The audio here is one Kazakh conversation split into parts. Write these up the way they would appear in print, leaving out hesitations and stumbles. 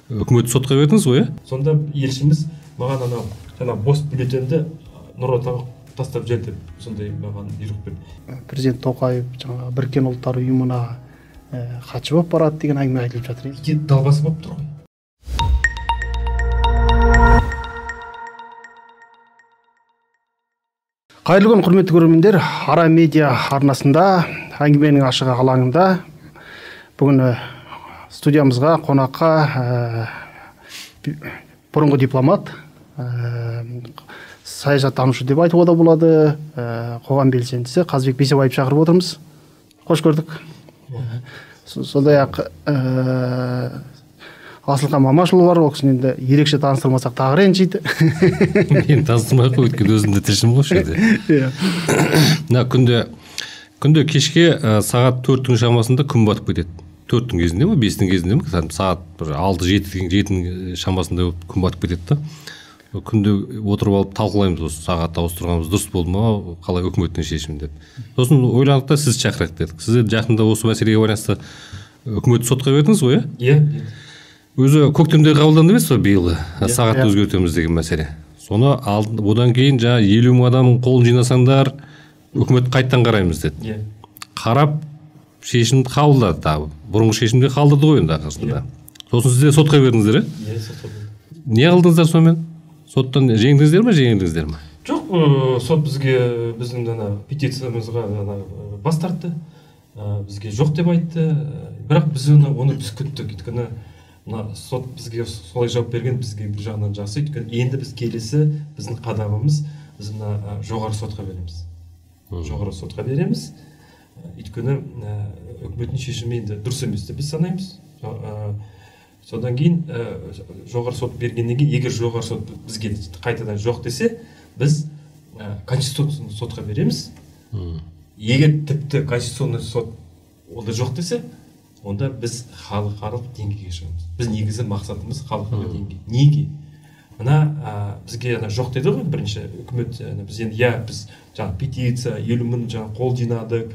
Үкіметті сотқа бердіңіз ғой, иә? Сонда елшіміз маған анау жаңа бос бюллетенді Нұр Отанға тастап жібер деп сондай маған бұйрық берді. Президент Тоқаев жаңа Біріккен Ұлттар Ұйымына хатшы болып барады деген әңгіме айтылып жатыр. Ет далбасы болып тұр ғой. Қайырлы күн, құрметті көрермендер. Ара медиа арнасында әңгіменің ашығы алаңында бүгін студиямызға қонаққа бұрынғы дипломат, саясаттанушы деп айтуға да болады, қоғам белсендісі Қазбек Бейсебаев шақырып отырмыз. Қош көрдік. Сондай-ақ Асылхан Мамашұлы бар, ол кісіні енді ерекше таныстырмасақ тағы ренжиді. Мен таныстырмай ақ қой, өйткені өзім де тілшімін ғой осы жерде. Мына күнде кешке сағат 4-тің шамасында күн батып кетеді. 4-тің кезінде ме, 5-тің кезінде ме, сағат бір 6-7-тің шамасында күн батып кетеді да. Күнде отырып алып талқылаймыз, осы сағат ауыстырғанымыз дұрыс болды ма, қалай үкіметтің шешімі деп. Сосын ойландық та сізді шақырайық дедік. Сіз енді жақында осы мәселеге байланысты үкіметті сотқа бердіңіз ғой, иә? Иә. Өзі көктемде қабылданды емес пе биылғы сағатты өзгертеміз деген мәселе. Соны одан кейін жаңа 50 мың адам қолын жинасаңдар, үкімет қайтадан қараймыз деді. Иә. Қарап шешім қабылдады тағы. Бұрынғы шешімді қалдырды ғой енді арқасында. Сосын сіздер сотқа бердіңіздер, иә? Иә, сотқа бердік. Не қылдыңыздар сонымен? Соттан жеңдіңіздер ме, жеңілдіңіздер ме? Жоқ, сот бізге біздің ана петициямызға ана бас тартты. Бізге жоқ деп айтты. Бірақ біз оны біз күттік. Өйткені мына сот бізге солай жауап берген, бізге бір жағынан жақсы. Өйткені енді біз келесі біздің қадамымыз, біз мына жоғары сотқа береміз. Жоғары сотқа береміз. Өйткені үкіметтің шешімі енді дұрыс емес деп біз санаймыз. Содан кейін жоғары сот бергеннен кейін, егер жоғары сот бізге қайтадан жоқ десе, біз конституциялық сотқа береміз. Егер тіпті конституциялық сот ол да жоқ десе, онда біз халықаралық деңгейге шығамыз. Біз негізі мақсатымыз халықаралық деңгей. Неге? Мына бізге ана жоқ деді ғой бірінші үкімет, біз енді иә, біз жаңа петиция 50 мың жаңа қол жинадық.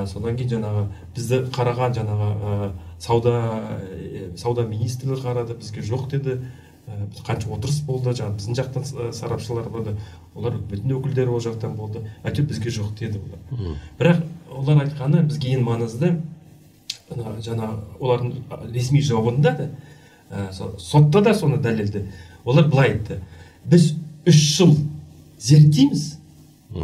Содан кейін жаңағы бізді қараған жаңағы сауда министрлігі қарады, бізге жоқ деді. Қанша отырыс болды, жаңа біздің жақтан сарапшылар болды, олар үкіметтің өкілдері ол жақтан болды, әйтеуір бізге жоқ деді олар. Бірақ олар айтқаны бізге ең маңызды, жаңа олардың ресми жауабында да, сотта да соны дәлелді. Олар былай айтты: біз 3 жыл зерттейміз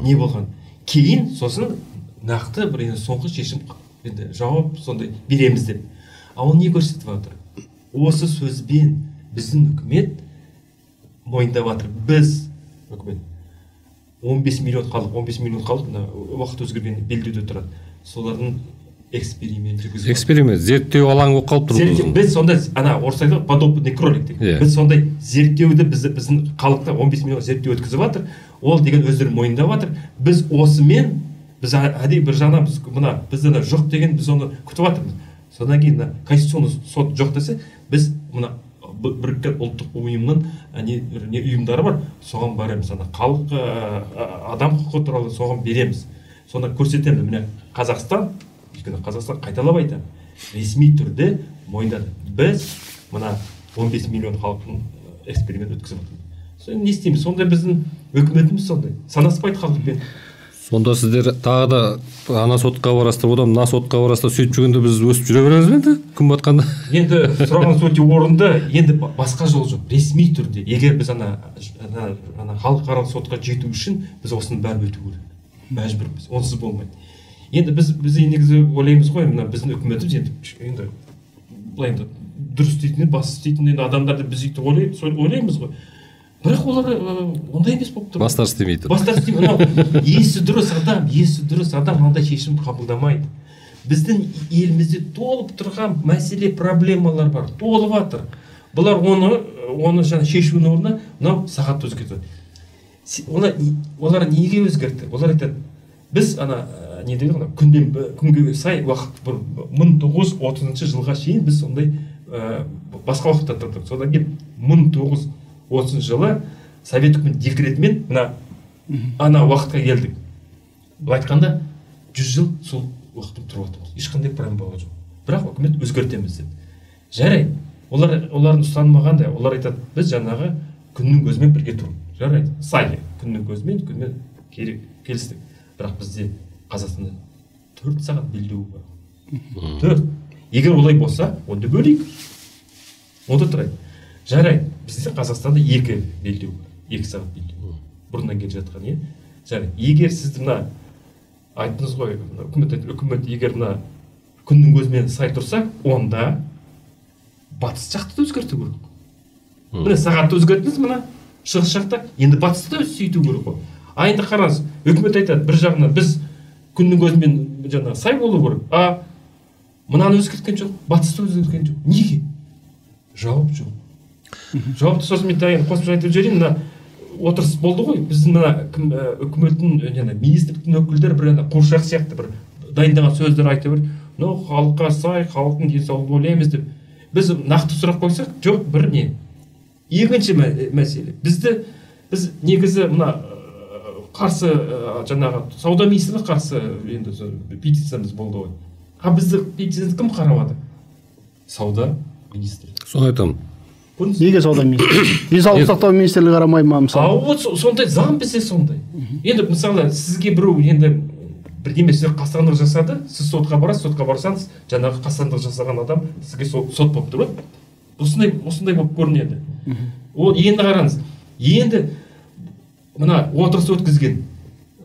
не болған, кейін сосын нақты бір енді соңғы шешім, енді жауап сондай береміз деп. А ол не көрсетіп жатыр? Осы сөзбен біздің үкімет мойындап жатыр. Біз үкімет 15 миллион халық, 15 миллион халық мына уақыт өзгерген белдеуде тұрады. Солардың эксперимент жүргізіп. Эксперимент, зерттеу алаңы болып қалып тұр. Біз сондай ана орысша айтады подопытный кролик деген. Біз сондай зерттеуді біздің халықта 15 миллион зерттеу өткізіп жатыр. Ол деген өздері мойындап жатыр. Біз осымен біз әдейі бір жағынан біз мына бізден жоқ деген біз оны күтіп жатырмыз. Содан кейін мына конституциялық сот жоқ десе, біз мына Біріккен Ұлттық Ұйымның не ұйымдары бар, соған барамыз. Ана халық адам құқығы туралы соған береміз. Соны көрсетеміз. Міне Қазақстан, өйткені Қазақстан қайталап айтамын, ресми түрде мойындады. Біз мына 15 миллион халықтың эксперимент өткізіп жатырмыз. Соны не істейміз? Сондай біздің үкіметіміз сондай. Санаспайды халықпен. Сонда сіздер тағы да ана сотқа барасыздар, одан мына сотқа барасыздар, сөйтіп жүргенде біз өсіп жүре береміз бе енді күн батқанда? Енді сұрағыңыз өте орынды. Енді басқа жол жоқ. Ресми түрде егер біз ана халықаралық сотқа жету үшін біз осының бәрін өту керек. Мәжбүрміз. Онсыз болмайды. Енді біз негізі ойлаймыз ғой, мына біздің үкіметіміз енді былай енді дұрыс істейтін, бас істейтін енді адамдарды біз өйтіп ойлаймыз ғой. Бірақ олар ондай емес болып тұр. Бастары істемей тұр. Бастары істемей. Мынау есі дұрыс адам, есі дұрыс адам ондай шешім қабылдамайды. Біздің елімізде толып тұрған мәселе, проблемалар бар, толып жатыр. Бұлар оны жаңа шешудің орнына мынау сағатты өзгертеді. Олар неге өзгертті? Олар айтады, біз ана не дейді ғой, күнден күнге сай уақыт бір 1930 жылға шейін біз сондай басқа уақытта тұрдық. Содан кейін 1930 жылы Совет үкіметінің декретімен мына ана уақытқа келдік. Былай айтқанда 100 жыл сол уақытта тұрып жатырмыз. Ешқандай проблема жоқ. Бірақ үкімет өзгертеміз деді. Жарайды, Олардың ұстанымы қандай? Олар айтады, біз жаңағы күннің көзімен бірге тұру. Жарайды, сай күннің көзімен, күнмен керек, келістік. Бірақ бізде Қазақстанда 4 сағат белдеу бар. 4. Егер олай болса, онда бөлейік. Онда тұрайық. Жарайды, бізде Қазақстанда 2 белдеу бар. 2 сағат белдеу. Бұрыннан келе жатқан, иә? Жарайды. Егер сізді мына айттыңыз ғой, үкімет егер мына күннің көзімен сай тұрса, онда батыс жақты да өзгерту керек. Міне сағатты өзгерттіңіз, мына шығыс жақта, енді батысты да сөйту керек қой. А енді қараңыз, үкімет айтады, бір жағынан біз күннің көзімен жаңағы сай болу керек, а мынаны өзгерткен жоқ, батысты өзгерткен жоқ. Неге? Жауап жоқ. Жауапты сосын мен тағы қосымша айтып жіберейін, мына отырыс болды ғой, біздің мына үкіметтің, жаңа министрліктің өкілдері бір ана қуыршақ сияқты бір дайындаған сөздер айтып бір, ну халыққа сай, халықтың денсаулығын ойлаймыз деп. Біз нақты сұрақ қойсақ, жоқ, бір не. Екінші мәселе, біз негізі мына қарсы жаңағы сауда министрлігі қарсы енді петициямыз болды ғой. А бізді петицияны кім қарап жатыр? Сауда министрлігі. Соны айтамын. Неге сауда министрлігі? Денсаулық сақтау министрлігі қарамай ма мысалы? А вот сондай заң бізде сондай. Енді мысалы сізге біреу енді бірдеме сізге қастандық жасады, сіз сотқа барасыз, сотқа барсаңыз, жаңағы қастандық жасаған адам сізге сот болып тұр. Осындай болып көрінеді. Ол енді қараңыз, енді мына отырыс өткізген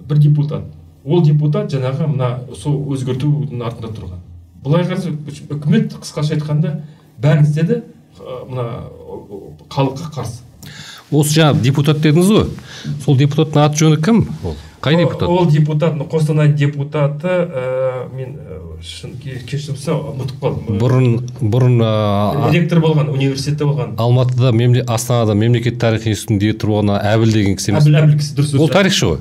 бір депутат, ол депутат жаңағы мына сол өзгертудің артында тұрған. Былай қарасақ, үкімет қысқаша айтқанда бәрін істеді, мына халыққа қарсы. Осы жаңа депутат дедіңіз ғой, сол депутаттың аты жөні кім? Ол қай депутат? Ол депутат, Қостанай депутаты, мен кешірім ұмытып қалдым. Бұрын ректор болған, университетте болған. Алматыда, Астанада мемлекет тарих институтының директоры болған Әбіл деген кісі емес. Әбіл кісі, дұрыс. Ол тарихшы ғой.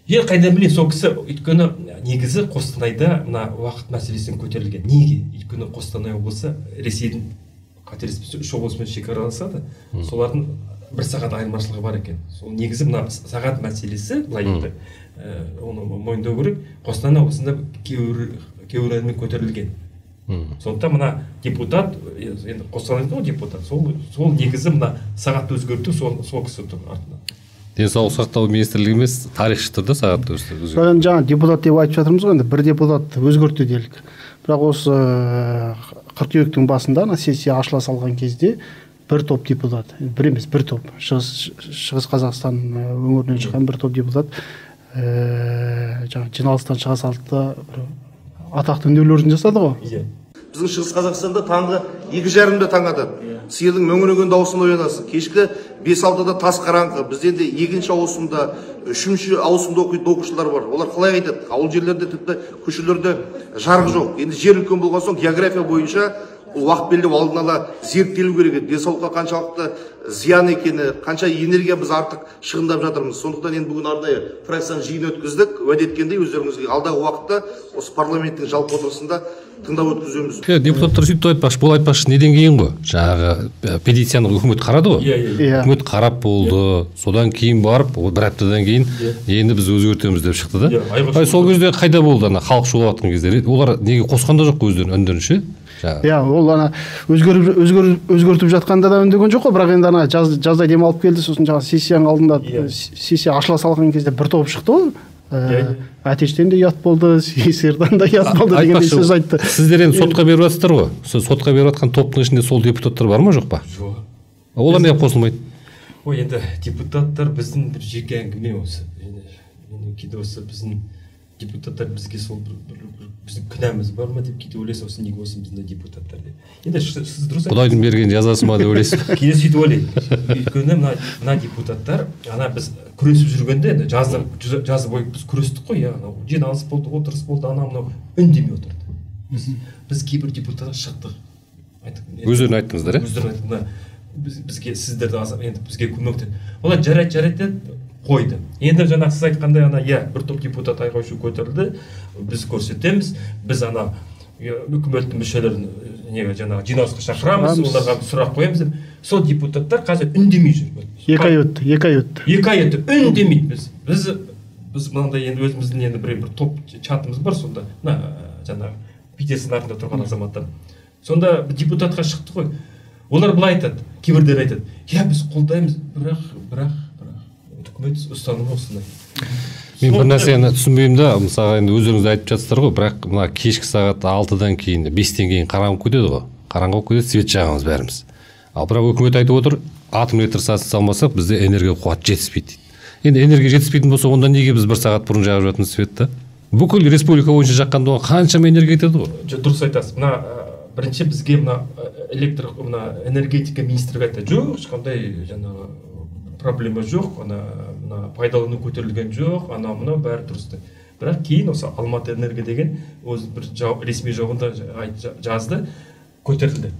Енді қайдан білейін, сол кісі, өйткені негізі Қостанайда мына уақыт мәселесін көтерілген. Неге? Өйткені Қостанай облысы Ресейдің қателеспесем 3 облысымен шекараласады. Солардың бір сағат айырмашылығы бар екен. Сол негізі мына сағат мәселесі былай енді оны мойындау керек. Қостанай облысында кейбір көтерілген. Сондықтан мына депутат, енді Қостанайдың ғой депутат, сол негізі мына сағатты өзгерту сол кісі тұр артында. Денсаулық сақтау министрлігі емес, тарихшы тұр да сағатты өзгерту. Бірақ енді жаңа депутат деп айтып жатырмыз ғой, енді бір депутат өзгертті делік. Бірақ осы қыркүйектің басында ана сессия ашыла салған кезде бір топ депутат, бір емес, бір топ, Шығыс Қазақстан өңірінен шыққан бір топ депутат жаңа жиналыстан шыға салды да бір атақты үндеулерін жасады ғой. Біздің Шығыс Қазақстанда таңғы 2:30-да таң атады. Сиырдың мөңіреген дауысына оянасың. Кешкі 5-6-да тас қараңғы. Бізде енді 2-ші ауысымда, 3-ші ауысымда оқитын оқушылар бар. Олар қалай айтады? Ауыл жерлерде тіпті көшелерде жарық жоқ. Енді жер үлкен болған соң география бойынша уақыт белгілеп алдын ала зерттелу керек еді. Денсаулыққа қаншалықты зиян екені, қанша энергия біз артық шығындап жатырмыз. Сондықтан енді бүгін арнайы фракцияның жиын өткіздік. Уәде еткендей өздеріңізге алдағы уақытта осы парламенттің жалпы отырысында тыңдау өткіземіз. Депутаттар сөйтіп айтпақшы, бұл айтпақшы неден кейін ғой? Жаңағы петицияны үкімет қарады ғой. Үкімет қарап болды. Содан кейін барып, бір аптадан кейін енді біз өзгертеміз деп шықты да. Сол кезде қайда болды ана халық шулап жатқан кездері? Олар неге қосқан да жоқ өздерінің үндерін ше? Иә, ол ана өзгертіп жатқанда да үндеген жоқ қой, бірақ енді ана жазда демалып келді, сосын жаңа сессияның алдында сессия ашыла салған кезде бір топ шықты ғой. Әтештен де ұят болды, сиырдан да ұят болды дегендей сөз айтты. Сіздер енді сотқа беріп жатсыздар ғой. Сол сотқа беріп жатқан топтың ішінде сол депутаттар бар ма, жоқ па? Жоқ. Олар неге қосылмайды? Ой, енді депутаттар біздің бір жеке әңгіме осы. Енді кейде осы біздің депутаттар бізге сол біздің күнәміз бар ма деп кейде ойлайсың, осы неге осы біздің депутаттар деп. Енді сіз дұрыс айтасыз. Құдайдың берген жазасы ма деп ойлайсыз. Кейде сөйтіп ойлаймын. Өйткені мына депутаттар, ана біз күресіп жүргенде, енді жазы бойы біз күрестік қой, анау жиналыс болды, отырыс болды, анау мынау үндемей отырды. Біз кейбір депутаттар шықтық. Өздерін айттыңыздар, ә? Өздерін айттық. Бізге сіздерді енді бізге көмек деді. Олар жарайды, жарайды деді, қойды. Енді жаңағы сіз айтқандай ана, иә, бір топ депутат айқай-шу көтерілді, біз көрсетеміз, біз ана үкіметтің мүшелерін неге жаңағы жиналысқа шақырамыз, оларға сұрақ қоямыз деп. Сол депутаттар қазір үндемей жүр. 2 ай өтті, 2 ай өтті. 2 ай өтті, үндемейді біз. Біз мынандай енді өзіміздің енді бір топ чатымыз бар сонда, мына жаңағы петицияның артында тұрған азаматтар. Сонда депутатқа шықты ғой. Олар былай айтады, кейбіреулер айтады, иә біз қолдаймыз, бірақ үкімет ұстанымы осындай. Мен бір нәрсені түсінбеймін да, мысалға енді өздеріңіз айтып жатсыздар ғой, бірақ мына кешкі сағат 6-дан кейін, 5-тен кейін қараңғы кетеді ғой. Қараңғы болып кетеді, свет жағамыз бәріміз. Ал бірақ үкімет айтып отыр, атом электр станциясын салмасақ, бізде энергия қуат жетіспейді дейді. Енді энергия жетіспейтін болса, онда неге біз бір сағат бұрын жағып жатырмыз светті? Бүкіл республика бойынша жаққанда оған қаншама энергия кетеді ғой. Дұрыс айтасыз. Мына бірінші бізге мына электр, мына энергетика министрлігі айтты, жоқ, ешқандай жаңағы проблема жоқ, ана мына пайдалану көтерілген жоқ, анау мынау бәрі дұрыс деп. Бірақ кейін осы Алматы энергия деген өз бір ресми жауабында жазды, көтерілді.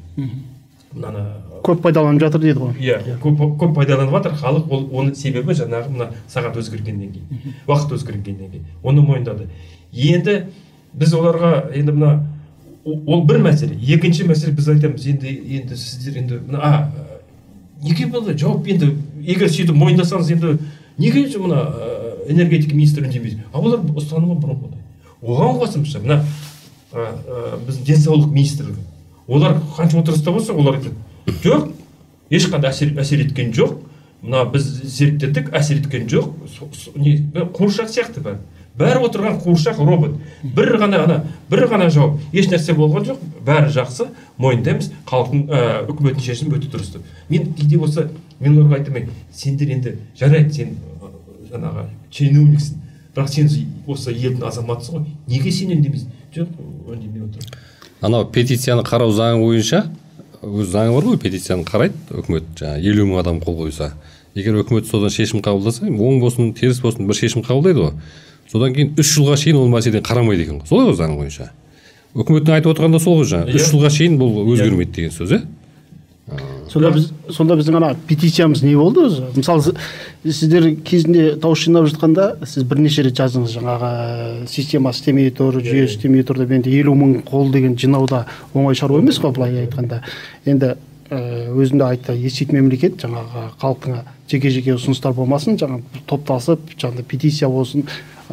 Мынаны көп пайдаланып жатыр дейді ғой. Иә, көп пайдаланып жатыр халық, ол оның себебі жаңағы мына сағат өзгергеннен кейін, уақыт өзгергеннен кейін оны мойындады. Енді біз оларға енді мына ол бір мәселе, екінші мәселе біз айтамыз, енді сіздер енді мына неге бұл жауап, енді егер сөйтіп мойындасаңыз, енді неге мына энергетика министрі үндемейді? А олар ұстанымы бұрынғыдай. Оған қосымша мына біздің денсаулық министрлігі, олар қанша отырыста болса, олар айтады, жоқ, ешқандай әсер еткен жоқ, мына біз зерттедік, әсер еткен жоқ, қуыршақ сияқты бәрі. Бәрі отырған қуыршақ робот. Бір ғана жауап, еш нәрсе болған жоқ, бәрі жақсы, мойындаймыз, халықтың, үкіметтің шешімі өте дұрыс деп. Мен кейде болса, мен оларға айтамын, сендер енді жарайды, сен жаңағы чиновниксің, бірақ сен осы елдің азаматысың ғой, неге сен үндемейсің? Жоқ, үндемей отыр. Анау петицияны қарау заңы бойынша, өз заңы бар ғой, петицияны қарайды үкімет, жаңағы 50 мың адам қол қойса. Егер үкімет содан шешім қабылдаса, оң болсын, теріс болсын, бір шешім қабылдайды ғой. Содан кейін 3 жылға шейін ол мәселені қарамайды екен ғой. Солай ғой заң бойынша. Үкіметтің айтып отырғаны да сол ғой жаңа. 3 жылға шейін бұл өзгермейді деген сөз, ә? Сонда біздің ана петициямыз не болды өзі? Мысалы, сіздер кезінде дауыс жинап жатқанда, сіз бірнеше рет жаздыңыз, жаңағы система істемей тұр, жүйе істемей тұр деп. Енді 50 мың қол деген жинауда оңай шаруа емес қой, былай айтқанда. Енді өзім де айтты, еститін мемлекет жаңағы халықтың жеке-жеке ұсыныстар болмасын, жаңағы топтасып, жаңағы петиция болсын,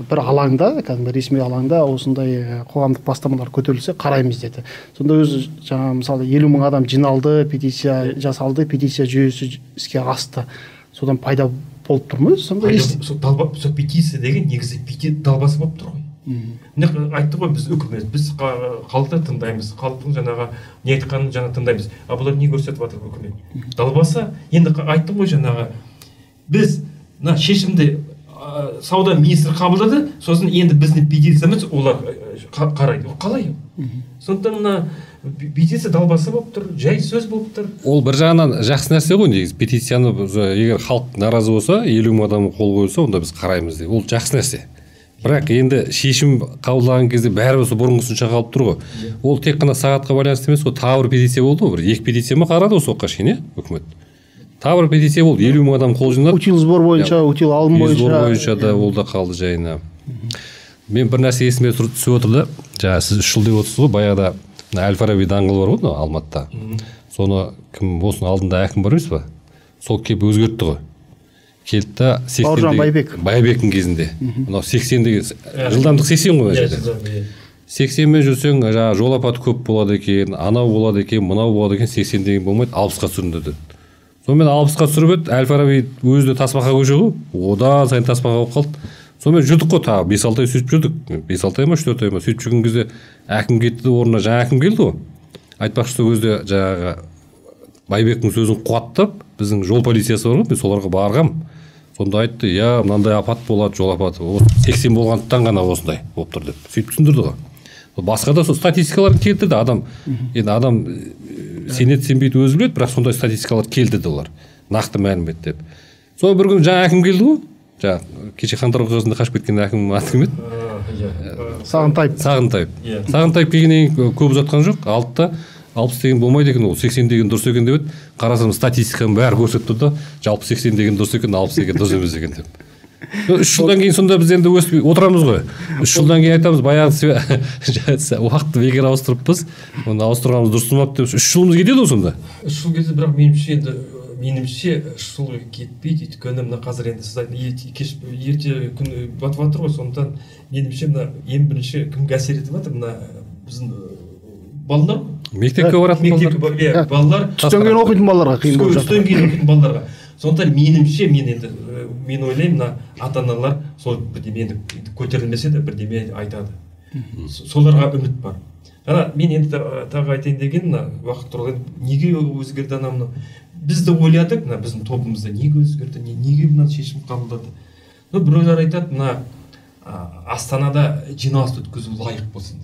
бір алаңда, кәдімгі ресми алаңда осындай қоғамдық бастамалар көтерілсе қараймыз деді. Сонда өзі жаңа мысалы 50 мың адам жиналды, петиция жасалды, петиция жүйесі іске асты. Содан пайда болып тұр ма? Сонда сол петиция деген негізі далбасы болып тұр ғой. Міне айтты ғой, біз үкімет, біз халықты тыңдаймыз, халықтың жаңағы не айтқанын жаңа тыңдаймыз. А бұлар не көрсетіп жатыр үкімет? Далбасы, енді айттым ғой жаңағы, біз мына шешімді сауда министрі қабылдады, сосын енді біздің петициямыз олар қарайды. Қалай? Сондықтан мына петиция далбасы болып тұр, жай сөз болып тұр. Ол бір жағынан жақсы нәрсе ғой негізі. Петицияны егер халық наразы болса, 50 мың адам қол қойса, онда біз қараймыз деп. Ол жақсы нәрсе. Бірақ енді шешім қабылдаған кезде бәрібір сол бұрынғысынша қалып тұр ғой. Ол тек қана сағатқа байланысты емес қой, тағы бір петиция болды ғой, бір екі петиция ма қарады осы уақытқа шейін, үкімет. Тағы бір петиция болды, 50 мың адам қол жинады. Утил сбор бойынша, утил алым бойынша. Сбор бойынша да ол да қалды жайына. Мен бір нәрсе есіме түсіп отыр да, жаңа сіз 3 жыл деп отырсыз ғой, баяғыда Әл-Фараби даңғылы бар ғой мынау Алматыда. Соны кім осының алдында әкім бар емес па? Сол келіп өзгертті ғой. Келді да Бауыржан Байбек. Байбектің кезінде. Мынау 80 деген жылдамдық 80 ғой мына жерде. 80-мен жүрсең, жаңа жол апаты көп болады екен, анау болады екен, мынау болады екен, 80 деген болмайды, 60-қа түсіріңдер деді. Сонымен 60-қа түсіріп еді, Әл-Фараби өзі де тасбақа көше ғой, одан сайын тасбақа болып қалды. Сонымен жүрдік қой, тағы 5-6 ай сөйтіп жүрдік. 5-6 ай ма, 3-4 ай ма, сөйтіп жүрген кезде әкім кетті, орнына жаңа әкім келді ғой. Айтпақшы, сол кезде жаңағы Байбектің сөзін қуаттап, біздің жол полициясы бар ғой, мен соларға барғам. Сонда айтты, я мынандай апат болады, жол апаты. 80 болғандықтан ғана осындай болып тұр деп. Сөйтіп түсіндірді ғой. Басқа да сол статистикаларын келтірді адам. Енді адам сенеді, сенбейді өзі біледі, бірақ сондай статистикалар келтірді олар. Нақты мәлімет деп. Сол бір күні жаңа әкім келді ғой. Жаңа кеше Қаңтар оқиғасында қашып кеткен әкім аты кім еді? Сағынтаев. Сағынтаев. Сағынтаев келгеннен кейін көп ұзатқан жоқ. Алды да 60 деген болмайды екен, ол 80 деген дұрыс екен деп еді. Қарасам статистиканың бәрі көрсетіп тұр да, жалпы 80 деген дұрыс екен, 60 деген дұрыс емес екен деп. 3 жылдан кейін сонда біз енді өсіп отырамыз ғой. 3 жылдан кейін айтамыз, баяғы уақытты бекер ауыстырыппыз, оны ауыстырғанымыз дұрыс болмапты деп. 3 жылымыз кетеді ғой сонда. 3 жыл кетеді, бірақ меніңше 3 жыл кетпейді, өйткені мына қазір енді сіз айттыңыз, ерте күн батып жатыр ғой, сондықтан меніңше мына ең бірінші кімге әсер етіп жатыр, мына біздің балалар. Мектепке баратын балалар. Балалар түстен кейін оқитын балаларға қиын болып жатыр. Түстен кейін оқитын балаларға. Сондықтан меніңше, мен енді мен ойлаймын, мына ата-аналар сол бірдеме енді көтерілмесе де бірдеме айтады. Соларға үміт бар. Ана мен енді тағы айтайын деген, мына уақыт туралы неге өзгерді ана мынау. Біз де ойладық, мына біздің тобымызда неге өзгерді, неге мына шешім қабылдады. Ну, біреулер айтады, мына Астанада жиналыс өткізу лайық болсын.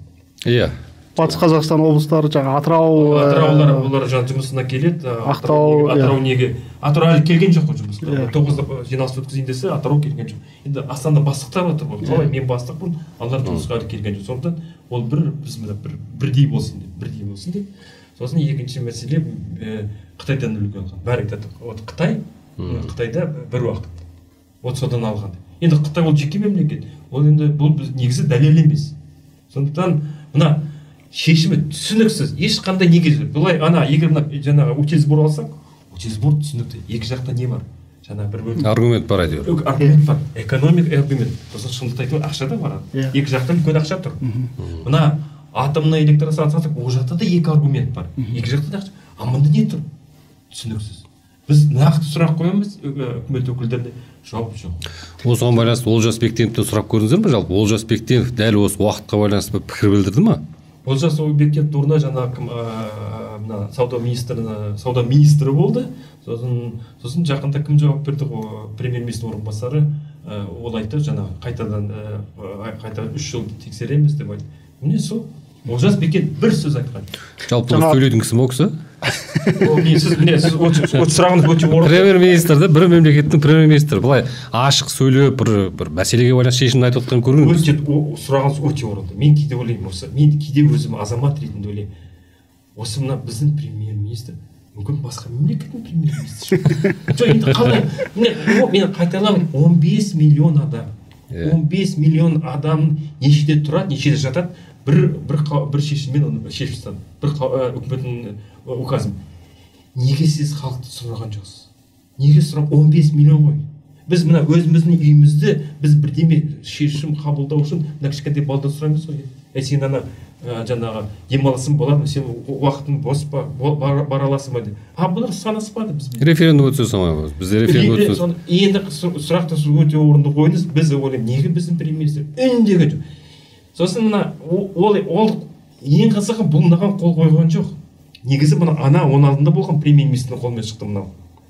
Иә. Батыс Қазақстан облыстары, жаңа Атырау, Атыраулар, олар жаңа жұмысына келеді. Ақтау, Атырау неге? Атырау әлі келген жоқ қой жұмысқа. 9-да жиналыс өткізейін десе, Атырау келген жоқ. Енді Астанада бастықтар отыр ғой. Қалай мен бастықпын, алар жұмысқа әлі келген жоқ. Сондықтан ол бір біз бір бірдей болсын деп, бірдей болсын деп. Сосын екінші мәселе Қытайдан үлгі алған. Бәрі айтады, вот Қытай, Қытайда бір уақыт. Вот содан алған. Енді Қытай ол жеке мемлекет. Ол енді бұл негізі дәлел емес. Сондықтан мына шешімі түсініксіз, ешқандай негізі. Былай ана егер мына жаңағы утильсбор алсақ, утильсбор түсінікті. Екі жақта не бар? Жаңа бір бөлім. Аргумент бар әйтеуір. Аргумент бар. Экономик аргумент. Сосын шындықты айту, ақша да бар. Екі жақта үлкен ақша тұр. Мына атомный электростанция, ол жақта да екі аргумент бар. Екі жақта да ақша. А мында не тұр? Түсініксіз. Біз нақты сұрақ қоямыз үкімет өкілдеріне, жауап жоқ. Осыған байланысты Олжас Бектеновтен сұрап көрдіңіздер ме? Жалпы Олжас Бектенов дәл осы уақытқа байланысты бір пікір білдірді ме? Олжас Бектенов орнына жаңағы мына сауда министрі болды. Сосын жақында кім жауап берді ғой? Премьер-министр орынбасары, ол айтты, жаңағы қайтадан қайта 3 жыл тексереміз деп айтты. Міне сол Олжас Бектенов бір сөз айтқан. Жалпы сөйлейтін кісі ме ол кісі? Сіз сұрағыңыз өте орынды. Премьер-министр да, бір мемлекеттің премьер-министрі былай ашық сөйлеп, бір мәселеге байланысты шешімін айтып отқан көрінеді. Өте сұрағыңыз өте орынды. Мен кейде ойлаймын осы, мен кейде өзім азамат ретінде ойлаймын. Осы мына біздің премьер-министр мүмкін басқа мемлекеттің премьер-министрі. Жоқ, енді қалай? Мен қайталамын, 15 миллион адам. 15 миллион адам нешеде тұрады, нешеде жатады, бір шешіммен оны шешіп тастады. Бір үкіметтің указын. Неге сіз халықты сұраған жоқсыз? Неге сұрап 15 миллион ғой? Біз мына өзіміздің үйімізді біз бірдеме шешім қабылдау үшін мына кішкентай балдан сұраймыз ғой. Сен ана жаңағы демалысың болады ма, сен уақытың бос па, бара аласың ба деп. А бұлар санаспады бізбен. Референдум өтсе солай, бізде референдум өтсе. Енді сұрақты сіз өте орынды қойдыңыз. Біз ойлаймыз, неге біздің премьер-министр үндеген жоқ? Сосын мына ол ең қызығы, бұл мынаған қол қойған жоқ. Негізі мына ана оның алдында болған премьер-министрдің қолымен шықты мынау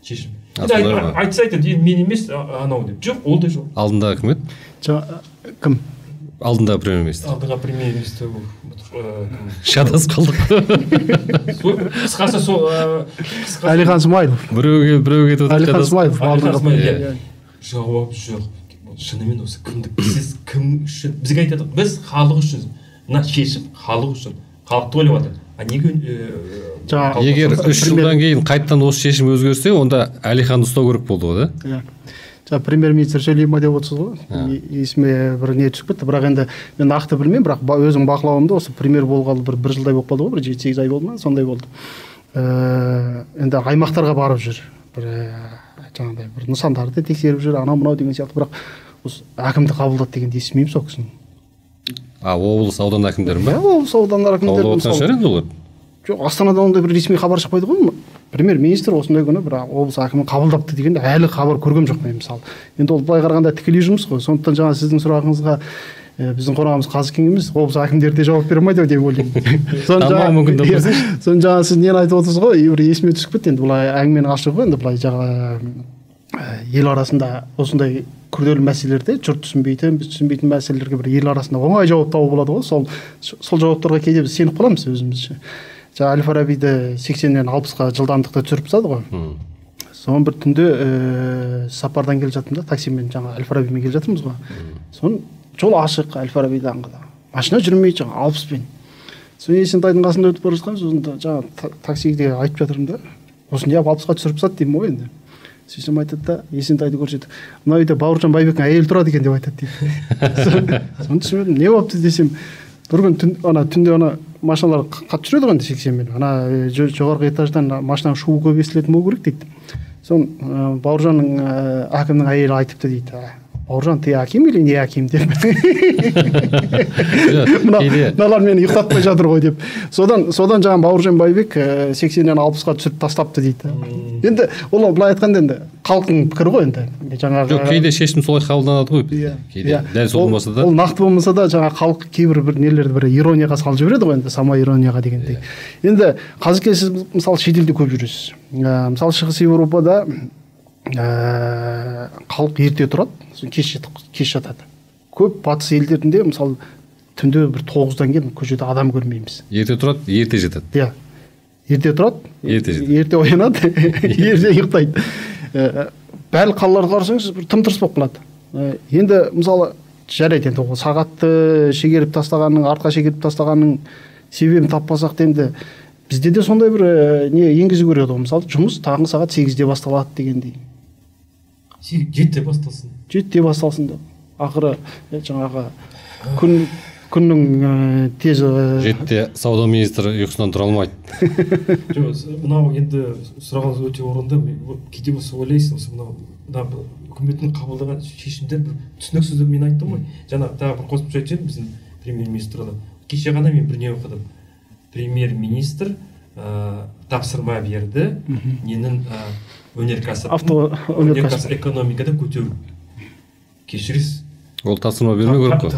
шешім. Айтса айтады, мен емес анау деп. Жоқ, ол да жоқ. Алдындағы кім еді? Кім? Алдындағы премьер-министр. Алдындағы премьер-министр шатасып қалдық. Қысқасы сол Әлихан Смайылов. Біреуге кетіп отыр. Әлихан Смайылов алдынғы. Жауап жоқ. Шынымен осы кімдік, сіз кім үшін? Бізге айтады, біз халық үшін. Мына шешім халық үшін. Халықты ойлап жатыр. А неге егер 3 жылдан кейін қайтадан осы шешім өзгерсе, онда Әлиханды ұстау керек болды ғой, да? Иә. Жаңа премьер-министр сөйлей ма деп отырсыз ғой? Есіме бір не түсіп кетті, бірақ енді мен нақты білмеймін, бірақ өзім бақылауымда осы премьер болғалы бір жылдай болып қалды ғой, бір 7-8 ай болды ма, сондай болды. Енді аймақтарға барып жүр. Бір жаңағыдай бір нысандарды тексеріп жүр, анау мынау деген сияқты, бірақ осы әкімді қабылдады дегенді естімеймін сол кісінің. А, облыс аудан әкімдері ме? Иә, облыс аудандар әкімдері. Қабылдап отырған шығар енді олар. Жоқ, Астанада ондай бір ресми хабар шықпайды ғой. Премьер-министр осындай күні бір облыс әкімін қабылдапты дегенде әлі хабар көргем жоқ мен мысалы. Енді ол былай қарағанда тікелей жұмыс қой. Сондықтан жаңа сіздің сұрағыңызға біздің қонағымыз Қазекең емес, облыс әкімдері де жауап бере алмайды деп ойлаймын. Соны жаңа сіз нені айтып отырсыз ғой, бір есіме түсіп кетті енді былай әңгіменің ашығы ғой, енді былай жаңа ел арасында осындай күрделі мәселелерде жұрт түсінбейтін, біз түсінбейтін мәселелерге бір ел арасында оңай жауап табу болады ғой. Сол жауаптарға кейде біз сеніп қаламыз өзімізше. Жаңа Әл-Фарабиді 80-нен 60-қа жылдамдықта түсіріп тастады ғой. Соны бір түнде сапардан келе жаттым да, таксимен жаңа Әл-Фарабимен келе жатырмыз ғой. Соны жол ашық Әл-Фараби даңғылы. Машина жүрмейді жаңа 60-пен. Соны Есентайдың қасында өтіп бара жатқан, сосын жаңа таксиге айтып жатырмын да. Осыны неғып 60-қа түсіріп тастады деймін ғой енді. Сөйтсем айтады да, Есентайды көрсетіп, мына үйде Бауыржан Байбектің әйелі тұрады екен деп айтады дейді. Соны түсінбедім, не болыпты десем, бір күн ана түнде ана машиналар қатты жүреді ғой енді 80-мен. Ана жоғарғы этаждан машинаның шуы көп естілетін болу керек дейді. Соны Бауыржанның әкімнің әйелі айтыпты дейді. Бауыржан, ты аким или не аким деп. Мыналар мені ұйықтатпай жатыр ғой деп. Содан жаңа Бауыржан Байбек 80-нен 60-қа түсіріп тастапты дейді. Енді ол былай айтқанда енді халықтың пікірі ғой енді. Жаңағы жоқ, кейде шешім солай қабылданады ғой. Кейде дәл сол болмаса да. Ол нақты болмаса да жаңа халық кейбір бір нелерді бір иронияға салып жібереді ғой енді, самоиронияға дегендей. Енді қазіргі сіз мысалы шетелде көп жүресіз. Мысалы Шығыс Еуропада халық ерте тұрады, сосын кеш жатады. Көп батыс елдерінде мысалы түнде бір 9-дан кейін көшеде адам көрмейміз. Ерте тұрады, ерте жатады. Иә. Ерте тұрады, ерте жатады. Ерте оянады, ерте ұйықтайды. Барлық қалаларға қарасаңыз бір тым-тырыс болып қалады. Енді мысалы жарайды енді ол сағатты шегеріп тастағанның, артқа шегеріп тастағанның себебін таппасақ та енді бізде де сондай бір не енгізу керек еді ғой. Мысалы жұмыс таңғы сағат 8-де басталады дегендей. 7-де басталсын. 7-де басталсын деп. Ақыры жаңағы күннің тез 7-де сауда министрі ұйқысынан тұра алмайды. Жоқ, мынау енді сұрағыңыз өте орынды. Кейде болса ойлайсың, осы мынау үкіметтің қабылдаған шешімдер бір түсініксіз деп мен айттым ғой. Жаңа тағы бір қосымша айтайын біздің премьер-министр туралы. Кеше ғана мен бір не оқыдым. Премьер-министр тапсырма берді ненің өнеркәсіп өнеркәсіп экономикада көтеру. Кешіріңіз. Ол тапсырма бермеу керек қой.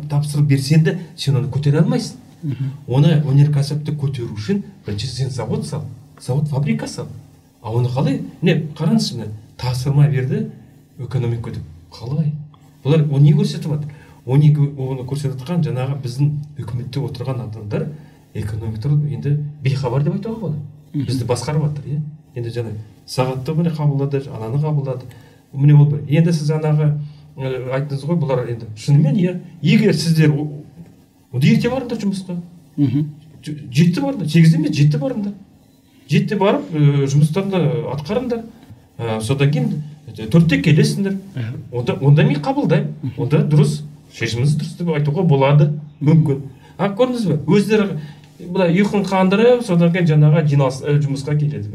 Тапсырып берсең де сен оны көтере алмайсың. Оны өнеркәсіпті көтеру үшін бірінші сен завод сал, завод фабрика сал. А оны қалай? Міне қараңызшы, міне тапсырма берді экономика көтеру. Қалай? Бұлар оны не көрсетіп жатыр? Оны көрсетіп жатқан жаңағы біздің үкіметте отырған адамдар экономикада енді бейхабар деп айтуға болады. Бізді басқарып жатыр, иә. Енді жаңа сағатты міне қабылдады, ананы қабылдады. Міне ол бір. Енді сіз жаңағы айттыңыз ғой, бұлар енді шынымен иә, егер сіздер онда ерте барыңдар жұмысқа. 7-де барыңдар, 8-де емес, 7-де барыңдар. 7-де барып жұмыстарыңды атқарыңдар. Содан кейін 4-те келесіңдер. Онда мен қабылдаймын. Онда дұрыс, шешіміңіз дұрыс деп айтуға болады, мүмкін. А көрдіңіз бе? Өздері былай ұйқын қандырып, содан кейін жаңағы жиналыс жұмысқа келеді.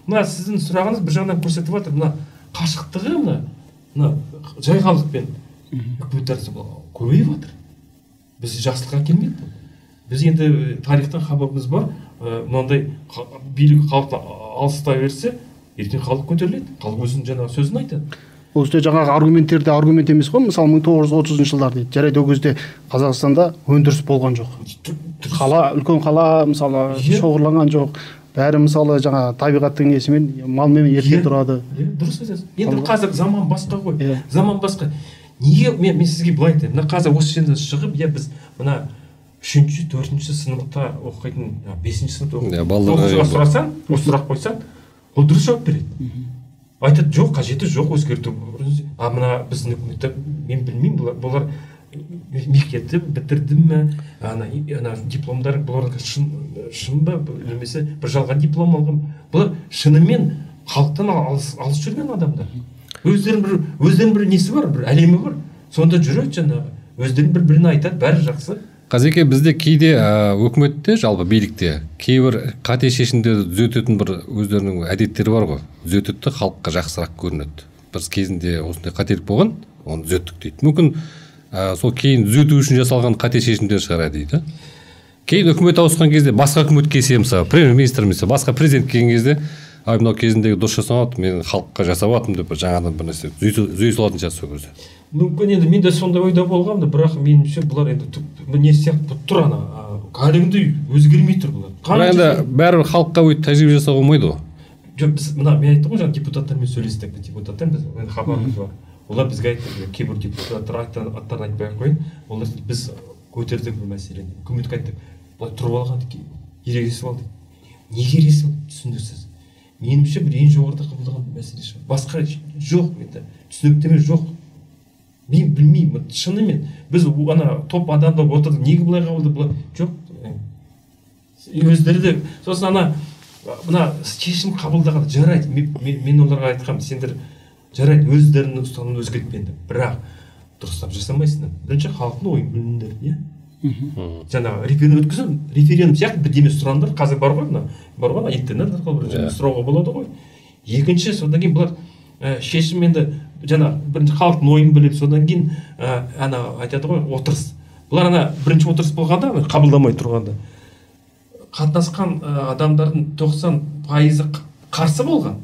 Мына сіздің сұрағыңыз бір жағынан көрсетіп жатыр, мына қашықтығы, мына жай халықпен үкімет арасы көбейіп жатыр. Біз жақсылыққа келмейді бұл. Біз енді тарихтан хабарымыз бар, мынандай билік халықты алыстай берсе, ертең халық көтеріледі, халық өзінің жаңағы сөзін айтады. Ол жерде жаңағы аргументтер де аргумент емес қой. Мысалы 1930 жылдар дейді. Жарайды, ол кезде Қазақстанда өндіріс болған жоқ. Қала, үлкен қала мысалы шоғырланған жоқ. Бәрі мысалы жаңа табиғаттың несімен малмен ерте тұрады. Дұрыс айтасыз. Енді қазір заман басқа ғой. Заман басқа. Неге мен сізге былай айтайын. Мына қазір осы жерден шығып, иә біз мына 3-ші, 4-ші сыныпта оқитын, 5-ші сыныпта оқитын оқушыға сұрасаң, осы сұрақ қойсаң, ол дұрыс жауап береді. Айтады, жоқ, қажеті жоқ өзгерту. А мына біздің үкіметте мен білмеймін, бұлар мектепті бітірді ме, ана дипломдар бұлардың шын ба, немесе бір жалған диплом алған. Бұлар шынымен халықтан алыс жүрген адамдар. Өздерінің бір несі бар, бір әлемі бар. Сонда жүреді жаңағы. Өздерінің бір-біріне айтады, бәрі жақсы. Қазеке, бізде кейде өкіметте, жалпы билікте кейбір қате шешімдерді түзететін бір өздерінің әдеттері бар ғой. Түзетеді, халыққа жақсырақ көрінеді. Біз кезінде осындай қателік болған, оны түзеттік дейді. Мүмкін сол кейін түзету үшін жасалған қате шешімдер шығар дейді. Кейін үкімет ауысқан кезде басқа үкімет келсе, мысалы, премьер-министр мысалы, басқа президент келген кезде, ай, мынау кезіндегі дұрыс жасамады, мен халыққа жасап жатырмын деп бір жаңадан бір нәрсе түзей салатын шығар сол кезде. Мүмкін енді мен де сондай ойда болғанмын, бірақ меніңше бұлар енді не сияқты тұр ана, кәдімгідей өзгермей тұр бұлар. Бірақ енді бәрібір халыққа өйтіп тәжірибе жасауға болмайды ғой. Жоқ, біз мына мен айттым ғой, жаңа депутаттармен сөйлестік, депутаттар біз енді хабарымыз бар. Олар бізге айтты, кейбір депутаттар аттарын айтпай ақ қояйын, олар біз көтердік бұл мәселені, үкіметке айттық, былай тұрып алған, ерегесіп алды. Неге ерегесіп алды? Түсініксіз. Меніңше бір ең жоғарыда қабылдаған мәселе шығар. Басқа жоқ, енді түсініктеме жоқ. Мен білмеймін, шынымен біз ана топ адамдар отырдық, неге былай қабылдады, былай жоқ. Өздері де сосын ана мына шешім қабылдаған жарайды, мен оларға айтқанмын, сендер жарайды өздерінің ұстанымын өзгертпеңдер, бірақ дұрыстап жасамайсыңдар. Бірінші халықтың ойын біліңдер, иә? Жаңағы референдум өткізіп, референдум сияқты бірдеме сұраңдар, қазір бар ғой мына, бар ғой интернет арқылы бір сұрауға болады ғой. Екінші, содан кейін бұлар Шешім енді жаңа бірінші халықтың ойын біліп, содан кейін ана айтады ғой отырыс. Бұлар ана бірінші отырыс болғанда, қабылдамай тұрғанда қатынасқан адамдардың 90% қарсы болған.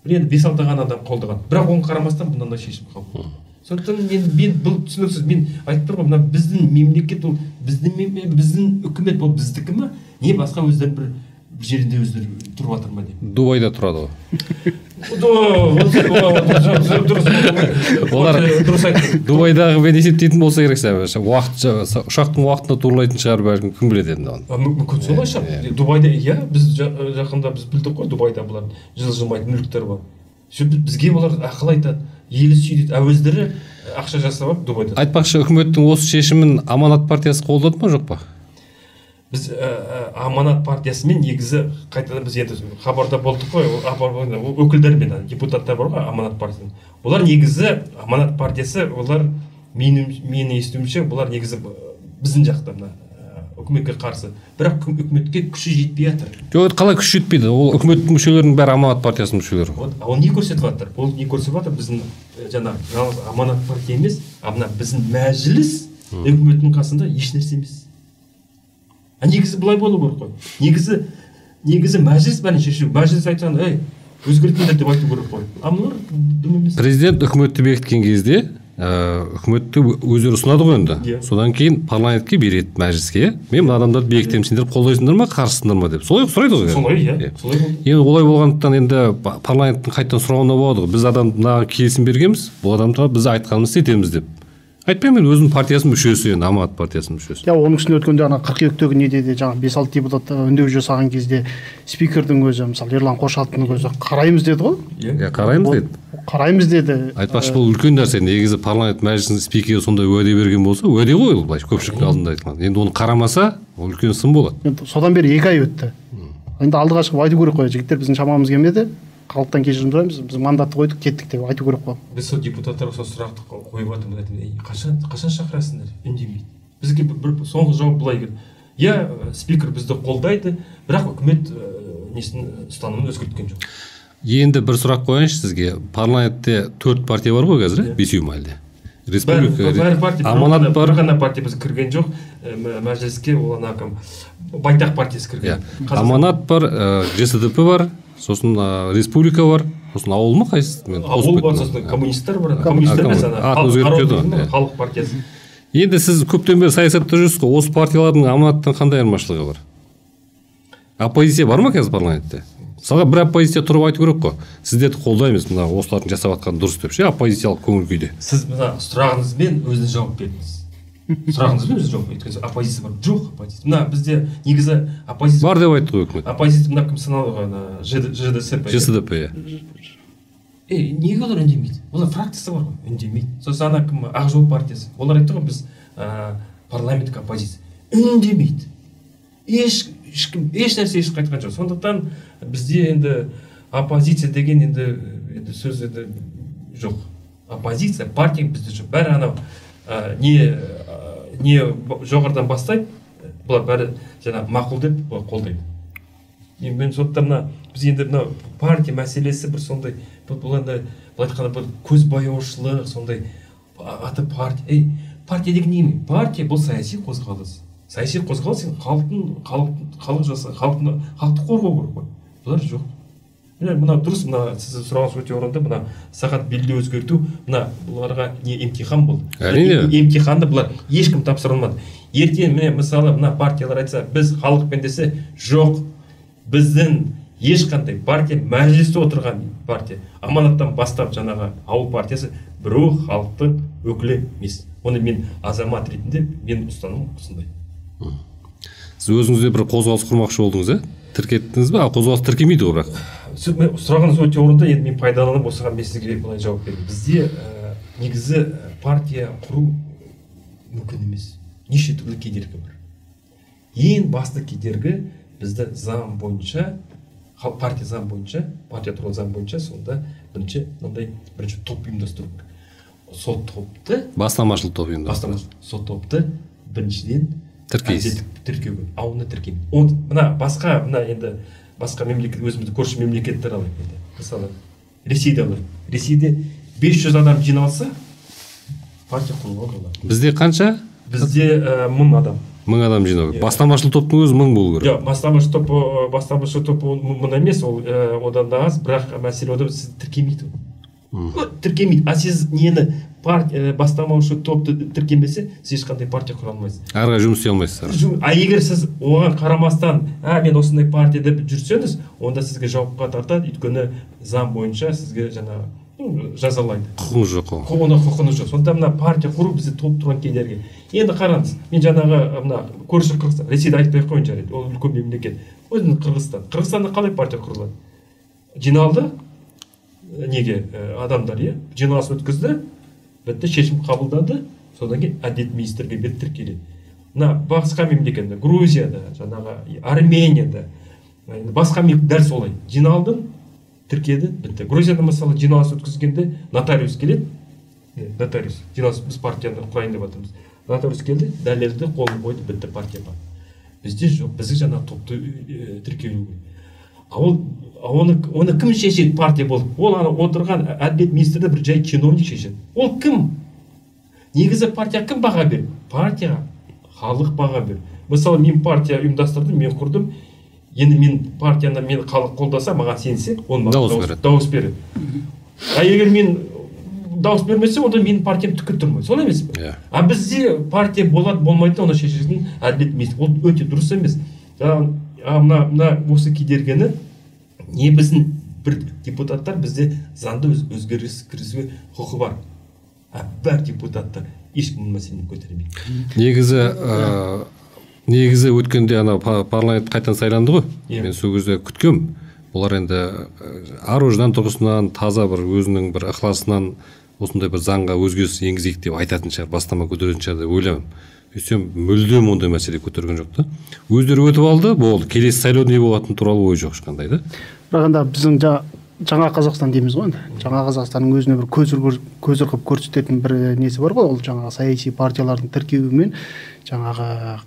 Бір енді 5-6 ғана адам қолдаған. Бірақ оған қарамастан мынандай шешім қабылдады. Сондықтан мен бұл түсініксіз. Мен айтып тұрмын ғой, мына біздің мемлекет ол біздің үкімет ол біздікі ма? Не басқа өздері бір жерінде өздері тұрып жатыр ма деп. Дубайда тұрады ғой. Олар дұрыс айтты. Дубайдағы мен есептейтін болса керек, уақыт ұшақтың уақытына туралайтын шығар, бәлкім, кім біледі енді оны. Мүмкін солай шығар. Дубайда, иә, біз жақында біз білдік қой, Дубайда бұлар жылжымайтын мүліктер бар. Бізге олар ақыл айтады, елі сүйдейді, а өздері ақша жасап алып Дубайда. Айтпақшы, үкіметтің осы шешімін Аманат партиясы қолдады ма, жоқ па? Біз Аманат партиясымен негізі қайтадан біз енді хабарда болдық қой, өкілдермен, депутаттар бар ғой Аманат партиясының. Олар негізі Аманат партиясы, олар менің естуімше, бұлар негізі біздің жақта мына үкіметке қарсы. Бірақ үкіметке күші жетпей жатыр. Жоқ, қалай күші жетпейді? Ол үкіметтің мүшелерінің бәрі Аманат партиясының мүшелері. Ол не көрсетіп жатыр? Ол не көрсетіп жатыр? Біздің жаңа жалғыз Аманат партия емес, а мына біздің мәжіліс үкіметтің қасында еш нәрсе емес. А негізі былай болу керек қой. Негізі мәжіліс бәрін шешу. Мәжіліс айтқан, ей, өзгертіңдер деп айту керек қой. А мыналар дым емес. Президент үкіметті бекіткен кезде, үкіметті өздері ұсынады ғой енді. Содан кейін парламентке береді, мәжіліске. Мен мына адамдарды бекітемін, сендер қолдайсыңдар ма, қарсысыңдар ма деп. Солай сұрайды ғой. Солай, иә. Солай болды. Енді олай болғандықтан енді парламенттің қайтадан сұрауына болады ғой. Біз адам мынаған келісім бергенбіз, бұл адамға біз айтқанымызды етеміз деп. Айтпаймын, мен өзімнің партиясының мүшесі, енді Аманат партиясының мүшесі. Я, оның үстіне өткенде ана қыркүйектегі неде де жаңа 5-6 депутат үндеу жасаған кезде спикердің өзі, мысалы Ерлан Қошаловтың өзі қараймыз деді ғой. Иә, қараймыз деді. Қараймыз деді. Айтпақшы, бұл үлкен нәрсе. Негізі парламент мәжілісінің спикері сондай уәде берген болса, уәде ғой ол, былайша көпшіліктің алдында айтылған. Енді оны қарамаса, ол үлкен сын болады. Енді содан бері 2 ай өтті. Енді алдыға шығып айту керек қой, жігіттер, біздің шамамыз келмеді. Халықтан кешірім сұраймыз, біз мандатты қойдық, кеттік деп айту керек қой. Біз сол депутаттарға сол сұрақты қойып жатырмыз, айтамыз, қашан шақырасыңдар? Үндемейді. Бізге бір соңғы жауап былай келді. Иә, спикер бізді қолдайды, бірақ үкімет несін, ұстанымын өзгерткен жоқ. Енді бір сұрақ қояйыншы сізге. Парламентте 4 партия бар ғой қазір, 5 ма әлде? Республика, Аманат бар. Бір ғана партия біз кірген жоқ мәжіліске, ол ана кім, Байтақ партиясы кірген. Аманат бар, ЖСДП бар, сосын республика бар, сосын ауыл ма қайсысы? Ауыл бар, сосын коммунистер бар. Коммунистер емес, ана халық партиясы. Енді сіз көптен бері саясатта жүрсіз ғой, осы партиялардың Аманаттан қандай айырмашылығы бар? Оппозиция бар ма қазір парламентте? Мысалға бір оппозиция тұрып айту керек қой. Сіздерді қолдаймыз, мына осылардың жасап жатқаны дұрыс деп ше, оппозициялық көңіл күйде. Сіз мына сұрағыңызбен өзіңіз жауап бердіңіз. Сұрағыңызбен өзіңіз жауап бердіңіз. Оппозиция бар. Жоқ, оппозиция. Мына бізде негізі оппозиция бар деп айтты ғой үкімет. Оппозиция мына кім саналды ғой, ана ЖДСП. ЖСДП, иә. Неге олар үндемейді? Олар фракциясы бар ғой, үндемейді. Сосын ана кім, Ақ жол партиясы. Олар айтты ғой, біз парламенттік оппозиция. Үндемейді. Ешкім еш нәрсе еш айтқан жоқ. Сондықтан бізде енді оппозиция деген енді сөз енді жоқ. Оппозиция, партия бізде жоқ. Бәрі анау не жоғарыдан бастайды, бұлар бәрі жаңа мақұл деп қолдайды. Мен сондықтан мына біз енді мына партия мәселесі бір сондай, бұл енді былай айтқанда бір көзбояушылық, сондай аты партия. Партия деген не? Партия бұл саяси қозғалыс. Саяси қозғалыс сен халықты қорғау керек қой. Бұлар жоқ. Мына дұрыс, мына сіздің сұрағыңыз өте орынды. Мына сағат белгілеу өзгерту, мына бұларға не емтихан болды. Әрине. Емтиханды бұлар ешкім тапсыра алмады. Ертең міне мысалы мына партиялар айтса, біз халықпен десе, жоқ. Біздің ешқандай партия, мәжілісте отырған партия, Аманаттан бастап жаңағы ауыл партиясы біреу халықтың өкілі емес. Оны мен азамат ретінде мен ұстанымым осындай. Сіз өзіңізде бір қозғалыс құрмақшы болдыңыз, ә? Тіркеттіңіз бе? Қозғалыс тіркемейді ғой бірақ. Сұрағыңыз өте орынды, енді мен пайдаланып осыған мен сізге былай жауап берейін. Бізде негізі партия құру мүмкін емес. Неше түрлі кедергі бар. Ең басты кедергі бізді заң бойынша, партия заң бойынша, партия туралы заң бойынша сонда бірінші мынандай бірінші топ ұйымдастыру керек. Сол топты бастамашыл топ ұйымдастыру. Сол топты біріншіден тіркейсіз. Тіркеу керек. А оны тіркеймін. Он мына басқа, мына енді басқа мемлекет, өзімізді көрші мемлекеттер алайық енді. Мысалы, Ресейде алайық. Ресейде 500 адам жиналса, партия құруға болады. Бізде қанша? Бізде 1000 адам. 1000 адам жинау керек. Бастамашыл топтың өзі 1000 болу керек. Жоқ, бастамашы топ 1000 емес, ол одан да аз, бірақ мәселе ода сіз тіркемейді. Тіркемейді. А сіз нені бастамаушы топты тіркемесе, сіз ешқандай партия құра алмайсыз. Әрі қарай жұмыс істей алмайсыз. А егер сіз оған қарамастан, мен осындай партия деп жүрсеңіз, онда сізге жауапқа тартады, өйткені заң бойынша сізге жаңағы жазалайды. Құқыңыз жоқ. Құқыңыз жоқ. Сонда мына партия құру бізде толып тұрған кедергі. Енді қараңыз, мен жаңағы мына көрші Қырғызстан, Ресейді айтпай ақ қояйын, жарайды, ол үлкен мемлекет. Өзінің Қырғызстан. Қырғызстанда қалай партия құрылады? Жиналды неге адамдар, иә, жиналыс өткізді, бітті, шешім қабылдады, содан кейін әділет министрлігі беріп тіркеледі. Мына басқа мемлекетте, Грузияда, жаңағы Арменияда, басқа дәл солай. Жиналдың, тіркеді, бітті. Грузияда мысалы жиналыс өткізгенде нотариус келеді, нотариус, жиналыс біз партияны құрайын деп жатырмыз. Нотариус келді, дәлелді, қолын қойды, бітті, партия бар. Бізде жоқ, біздің жаңағы топты тіркеу керек. А ол оны кім шешеді партия болып? Ол ана отырған әділет министрі бір жай чиновник шешеді. Ол кім? Негізі партия кім баға береді? Партияға халық баға береді. Мысалы, мен партия ұйымдастырдым, мен құрдым. Енді мен партияны мен халық қолдаса, маған сенсе, ол маған дауыс береді. А егер мен дауыс бермесе, онда менің партиям түкке тұрмайды. Солай емес пе? А бізде партия болады, болмайды, оны шешетін әділет министрі. Ол өте дұрыс емес. Мына осы кедергіні не біздің бір депутаттар бізде заңды өзгеріс кіргізуге құқы бар. А бар депутаттар ешкім мәселені көтермейді. Негізі өткенде ана парламент қайтадан сайланды ғой. Мен сол кезде күткем. Олар енді ар ождан тұрғысынан таза бір өзінің бір ықыласынан осындай бір заңға өзгеріс енгізейік деп айтатын шығар, бастама көтеретін шығар деп ойлаймын. Сөйтсем мүлдем ондай мәселе көтерген жоқ та. Өздері өтіп алды, болды. Келесі сайлау не болатыны туралы ой жоқ ешқандай да. Бірақ енді біздің жаңа Қазақстан дейміз ғой енді. Жаңа Қазақстанның өзіне бір көзір қылып көрсететін бір несі бар ғой, ол жаңағы саяси партиялардың тіркеуімен жаңағы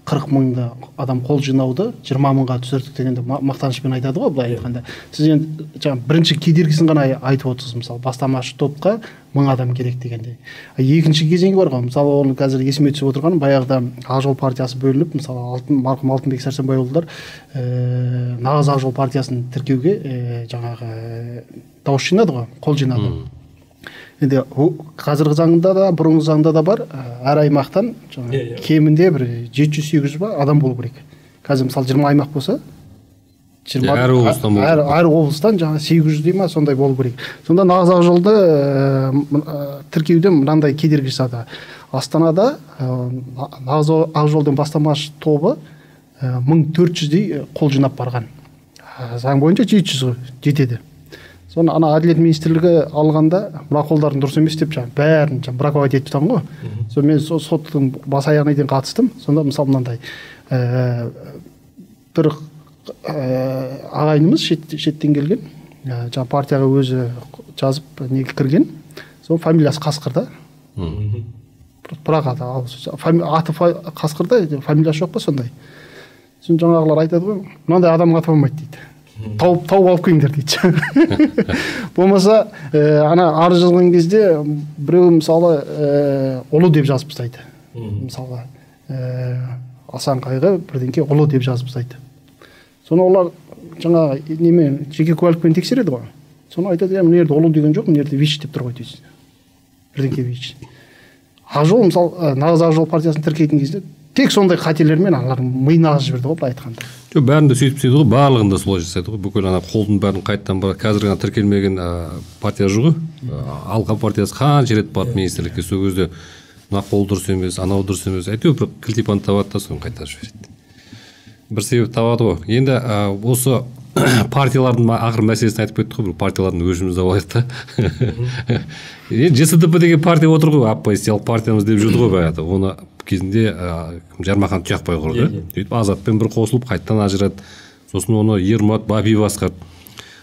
40 мыңды адам қол жинауды 20 мыңға түсірдік дегенді мақтанышпен айтады ғой, былай айтқанда. Сіз енді жаңа бірінші кедергісін ғана айтып отырсыз, мысалы бастамашы топқа 1000 адам керек дегенде. Екінші кезеңі бар ғой, мысалы оны қазір есіме түсіп отырғаным, баяғыда Ақ жол партиясы бөлініп, мысалы марқұм Алтынбек Сәрсенбайұлдар нағыз Ақ жол партиясын тіркеуге жаңағы дауыс жинады ғой, қол жинады. Енді қазіргі заңда да, бұрынғы заңда да бар, әр аймақтан кемінде бір 700-800 ба адам болу керек. Қазір мысалы 20 аймақ болса, әр облыстан әр облыстан жаңа 800 ма сондай болу керек. Сонда нағыз Ақ жолды тіркеуде мынандай кедергі жасады. Астанада нағыз Ақ жолдың бастамашы тобы 1400-дей қол жинап барған. Заң бойынша 700 жетеді. Соны ана әділет министрлігі алғанда мына қолдардың дұрыс емес деп жаңа бәрін жаңа браковать етіп тастаған ғой. Сол мен соттың бас аяғына дейін қатыстым. Сонда мысалы мынандай бір ағайынымыз шеттен келген, жаңа партияға өзі жазып неге кірген. Сол фамилиясы Қасқыр да. Бірақ аты Қасқыр да, фамилиясы жоқ па сондай. Сосын жаңағылар айтады ғой, мынандай адамға аты болмайды дейді. Тауып алып келіңдер дейді. Болмаса, ана арыз жазған кезде біреу мысалы ұлы деп жазып тастайды. Мысалға, Асан Қайғы бірдеңке ұлы деп жазып тастайды. Соны олар жаңа немен жеке куәлікпен тексереді ғой. Соны айтады, мына жерде ұлы деген жоқ, мына жерде ВИЧ деп тұр ғой дейсіз. Бірдеңке ВИЧ. Ақ жол, мысалы, нағыз Ақ жол партиясын тіркейтін кезде тек сондай қателермен аналардың миын ағызып жіберді ғой, былай айтқанда. Жоқ, бәрін де сөйтіп істейді ғой, барлығын да солай жасайды ғой. Бүкіл ана қолдың бәрін қайтадан бар. Қазір ғана тіркелмеген партия жоқ ғой. Алқа партиясы қанша рет барып министрлікке, сол кезде мына қол дұрыс емес, анау дұрыс емес, әйтеуір бір кілтипан табады да соны қайтарып жібереді. Бір себеп табады ғой. Енді осы партиялардың ақыр мәселесін айтып кеттік қой, бір партиялардың өзіміз алайық та. Енді ЖСДП деген партия отыр ғой, оппозициялық партиямыз деп жүрді ғой баяғыда. Оны кезінде Жармахан Тұяқбай құрды. Сөйтіп Азатпен бір қосылып қайтадан ажырады. Сосын оны Ермұрат Бапи басқарды.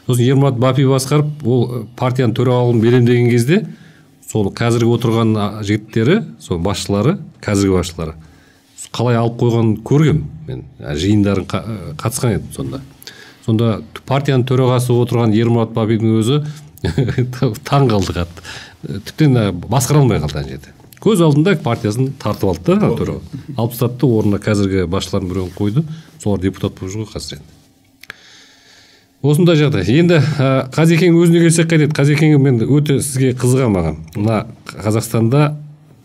Сосын Ермұрат Бапи басқарып, ол партияның төрағалығын берем деген кезде, сол қазіргі отырған жігіттері, сол басшылары, қазіргі басшылары қалай алып қойғанын көргем мен, жиындарын қатысқан едім сонда. Сонда партияның төрағасы отырған Ермұрат Бапидің өзі Таң қалды қатты. Тіптен басқара алмай қалды ана жерде. Көз алдында партиясын тартып алды да төраға. Алып тастады, орнына қазіргі басшылардың біреуін қойды. Солар депутат болып жүр ғой қазір енді. Осындай жағдай. Енді Қазекең өзіне келсек қайтеді. Қазекең, мен өте сізге қызығамын маған. Мына Қазақстанда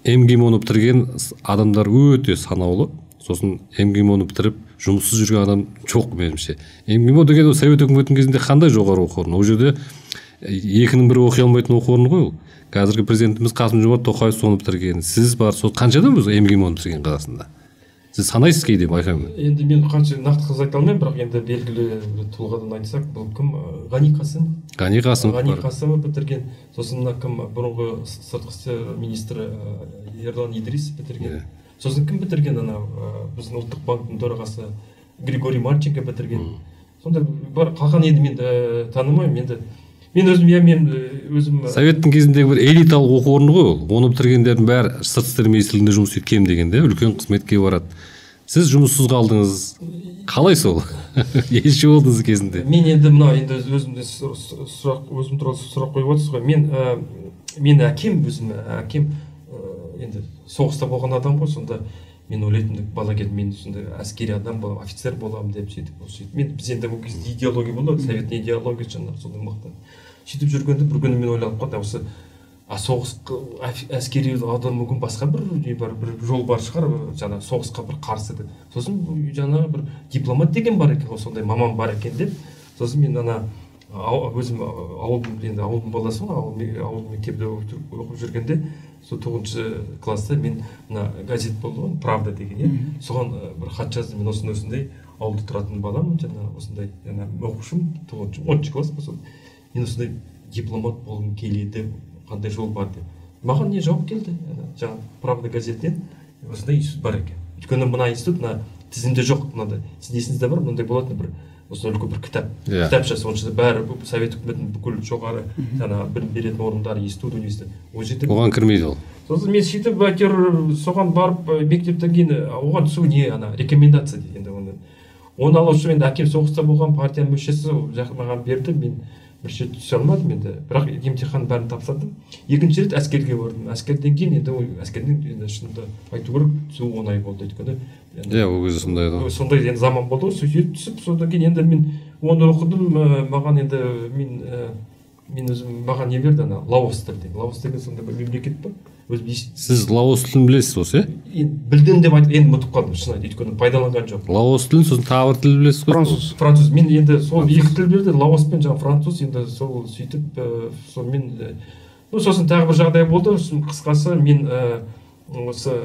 МГИМО-ны бітірген адамдар өте санаулы. Сосын МГИМО-ны бітіріп жұмыссыз жүрген адам жоқ меніңше. МГИМО деген ол Совет өкіметінің кезінде қандай жоғары оқу орны? Ол жерде екінің бірі оқи алмайтын оқу орны ғой ол. Қазіргі президентіміз Қасым-Жомарт Тоқаев соны бітірген. Сіз бар, сол қанша адам өзі МГИМО-ны бітірген Қазақстанда? Сіз санайсыз кейде, байқаймын. Енді мен қанша нақты қыз айта алмаймын, бірақ енді белгілі бір тұлғадан айтсақ, бұл кім? Ғани Қасымов. Ғани Қасымов. Ғани Қасымов бітірген. Сосын мына кім, бұрынғы сыртқы істер министрі Ерлан Идрис бітірген. Сосын кім бітірген, анау біздің ұлттық банктің төрағасы Григорий Марченко бітірген. Сонда бар, қалған енді мен танымаймын енді. Мен өзім, иә, мен өзім Советтің кезіндегі бір элиталық оқу орны ғой ол. Оны бітіргендердің бәрі сыртқы істер министрлігінде жұмыс істейді кем дегенде, үлкен қызметке барады. Сіз жұмыссыз қалдыңыз. Қалай сол? Елші болдыңыз кезінде. Мен енді мынау енді өзімде сұрақ, өзім туралы сұрақ қойып отырсыз ғой. Мен мен әкем, өзім әкем енді соғыста болған адам ғой, сонда мен ойлайтынмын, бала кезімде мен сондай әскери адам боламын, офицер боламын деп сөйтіп, сөйтіп. Мен біз енді ол кезде идеология болды, советтің идеологиясы жаңағы сондай мықты. Сөйтіп жүргенде бір күні мен ойланып қалдым, осы соғыс әскери адам мүмкін басқа бір не бар, бір жол бар шығар, жаңағы соғысқа бір қарсы деп. Сосын жаңағы бір дипломат деген бар екен ғой, сондай маман бар екен деп. Сосын мен ана өзім ауылдың, енді ауылдың баласымын ғой, ауыл мектепте оқып жүргенде, сол 9 класста мен мына газет болды ғой, Правда деген, иә, соған бір хат жаздым. Мен осындай осындай ауылда тұратын баламын, жаңағы осындай жаңағы оқушымын, 9 10 класс па сол. Мен осындай дипломат болғым келеді, қандай жол бар деп. Маған не жауап келді? Жаңағы Правда газетінен осындай институт бар екен. Өйткені мына институт мына тізімде жоқ, мынандай. Сіздің есіңізде бар, мынандай болатын бір осындай үлкен бір кітап. Кітапша, соның ішінде бәрі Совет үкіметінің бүкіл жоғары жаңағы білім беретін орындары, институт, университет. Ол жерде оған кірмейді ол. Сосын мен сөйтіп әйтеуір соған барып мектептен кейін оған түсу не ана рекомендация дейді енді оны. Оны алу үшін енді әкем соғыста болған партияның мүшесі маған берді, мен бірінші рет түсе алмадым енді, бірақ емтихан бәрін тапсырдым. Екінші рет әскерге бардым. Әскерден кейін енді ол әскерден енді шынында айту керек, түсу оңай болды, өйткені иә, ол кезде сондай еді. Сондай енді заман болды ғой, сөйтіп түсіп, содан кейін енді мен оны оқыдым, маған енді мен өзім маған не берді ана лаос тілі деген. Лаос деген сондай бір мемлекет бар. Өзім Сіз лаос тілін білесіз осы, иә? Білдім деп айтып, енді ұмытып қалдым, шын айтып, өйткені пайдаланған жоқпын. Лаос тілін, сосын тағы бір тіл білесіз ғой? Француз. Француз. Мен енді сол екі тіл берді, лаос пен жаңағы француз, енді сол сөйтіп, сонымен, ну, сосын тағы бір жағдай болды, сосын қысқасы мен осы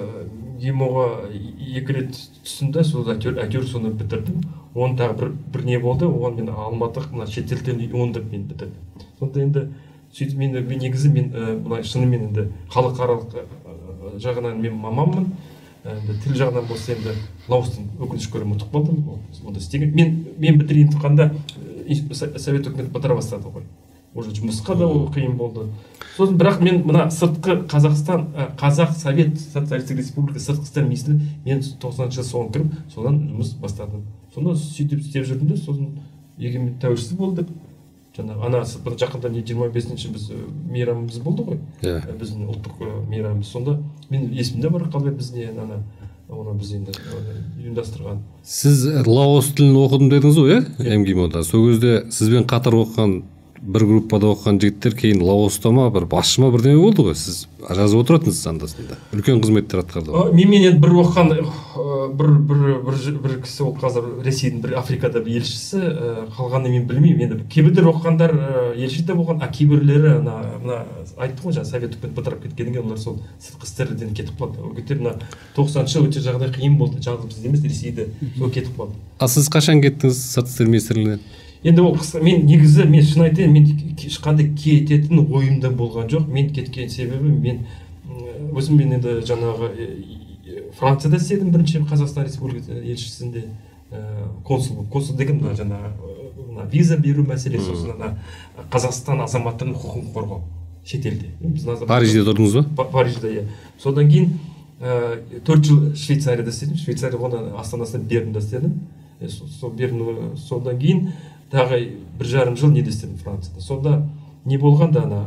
ГИМО-ға 2 рет түстім де, сол әйтеуір соны бітірдім. Оның тағы бір не болды, оған мен Алматы мына шетелден оны да мен бітірдім. Сонда енді сөйтіп мен негізі мен былай шынымен енді халықаралық жағынан мен маманмын. Енді тіл жағынан болса енді лаостың өкінішке орай ұмытып қалдым. Онда істеген. Мен бітірейін тұтқанда Совет үкіметі бытыра бастады ғой. Уже жұмысқа да ол қиын болды. Сосын бірақ мен мына сыртқы Қазақстан, Қазақ Совет Социалистік Республика сыртқы істер министрі мен 90-шы жылы соған кіріп, содан жұмыс бастадым. Сонда сөйтіп істеп жүрдім де, сосын егемен тәуелсіз болдық. Жаңағы ана бір жақында не 25-ші біз мейрамымыз болды ғой. Біздің ұлттық мейрамымыз. Сонда мен есімде бар, қалай біз не ана оны біз енді ұйымдастырған. Сіз лаос тілін оқыдым дедіңіз ғой, иә? МГИМО-да. Сол кезде сізбен қатар оқыған бір группада оқыған жігіттер кейін Лаоста ма, бір басшы ма бірдеме болды ғой. Сіз жазып отыратынсыз анда-санда. Үлкен қызметтер атқарды ғой. Менімен енді бір оқыған бір кісі, ол қазір Ресейдің бір Африкада бір елшісі, қалғанын мен білмеймін. Енді кейбіреулер оқығандар елші де болған, а кейбіреулері мына айттым ғой, жаңа Совет үкіметі бытырап кеткеннен кейін олар сол сыртқы істерден кетіп қалды. Ол кезде мына 90-шы жыл өте жағдай қиын болды. Жалғыз бізде емес, Ресейде сол кетіп қалды. А сіз қашан кеттіңіз сыртқы істер министрлігінен? Енді ол қысқа, мен негізі, мен шын айтайын, мен ешқандай кететін ойым да болған жоқ. Мен кеткен себебі, мен өзім мен енді жаңағы Францияда істедім бірінші Қазақстан Республикасы елшісінде, консул. Консул деген мына жаңағы мына виза беру мәселесі, сосын ана Қазақстан азаматтарының құқығын қорғау шетелде. Парижде тұрдыңыз ба? Парижде, иә. Содан кейін 4 жыл Швейцарияда істедім. Швейцария оның астанасында Бернде істедім. Сол Берн, содан кейін тағы 1,5 жыл неде істедім Францияда. Сонда не болғанда ана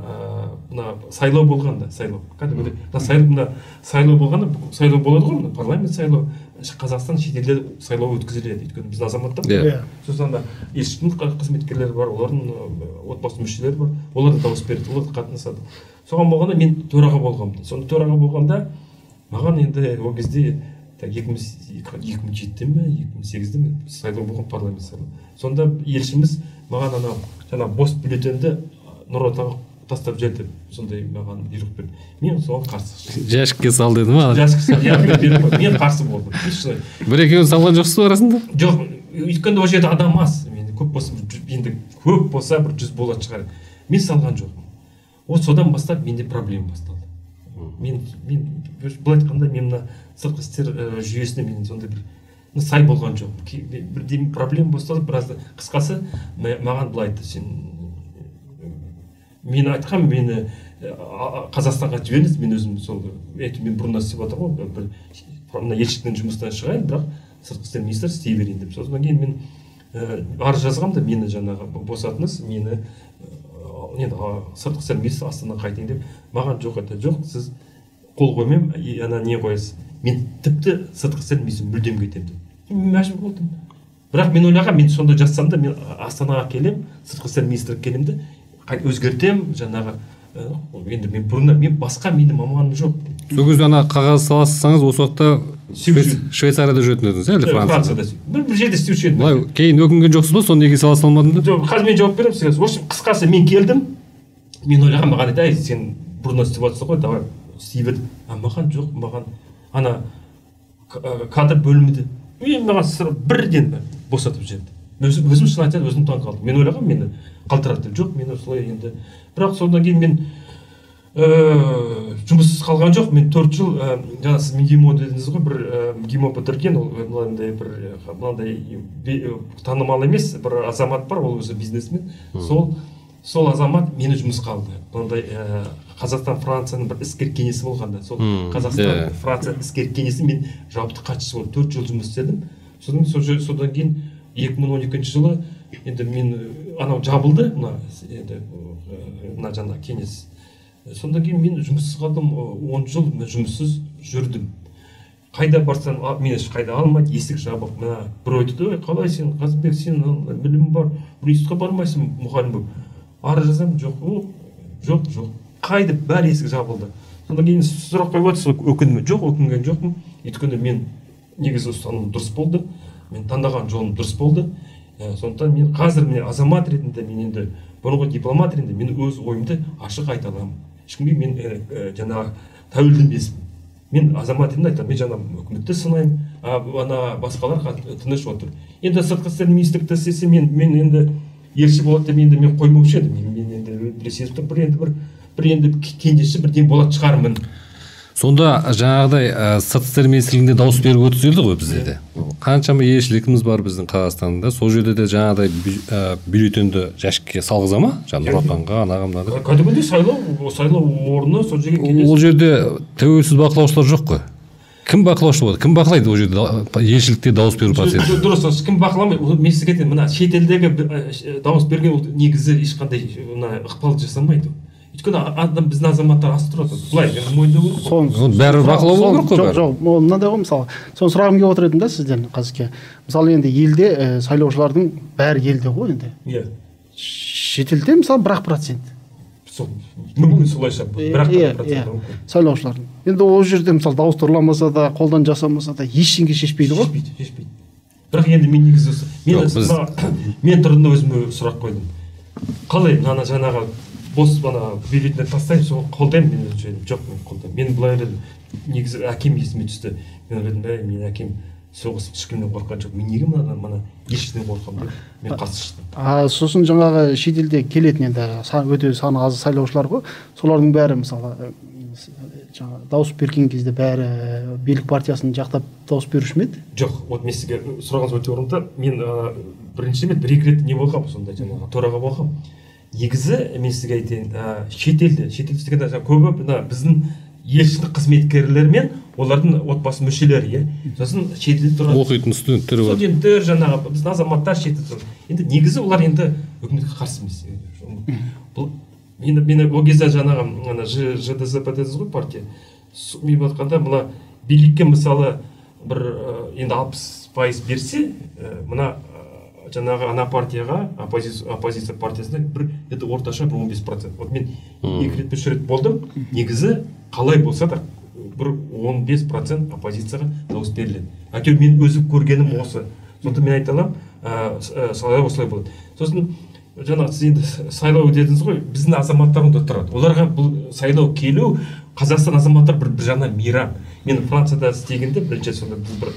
мына сайлау болғанда, сайлау кәдімгідей мына сайлау болғанда, сайлау болады ғой, мына парламент сайлау, Қазақстан шетелде сайлау өткізіледі, өйткені біздің азаматтар. Сосын ана елшіліктің қызметкерлері бар, олардың отбасы мүшелері бар, олар да дауыс береді, олар да қатынасады. Соған болғанда мен төраға болғанмын. Сонда төраға болғанда маған енді ол кезде 2007-де ме, 2008-де ме сайлау болған, парламент сайлау. Сонда елшіміз маған анау жаңа бос бюллетенді Нұр Отанға тастап жіберді, сондай маған бұйрық берді. Мен соған қарсы. Жәшікке сал деді ма? Жәшікке сал, мен қарсы болдым. Бір екеуін салған жоқсыз ба арасында? Жоқ, өйткені ол жерде адам аз. Мен көп болса, енді көп болса бір 100 болатын шығар. Мен салған жоқпын. Вот содан бастап менде проблема басталды. Мен былай айтқанда, мен мына сыртқы істер жүйесіне мен сондай бір сай болған жоқ. Бірдеме проблема басталды, біраз қысқасы маған былай айтты, сен мен айтқам, мені Қазақстанға жіберіңіз, мен өзім сол, мен бұрыннан істеп жатырмын ғой, бір мына елшіліктің жұмысынан шығайын, бірақ сыртқы істер министрі істей берейін деп. Содан кейін мен арыз жазғанмын да, мені жаңағы босатыңыз, мені енді сыртқы істер министрі Астанаға қайтайын деп. Маған жоқ, это жоқ, сіз қол қоймаймын, ана не қоясыз, мен тіпті сыртқы істер министрі мүлдем кетемін деп. Мен мәжбүр болдым. Бірақ мен ойлағанмын, мен сонда жазсам да, мен Астанаға келемін, сыртқы істер министрі келемін де, өзгертемін жаңағы. Енді мен бұрыннан, мен басқа менің маманым жоқ. Сол кезде ана қағаз салсаңыз, осы уақытта Швейцарияда жүретін едіңіз, әлде Францияда? Бір жерде істеуші едім. Былай кейін өкінген жоқсыз ба, соны неге сала салмадым деп? Жоқ, қазір мен жауап беремін сізге. В общем, қысқасы, мен келдім, мен ойлағанмын, маған айтады, әй, сен бұрыннан істеп жатырсың ғой, давай істей бер. А маған жоқ, маған ана кадр бөлімі мен маған бірден босатып жіберді. Өзім шын айтсам, өзім таң қалдым. Мен ойлағанмын, мені қалдырады деп. Жоқ, мені солай енді. Бірақ содан кейін мен жұмыссыз қалған жоқ. Мен 4 жыл, жаңа сіз МГИМО дедіңіз ғой, бір МГИМО бітірген, ол мынандай бір мынандай танымал емес бір азамат бар, ол өзі бизнесмен. Сол азамат мені жұмысқа алды. Мынандай Қазақстан Францияның бір іскер кеңесі болғанда, сол Қазақстан Франция іскер кеңесі мен жауапты хатшысы болып 4 жыл жұмыс істедім. Содан кейін 2012 жылы енді мен анау жабылды, мына енді мына жаңа кеңес. Содан кейін мен жұмыссыз қалдым, 10 жыл мен жұмыссыз жүрдім. Қайда барсам, мені ешқайда алмайды, есік жабық. Мына біреу айтады, ой, қалай сен, Қазыбек, сен білімің бар, бір институтқа бармайсың мұғалім болып. Арыз жазамын, жоқ, о, жоқ, жоқ. Қайда, бәрі есік жабылды. Содан кейін сұрақ қойып отырсыз, өкіндім. Жоқ, өкінген жоқпын. Өйткені мен негізі ұстанымым дұрыс болды. Мен таңдаған жолым дұрыс болды. Сондықтан мен қазір міне азамат ретінде, мен енді бұрынғы дипломат ретінде мен өз ойымды ашық айта аламын. Ешкімге мен жаңағы тәуелді емеспін. Мен азамат ретінде айтамын, мен жаңа үкіметті сынаймын, ана басқалар тыныш отыр. Енді сыртқы істер министрлікті істесе, мен енді елші болады деп енді мен қоймаушы едім. Мен енді бір сезіп тұрмын, бір енді бір енді кеңесші бірдеңе болатын шығармын. Сонда жаңағыдай сыртқы істер министрлігінде дауыс беру өткізілді ғой бізде де. Қаншама елшілігіміз бар біздің Қазақстанда. Сол жерде де жаңағыдай бюллетенді жәшікке салғыза ма? Жаңа Нұр Отанға, анаға, мынаға. Кәдімгідей сайлау орны сол жерге келесің. Ол жерде тәуелсіз бақылаушылар жоқ қой. Кім бақылаушы болады? Кім бақылайды ол жерде елшілікте дауыс беру процесін? Дұрыс, осы кім бақыламайды? Ол мен сізге айтайын, мына шетелдегі дауыс берген ол негізі ешқандай мына ықпал жасамайды. Өйткені адам, біздің азаматтар аз тұрады. Былай, мен мойындау керек қой. Оны бәрібір бақылау болу керек қой Жоқ, бәрі. жоқ, ол мынандай ғой, мысалы. Соны сұрағым келіп отыр едім да сізден қазірге. Мысалы, енді елде сайлаушылардың бәрі елде ғой енді. Иә. Шетелде, мысалы, 1-ақ процент. Сол, мүмкін солайша, 1-ақ процент мүмкін. Сайлаушылардың. Енді ол жерде, мысалы, дауыс ұрламаса да, қолдан жасамаса да, ештеңе шешпейді ғой. Шешпейді, шешпейді. Бірақ енді мен негізі осы, мен Жоқ, біз мен тұрдым да өзіме сұрақ қойдым. Қалай мынаны жаңағы бос ана бюллетенді тастаймын, соны қолдаймын, мен өзім жоқ, мен қолдаймын. Мен былай ойладым, негізі әкем есіме түсті. Мен ойладым, әй, менің әкем соғыс ешкімнен қорыққан жоқ. Мен неге мынадан мына ешкімнен қорқамын деп мен қарсы шықтым. Сосын жаңағы шетелде келетін енді өте саны аз сайлаушылар ғой. Солардың бәрі, мысалы, жаңа дауыс берген кезде бәрі билік партиясын жақтап дауыс беруші ме еді? Жоқ, вот мен сізге сұрағыңыз өте орынды. Мен бірінші рет, бір екі рет не болғанмын, сонда жаңағы төраға болғанмын. Негізі мен сізге айтайын, шетелде дегенде жаңа көбі мына біздің елшілік қызметкерлері мен олардың отбасы мүшелері, иә. Сосын шетелде тұрған оқитын студенттер бар. Студенттер, жаңағы біздің азаматтар шетелде тұрады. Енді негізі олар енді үкіметке қарсы емес. Бұл Мен ол кезде жаңағы ана ЖДЗП дедіңіз ғой, партия. Мен айтқанда мына билікке мысалы бір енді 60% берсе, мына жаңағы ана партияға, оппозиция партиясына бір енді орташа бір 15%. Вот мен 2 рет 3 рет болдым, негізі қалай болса да бір 15% оппозицияға дауыс беріледі. Әйтеуір мен өзім көргенім осы. Сондықтан мен айта аламын, сайлау осылай болады. Сосын жаңағы сіз енді сайлау дедіңіз ғой, біздің азаматтар онда тұрады. Оларға бұл сайлау келу, Қазақстан азаматтар бір жағынан мейрам. Мен Францияда істегенде бірінші сонда біз бір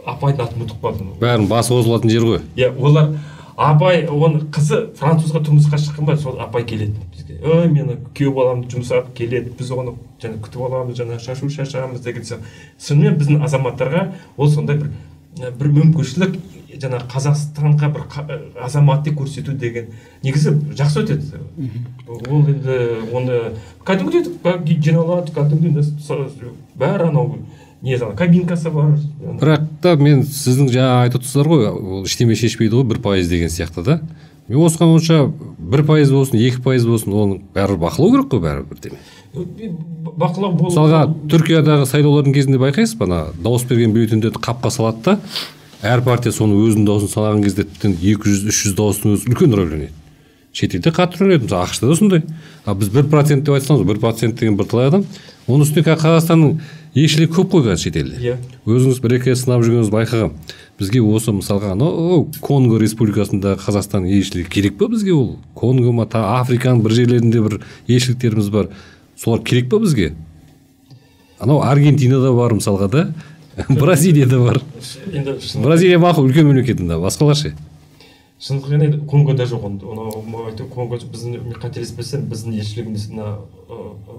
апайдың атын ұмытып қалдым. Бәрін басы қосылатын жер ғой. Иә, олар апай, оның қызы французға тұрмысқа шыққан ба, сол апай келеді бізге. Ой, мені күйеу баламды жұмсап келеді, біз оны жаңа күтіп аламыз, жаңа шашу шашамыз деген сияқты. Шынымен біздің азаматтарға ол сондай бір мүмкіншілік, жаңа Қазақстанға бір азаматты көрсету деген негізі жақсы өтеді. Ол енді оны кәдімгідей жиналады, кәдімгідей бәрі анау не жаңа кабинкасы бар. Бірақ та мен сіздің жаңа айтып отырсыздар ғой, ол ештеме шешпейді ғой, 1% деген сияқты да. Мен осыған онша 1% болсын, 2% болсын, оның бәрібір бақылау керек қой, бәрібір бірдеме. Бақылау болу. Мысалға, Түркиядағы сайлаулардың кезінде байқайсыз ба, ана дауыс берген бюллетендерді қапқа салады да, әр партия соны өзінің дауысын салған кезде тіптен 200-300 дауыстың өзі үлкен рөл ойнайды. Шетелде қатты рөл ойнайды, мысалы ақш-та да сондай. Ал біз 1% деп айтсаңыз, 1% деген бірталай адам. Оның үстіне Қазақстанның елшілігі көп қой қазір шетелде. Иә. Өзіңіз бір екі рет сынап жүргеніңізді байқағам. Бізге осы мысалға анау Конго Республикасында Қазақстанның елшілігі керек па бізге ол? Конго ма, Африканың бір жерлерінде бір елшіліктеріміз бар. Солар керек па бізге? Анау Аргентинада бар мысалға да, Бразилияда бар. Енді Бразилия мақұл үлкен мемлекет енді, басқалар ше? Шындық енді Конгода жоқ оны. Оны айту, Конго біздің, мен қателеспесем, біздің елшілігіміз мына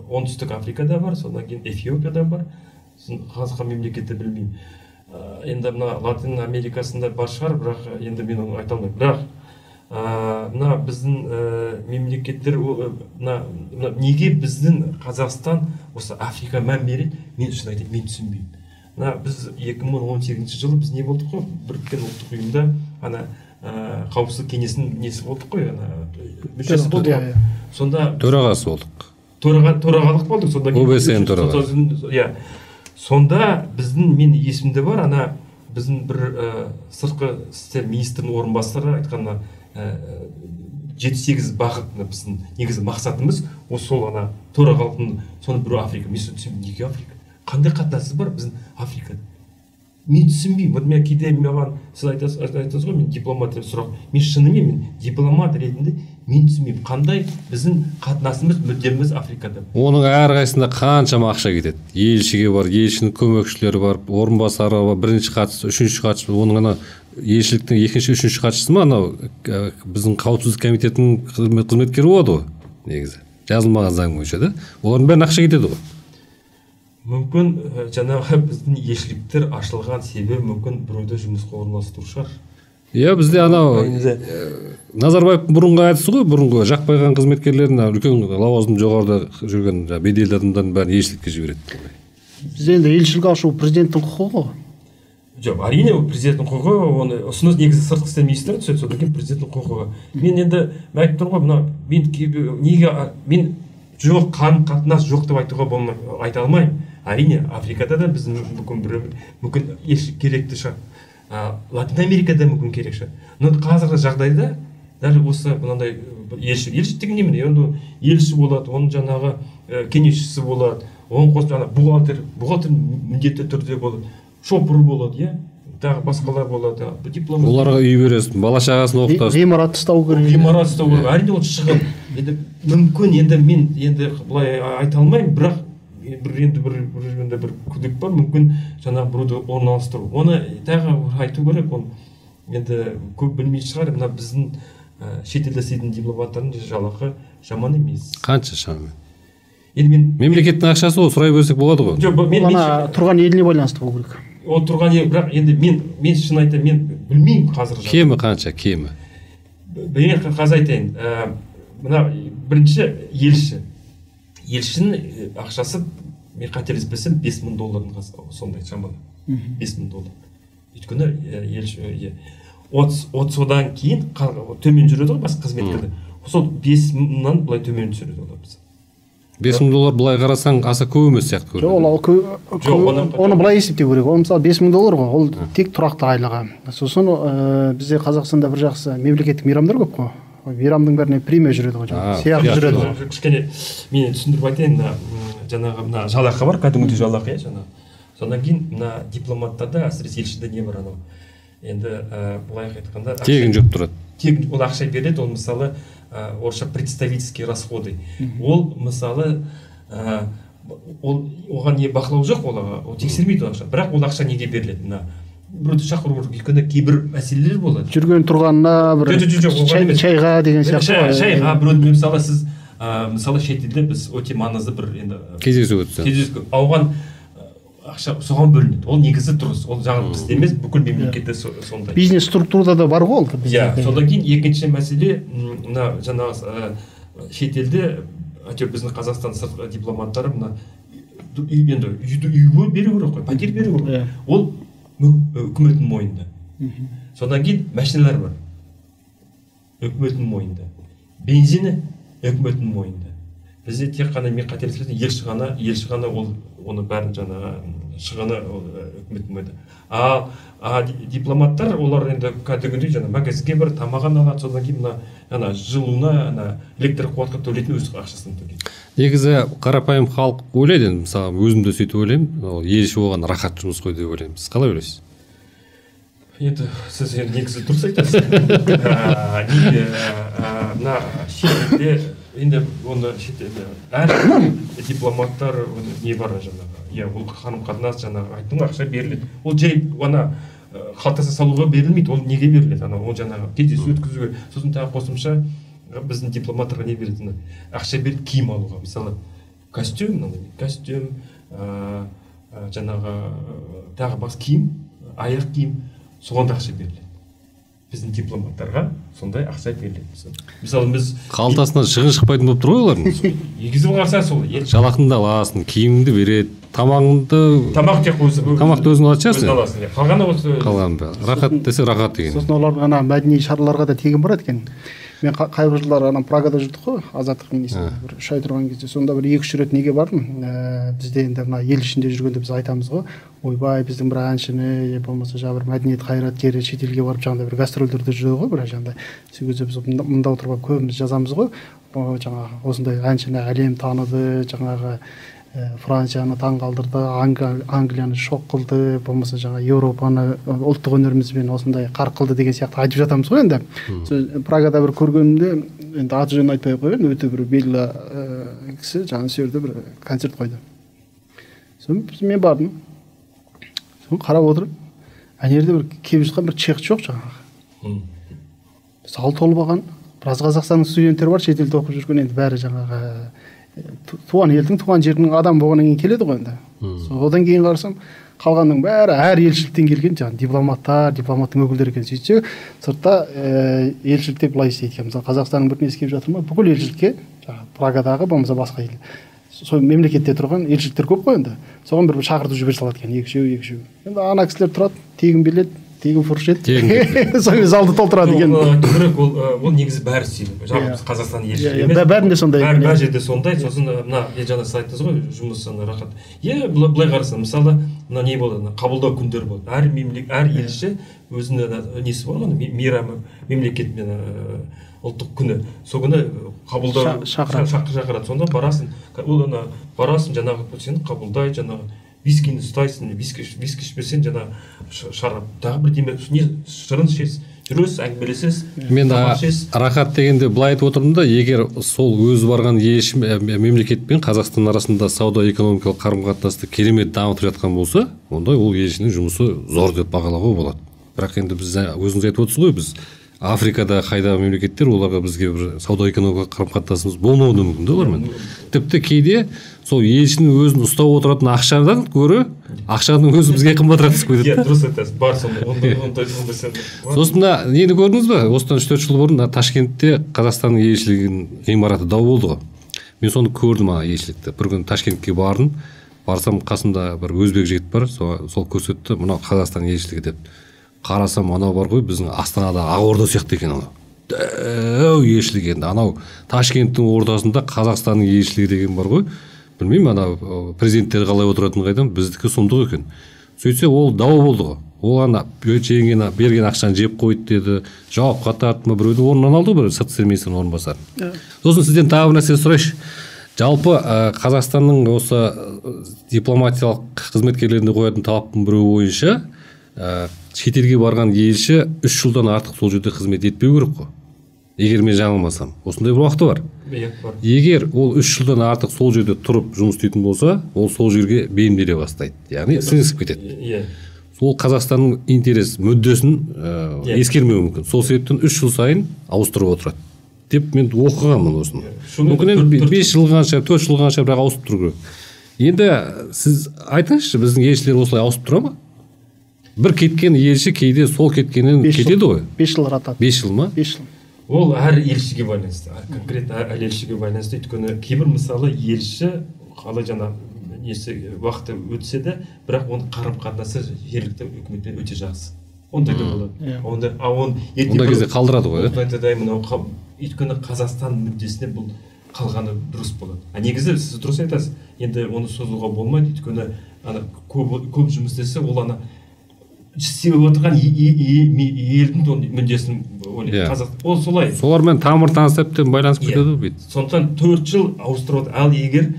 Оңтүстік Африкада бар, содан кейін Эфиопияда бар. Сосын басқа мемлекетті білмеймін. Енді мына Латын Америкасында бар шығар, бірақ енді мен оны айта алмаймын. Бірақ мына біздің мемлекеттер, мына неге біздің Қазақстан осы Африка мән береді, мен шын айтайын, мен түсінбеймін. Мына біз 2018 жылы біз не болдық қой, Біріккен Ұлттық Ұйымда ана қауіпсіздік кеңесінің несі болдық қой, ана мүшесі болдық қой. Сонда төрағасы болдық. Төрағалық болдық, сонда ОБСН төрағасы. Иә. Сонда біздің, мен есімде бар, ана біздің бір сыртқы істер министрінің орынбасары айтқан 7-8 бағыт біздің негізгі мақсатымыз, ол сол ана төрағалықтың, соны біреу Африка. Мен түсінбеймін, неге Африка? Қандай қатынасы бар біздің Африкада? Мен түсінбеймін. Вот мен кейде маған сіз айтасыз ғой, мен дипломат деп сұрақ. Мен шынымен мен дипломат ретінде мен түсінбеймін, қандай біздің қатынасымыз, мүддеміз Африкада. Оның әрқайсысында қаншама ақша кетеді. Елшіге бар, елшінің көмекшілері бар, орынбасары бар, бірінші хатшысы, үшінші хатшысы, оның ана елшіліктің екінші, үшінші хатшысы ма, анау біздің қауіпсіздік комитетінің қызметкері болады ғой, негізі. Жазылмаған заң бойынша да. Олардың бәріне ақша кетеді ғой. Мүмкін жаңағы біздің елшіліктер ашылған себебі мүмкін біреуді жұмысқа орналастыру шығар. Иә, бізде анау Назарбаевтың бұрынғы әдісі ғой, бұрынғы жақпайған қызметкерлерін, үлкен лауазым жоғарыда жүрген беделді адамдардың бәрін елшілікке жібереді. Бізде енді елшілік ашу президенттің құқығы ғой. Жоқ, әрине ол президенттің құқығы, оны ұсыныс негізі сыртқы істер министрі түседі, содан кейін президенттің құқығы. Мен енді айтып тұрмын ғой, мына мен неге мен жоқ қарым қатынас жоқ деп айтуға болмайды, айта алмаймын. Әрине, Африкада да біздің мүмкін бір мүмкін елшілік керекті шығар. Латин Америкада мүмкін керек шығар. Но қазіргі жағдайда дәл осы мынандай елші, елші деген немене? Енді елші болады, оның жаңағы кеңесшісі болады, оның қосып жаңағы бухгалтер, бухгалтер міндетті түрде болады, шопыр болады, иә, тағы басқалар болады, дипломат. Оларға үй бересің, бала шағасын оқытасың. Ғимарат ұстау керек. Ғимарат ұстау керек. Әрине ол шығын. Енді мүмкін, енді мен енді былай айта алмаймын, бірақ бір енді бір енді бір күдік бар, мүмкін жаңағы біреуді орналастыру. Оны тағы айту керек, оны енді көп білмейтін шығар, мына біздің шетелде істейтін дипломаттардың жалақы жаман емес. Қанша шамамен? Енді мен мемлекеттің ақшасы ғой, сұрай берсек болады ғой. Жоқ, мен ана тұрған еліне байланысты болу керек. Ол тұрған ел, бірақ енді мен шын айтайын, мен білмеймін қазір. Кемі қанша, кемі? Мен қазір айтайын. Мына бірінші елші. Елшінің ақшасы, мен қателеспесем, 5000 доллардың сондай шамалы. 5000 доллар. Өйткені елші, от содан кейін төмен жүреді ғой басқа қызметкерлер. Сол 5000-нан былай төмен түсіреді олар. 5000 доллар былай қарасаң аса көп емес сияқты көрінеді. Жоқ, ол оны былай есептеу керек. Ол мысалы 5000 доллар ғой, ол тек тұрақты айлығы. Сосын бізде Қазақстанда бір жақсы мемлекеттік мейрамдар көп қой. Мейрамдың бәріне премия жүреді ғой, сыйақы жүреді ғой. Кішкене мен түсіндіріп айтайын, мына жаңағы мына жалақы бар, кәдімгідей жалақы, иә, жаңағы. Содан кейін мына дипломаттарда, әсіресе елшіде не бар анау. Енді былай айтқанда тегін жүріп тұрады. Тегін ол ақша береді, ол мысалы орысша представительские расходы. Ол мысалы ол оған не бақылау жоқ, ол тексермейді ол ақша. Бірақ ол ақша неге беріледі? Мына біреуді шақыру керек, өйткені кейбір мәселелер болады. Жүрген тұрғанына бір шайға деген сияқты. Шайға біреуді мысалы сіз мысалы шетелде біз өте маңызды бір енді кездесу өтті. Кездесу. Оған ақша соған бөлінеді. Ол негізі дұрыс. Ол жаңағы бізде емес, бүкіл мемлекетте сондай. Бизнес структурада да бар ғой ол бізде. Иә, содан кейін екінші мәселе мына жаңағы шетелде әйтеуір біздің Қазақстан сыртқы дипломаттары мына енді үйді беру керек қой, пәтер беру керек. Ол үкіметтің мойнында. Содан кейін машиналар бар. Үкіметтің мойнында. Бензині үкіметтің мойнында. Бізде тек қана мен қателеспесем елші ғана ол оны бәрін жаңағы шығыны ол үкіметтің мойнында. А дипломаттар олар енді кәдімгідей жаңа магазинге барып тамағын алады, содан кейін мына ана жылуына, ана электр қуатқа төлейтін өз ақшасын төлейді. Негізі қарапайым халық ойлайды енді, мысалы өзім де сөйтіп ойлаймын, ол елші болған рахат жұмыс қой деп ойлаймын. Сіз қалай ойлайсыз? Енді сіз енді негізі дұрыс айтасыз. Неге мына шетелде енді оны шетелде әр дипломаттар не бар жаңағы, иә, ол қарым-қатынас жаңағы айттым ғой, ақша беріледі. Ол жай ана қалтасына салуға берілмейді, ол неге беріледі? Ана ол жаңағы кездесу өткізуге, сосын тағы қосымша біздің дипломаттарға не береді? Ақша беріп киім алуға, мысалы костюм, мынандай костюм, жаңағы тағы бас киім, аяқ киім, соған да ақша беріледі. Біздің дипломаттарға сондай ақша беріледі. Мысалы біз қалтасынан шығын шықпайтын болып тұр ғой олардың. Негізі қараса сол. Жалақыңды аласың, киіміңді береді, тамағыңды тамақ тек өзі тамақты өзің алатын шығарсың. Өзің аласың. Қалғаны осы қалғаны бәрі. Рахат десе рахат деген. Сосын олардың ана мәдени шараларға да тегін барады екен. Мен қайбір жылдары ана Прагада жүрдік қой, азаттық министрі бір 3 ай тұрған кезде, сонда бір 2-3 рет неге бардым. Бізде енді мына ел ішінде жүргенде біз айтамыз ғой, ойбай біздің бір әншіні, я болмаса жаңа бір мәдениет қайраткері шетелге барып жаңағыдай бір гастрольдерде жүреді ғой, бір жаңағыдай. Сол кезде біз мында отырып алып көбіміз жазамыз ғой, жаңағы осындай әншіні әлем таныды, жаңағы Францияны таң қалдырды, Англияны шок қылды, болмаса жаңа Еуропаны ұлттық өнерімізбен осындай қарқ қылды деген сияқты айтып жатамыз ғой енді. Сол Прагада бір көргенімде, енді аты жөнін айтпай ақ қояйын, өте бір белгілі кісі жаңа сол жерде бір концерт қойды. Сосын мен бардым. Сосын қарап отырып, ана жерде бір келіп жатқан бір чех жоқ жаңағы. Зал толып алған, біраз Қазақстанның студенттері бар, шетелде оқып жүрген, енді бәрі жаңағы туған елдің, туған жердің адам болғаннан кейін келеді ғой енді. Одан кейін қарасам, қалғанның бәрі әр елшіліктен келген жаңағы дипломаттар, дипломаттың өкілдері екен. Сөйтсе, сыртта елшілікте былай істейді екен. Мысалы, Қазақстанның бір несі келіп жатыр ма, бүкіл елшілікке, жаңағы Прагадағы болмаса басқа ел, сол мемлекетте тұрған елшіліктер көп қой енді. Соған бір шақырту жібере салады екен, екі-үшеу. Енді ана кісілер тұрады, тегін билет, тегін фуршет, сонымен залды толтырады екен. Керек, ол негізі бәрі істейді. Жалпы біз Қазақстан елшілігі емес. Бәрінде сондай. Бәр жерде сондай. Сосын мына жаңа сіз айттыңыз ғой, жұмыс ана рахат. Иә, былай қарасаң, мысалы, мына не болады, қабылдау күндері болады. Әр мемлекет, әр елші өзінің несі бар ғой, мейрамы, мемлекетмен ұлттық күні. Сол күні қабылдау шақырады. Сонда барасың, ол ана барасың, жаңағы сені қабылдайды, жаңағы вискіні ұстайсың, виски ішпесең жаңа шарап, тағы бірдеме, не шырын ішесіз, жүресіз, әңгімелесесіз. Мен рахат дегенде былай айтып отырмын да, егер сол өзі барған елші мемлекет пен Қазақстан арасында сауда экономикалық қарым-қатынасты керемет дамытып жатқан болса, онда ол елшінің жұмысы зор деп бағалауға болады. Бірақ енді біз өзіңіз айтып отырсыз ғой, біз Африкада қайдағы мемлекеттер, оларға бізге бір сауда экономикалық қарым-қатынасымыз болмауы да мүмкін да олармен. Тіпті кейде сол елшінің өзін ұстап отыратын ақшадан гөрі ақшаның өзі бізге қымбатырақ түсіп кетеді. Иә, дұрыс айтасыз. Бар сондай, ондай. Сосын мына нені көрдіңіз бе? Осыдан 3-4 жыл бұрын Ташкентте Қазақстанның елшілігінің ғимараты дау болды ғой. Мен соны көрдім ана елшілікті. Бір күні Ташкентке бардым. Барсам қасымда бір өзбек жігіт бар, сол көрсетті, мынау Қазақстан елшілігі деп. Қарасам анау бар ғой, біздің Астанада Ақорда сияқты екен анау. Дәу елшілік енді. Анау Ташкенттің ортасында Қазақстанның елшілігі деген бар ғой. Білмеймін, анау президенттер қалай отыратынын қайдам, біздікі сұмдық екен. Сөйтсе ол дау болды ғой. Ол ана берген ақшаны жеп қойды деді, жауапқа тартты ма, біреуді орнынан алды ғой, бір сыртқы істер министрінің орынбасарын. Сосын сізден тағы бір нәрсе сұрайыншы. Жалпы Қазақстанның осы дипломатиялық қызметкерлеріне қоятын талаптың біреуі бойынша шетелге барған елші 3 жылдан артық сол жерде қызмет етпеу керек қой. Егер мен жаңылмасам, осындай бір уақыты бар. Егер ол 3 жылдан артық сол жерде тұрып жұмыс істейтін болса, ол сол жерге бейімделе бастайды. Яғни сіңісіп кетеді. Сол Қазақстанның интерес мүддесін ескермеуі мүмкін. Сол себептен 3 жыл сайын ауыстырып отырады деп мен оқығанмын осыны. Мүмкін енді 5 жыл қанша, 4 жыл қанша, бірақ ауысып тұру керек. Енді сіз айтыңызшы, біздің елшілер осылай ауысып тұра ма? Бір кеткен елші кейде сол кеткеннен кетеді ғой. 5 жыл ратады. 5 жыл ма? 5 жыл. Ол әр елшіге байланысты, конкретно әр елшіге байланысты. Өйткені кейбір мысалы елші қалай жаңа несі уақыты өтсе де, бірақ оның қарым-қатынасы жергілікті үкіметпен өте жақсы. Ондай да болады. Онда ондай кезде қалдырады ғой. Ондай өйткені Қазақстан мүддесіне бұл қалғаны дұрыс болады. А негізі сіз дұрыс айтасыз. Енді оны созуға болмайды, өйткені ана көп жұмыс істесе, ол ана істеп отырған елдің мүддесін ойлайды. Қазақ ол солай. Солармен тамыр таныс әбден байланысып кетеді ғой бүйтіп. Сондықтан 4 жыл ауыстырып, ал егер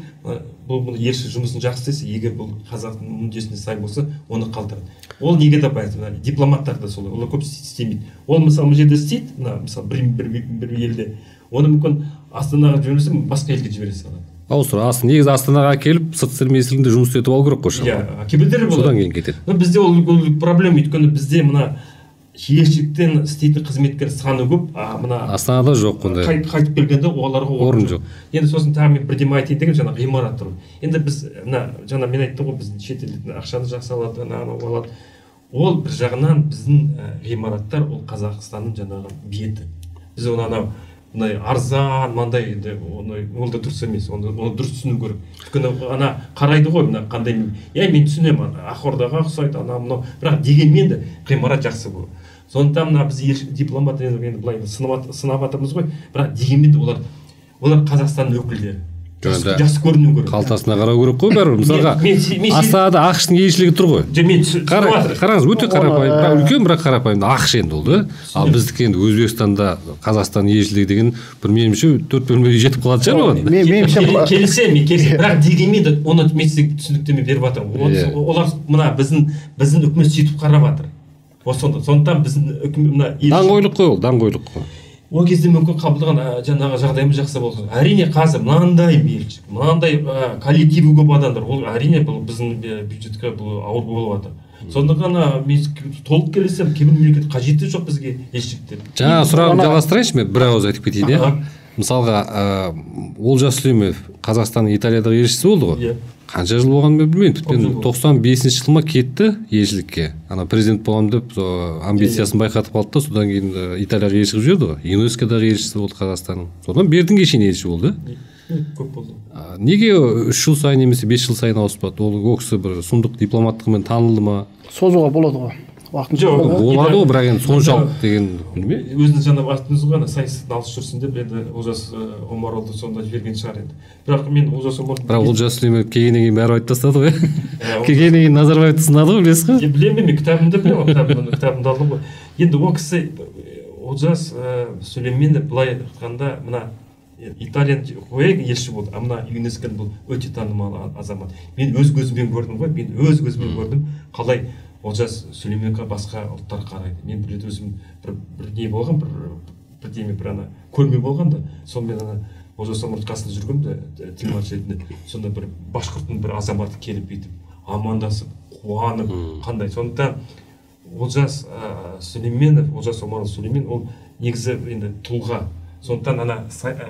бұл елші жұмысын жақсы істесе, егер бұл қазақтың мүддесіне сай болса, оны қалдырады. Ол неге де байланысты? Мына дипломаттар да солай, олар көп істемейді. Ол мысалы мына жерде істейді, мына мысалы бір елде. Оны мүмкін Астанаға жібермесе, басқа елге жібере салады. Ауыстырады. Негізі Астанаға келіп, сыртқы істер министрлігінде жұмыс істетіп алу керек қой. Иә, кейбіреулері болады. Содан кейін кетеді. Но бізде ол проблема, өйткені бізде мына елшіліктен істейтін қызметкер саны көп, а мына Астанада жоқ ондай. Қайтып келгенде оларға орын жоқ. Енді сосын тағы мен бірдеме айтайын дегенім, жаңа ғимарат туралы. Енді біз мына жаңа мен айттым ғой, біздің шетелден ақшаны жақсы алады, анау алады. Ол бір жағынан біздің ғимараттар, ол Қазақстанның жаңағы беті. Біз оны анау мындай арзан, мындай енді оны ол да дұрыс емес, оны дұрыс түсіну керек. Өйткені ана қарайды ғой, мына қандай, иә мен түсінемін, Ақордаға ұқсайды, ана мынау, бірақ дегенмен де ғимарат жақсы болады. Сондықтан мына біз дипломат енді былай сынап жатырмыз ғой, бірақ дегенмен де олар Қазақстанның өкілдері. Жақсы көріну керек. Қалтасына қарау керек қой бәрібір. Мысалға, Астанада АҚШ-тың елшілігі тұр ғой. Қараңыз, өте қарапайым, бірақ үлкен, бірақ қарапайым. АҚШ енді ол да. Ал біздікі енді Өзбекстанда Қазақстан елшілігі деген бір меніңше 4 бөлмеге жетіп қалатын шығар оған. Келісемін, келісемін. Бірақ дегенмен де оны мен сізге түсініктеме беріп жатырмын. Олар мына біздің үкімет сөйтіп қарап жатыр. Сондықтан біздің үкімет мына даңғойлық қой ол, даңғойлық қой. Ол кезде мүмкін қабылдаған жаңағы жағдайымыз жақсы болсын. Әрине қазір мынандай елші, мынандай коллективі көп адамдар, ол әрине бұл біздің бюджетке бұл ауыр болып жатыр. Сондықтан мен толық келісемін, кейбір мемлекет қажеті жоқ бізге елшіліктер. Жаңа сұрағымды жалғастырайыншы, мен бір ауыз айтып кетейін, иә. Мысалға, Олжас Сүлейменов Қазақстанның Италиядағы елшісі болды ғой. Қанша жыл болғанын мен білмеймін. Тіптен 95-ші жыл ма кетті елшілікке. Ана президент боламын деп амбициясын байқатып қалды да, содан кейін Италияға елші қылып жіберді ғой. ЮНЕСКО-дағы елшісі болды Қазақстанның. Содан бертінге шейін елші болды. Көп болды. Неге 3 жыл сайын немесе 5 жыл сайын ауыспады? Ол кісі бір сұмдық дипломаттығымен танылды ма? Созуға болады ғой. Уақытынша болады ғой, бірақ енді соншалық деген білмеймін. Өзіңіз жаңа айттыңыз ғой, ана саясаттан алыс жүрсін деп, енді Олжас Омарұлы сонда жіберген шығар енді. Бірақ мен Олжас Омар бірақ Олжас Сүлейменов келгеннен кейін бәрі айтып тастады ғой. Келгеннен кейін Назарбаевты сынады ғой, білесіз ғой. Білемін, мен кітабымды білемін, кітабымды алдым ғой. Енді ол кісі Олжас Сүлейменов былай айтқанда, мына Италияның қояйық елші болды, а мына ЮНЕСКО-ның бұл өте танымал азамат. Мен өз көзіммен көрдім ғой, мен өз көзіммен көрдім, қалай Олжас Сүлейменовке басқа ұлттар қарайды. Мен бір рет өзім бір не болған, бірдеме бір ана көрме болған да, сонымен ана Олжас Омаровтың қасында жүргенмін де, тілмаш ретінде. Сонда бір башқұрттың бір азаматы келіп бүйтіп амандасып, қуанып, қандай. Сондықтан Олжас Сүлейменов, Олжас Омаров Сүлеймен, ол негізі енді тұлға. Сондықтан ана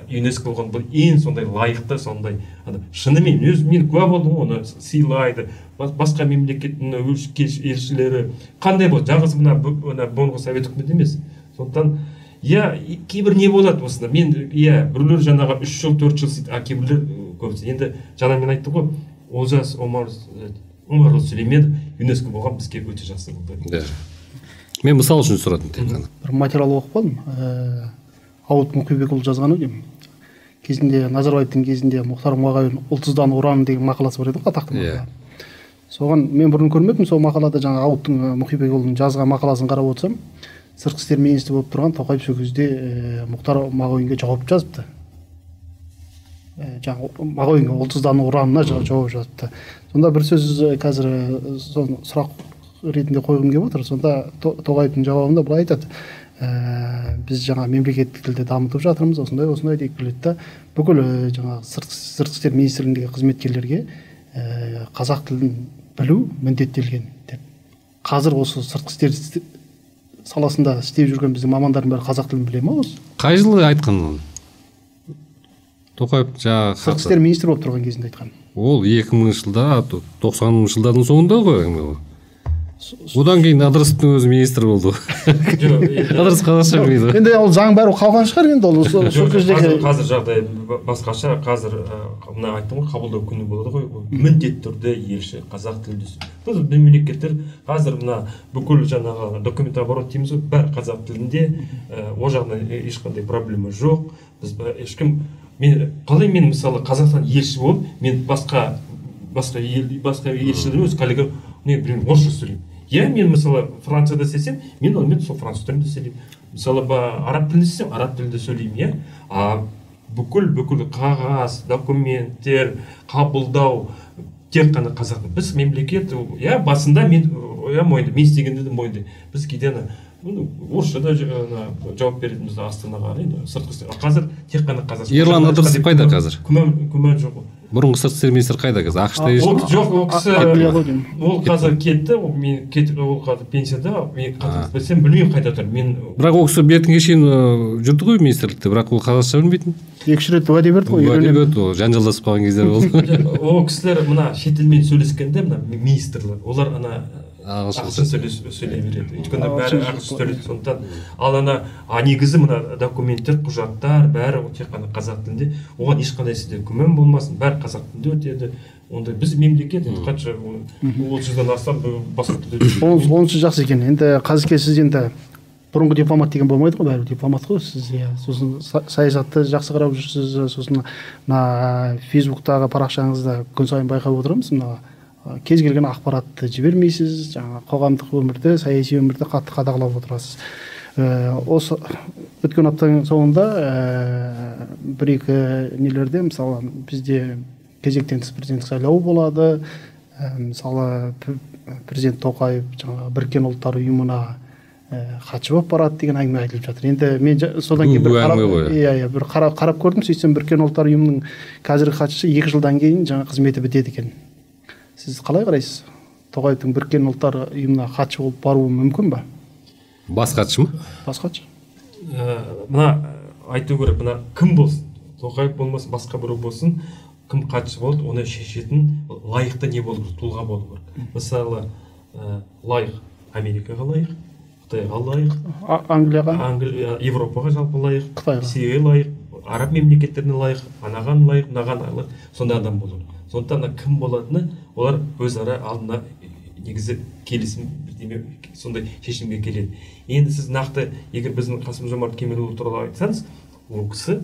ЮНЕСКО болған бұл ең сондай лайықты, сондай ана шынымен өз мен куә болдым, оны сыйлайды. Басқа мемлекеттің елшілері қандай болды, жалғыз мына бұрынғы совет үкіметі емес. Сондықтан иә, кейбір не болады осында. Мен иә, біреулер жаңағы 3 жыл, 4 жыл істейді, а кейбіреулер көбісі. Енді жаңа мен айттым ғой, Олжас Омарұлы Сүлейменов ЮНЕСКО болған бізге өте жақсы болды. Мен мысал үшін сұрадым тек қана. Бір материал оқып қалдым. Ауыт Мұқибекұлы жазған ау деймін. Кезінде Назарбаевтың кезінде Мұхтар Мағауин ұлтсыздану ұраны деген мақаласы бар еді ғой, атақты мақала. Соған мен бұрын көрмеппін, сол мақалада жаңа Ауыттың Мұқибекұлының жазған мақаласын қарап отырсам, сыртқы істер министрі болып тұрған Тоқаев сол кезде Мұхтар Мағауинге жауап жазыпты. Жаңа Мағауинге ұлтсыздану ұранына жауап жазыпты. Сонда бір сөз қазір соны сұрақ ретінде қойғым келіп отыр. Сонда Тоқаевтың жауабында былай айтады: біз жаңа мемлекеттік тілді дамытып жатырмыз, осындай осындай деп келеді да, бүкіл жаңағы сыртқы істер министрлігіндегі қызметкерлерге қазақ тілін білу міндеттелген деп. Қазір осы сыртқы істер саласында істеп жүрген біздің мамандардың бәрі қазақ тілін біле ма осы? Қай жылы айтқан оны? Тоқаев жаңағы сыртқы істер министрі болып тұрған кезінде айтқан. Ол 2000-шы жылда, 90-шы жылдардың соңында ғой әңгіме ол. Одан кейін Ыдырысовтың өзі министр болды. Ыдырысов қазақша білмейді. Енді ол заң бәрі қалған шығар енді ол сол кездегі. Қазір жағдай басқаша. Қазір мына айттым ғой, қабылдау күні болады ғой. Ол міндетті түрде елші қазақ тілінде. Біз мемлекеттер қазір мына бүкіл жаңағы документ оборот дейміз ғой, бәрі қазақ тілінде. Ол жағынан ешқандай проблема жоқ. Біз ешкім, мен қалай, мен мысалы Қазақстан елші болып, мен басқа ел, басқа елшілермен өз коллега, мен білмеймін, орысша сөйлеймін. Я мен мысалы Францияда істесем, мен онымен сол француз тілінде сөйлеймін. Мысалы араб тілінде істесем, араб тілінде сөйлеймін, иә. А бүкіл қағаз, документтер, қабылдау тек қана қазақ. Біз мемлекет, иә, басында мен, иә, мойындаймын, мен істегенде де мойындаймын. Біз кейде ана орысша да жауап беретінбіз Астанаға, енді сыртқы істер. Қазір тек қана қазақша. Ерлан Ыдырысов қайда қазір? Күмән жоқ. Бұрынғы сыртқы істер министрі қайда қазір? АҚШ-та еш- Жоқ, ол кісі, ол қазір кетті, ол қазір пенсияда, мен қателеспесем білмеймін қайда тұр. Мен бірақ ол кісі бертінге шейін жүрді ғой министрлікте, бірақ ол қазақша білмейтін. 2-3 рет уәде берді ғой, уәде үйренемін. берді, ол жанжалдасып қалған кездер болды. Ол кісілер мына шетелмен сөйлескенде, мына министрлер, олар ана ағылшын сөйлей береді. Өйткені бәрі ағылшын сөйлейді, сондықтан. Ал ана, негізі мына документтер, құжаттар бәрі тек қана қазақ тілінде. Оған ешқандай сізде күмән болмасын, бәрі қазақ тілінде өтеді. Онда біз мемлекет енді қанша 30 жылдан астам басқа тілде. Онысы жақсы екен. Енді қазірге сіз енді бұрынғы дипломат деген болмайды ғой, бәрі дипломат қой сіз, иә. Сосын саясатты жақсы қарап жүрсіз, сосын мына Фейсбуктағы парақшаңызда күн сайын байқап отырамыз, мына кез келген ақпаратты жібермейсіз, жаңа қоғамдық өмірді, саяси өмірді қатты қадағалап отырасыз. Осы өткен аптаның соңында бір-екі нелерде, мысалы, бізде кезектен тыс президенттік сайлауы болады. Мысалы, президент Тоқаев жаңа Біріккен Ұлттар Ұйымына хатшы болып барады деген әңгіме айтылып жатыр. Енді мен содан кейін бір қарап, иә, бір қарап көрдім, сөйтсем Біріккен Ұлттар Ұйымының қазіргі хатшысы 2 жылдан кейін жаңа қызметі бітеді екен. Сіз қалай қарайсыз? Тоқаевтың Біріккен Ұлттар Ұйымына хатшы болып баруы мүмкін ба? Бас хатшы ма? Бас хатшы. Мына айту керек, мына кім болсын, Тоқаев болмасын, басқа біреу болсын, кім хатшы болды, оны шешетін лайықты не болу керек, тұлға болу керек. Мысалы, лайық Америкаға лайық, Қытайға лайық, Англияға, Англия, Европаға жалпы лайық, Қытайға, Ресейге лайық, араб мемлекеттеріне лайық, анаған лайық, мынаған лайық, сондай адам болу керек. Сондықтан кім болатыны олар өзара алдына негізі келісім бірдеме сондай шешімге келеді. Енді сіз нақты егер біздің Қасым-Жомарт Кемелұлы туралы айтсаңыз, ол кісі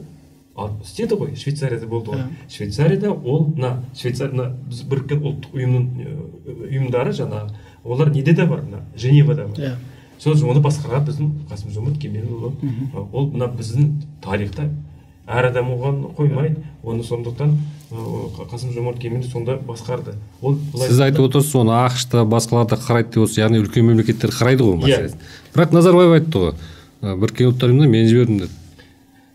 істеді ғой, Швейцарияда болды ғой. Швейцарияда ол мына Швейцария, біз Біріккен Ұлттық Ұйымның ұйымдары жаңағы, олар неде де бар, мына Женевада бар. Сол үшін оны басқарған біздің Қасым-Жомарт Кемелұлы. Ол мына біздің тарихта әр адам оған қоймайды, оны сондықтан Қасым-Жомарт Кемелұлы сонда басқарды. Ол сіз айтып отырсыз, оны АҚШ-та басқалар да қарайды деп отырсыз, яғни үлкен мемлекеттер қарайды ғой мәселесін. Бірақ Назарбаев айтты ғой, Біріккен Ұлттар Ұйымына мен жібердім деді.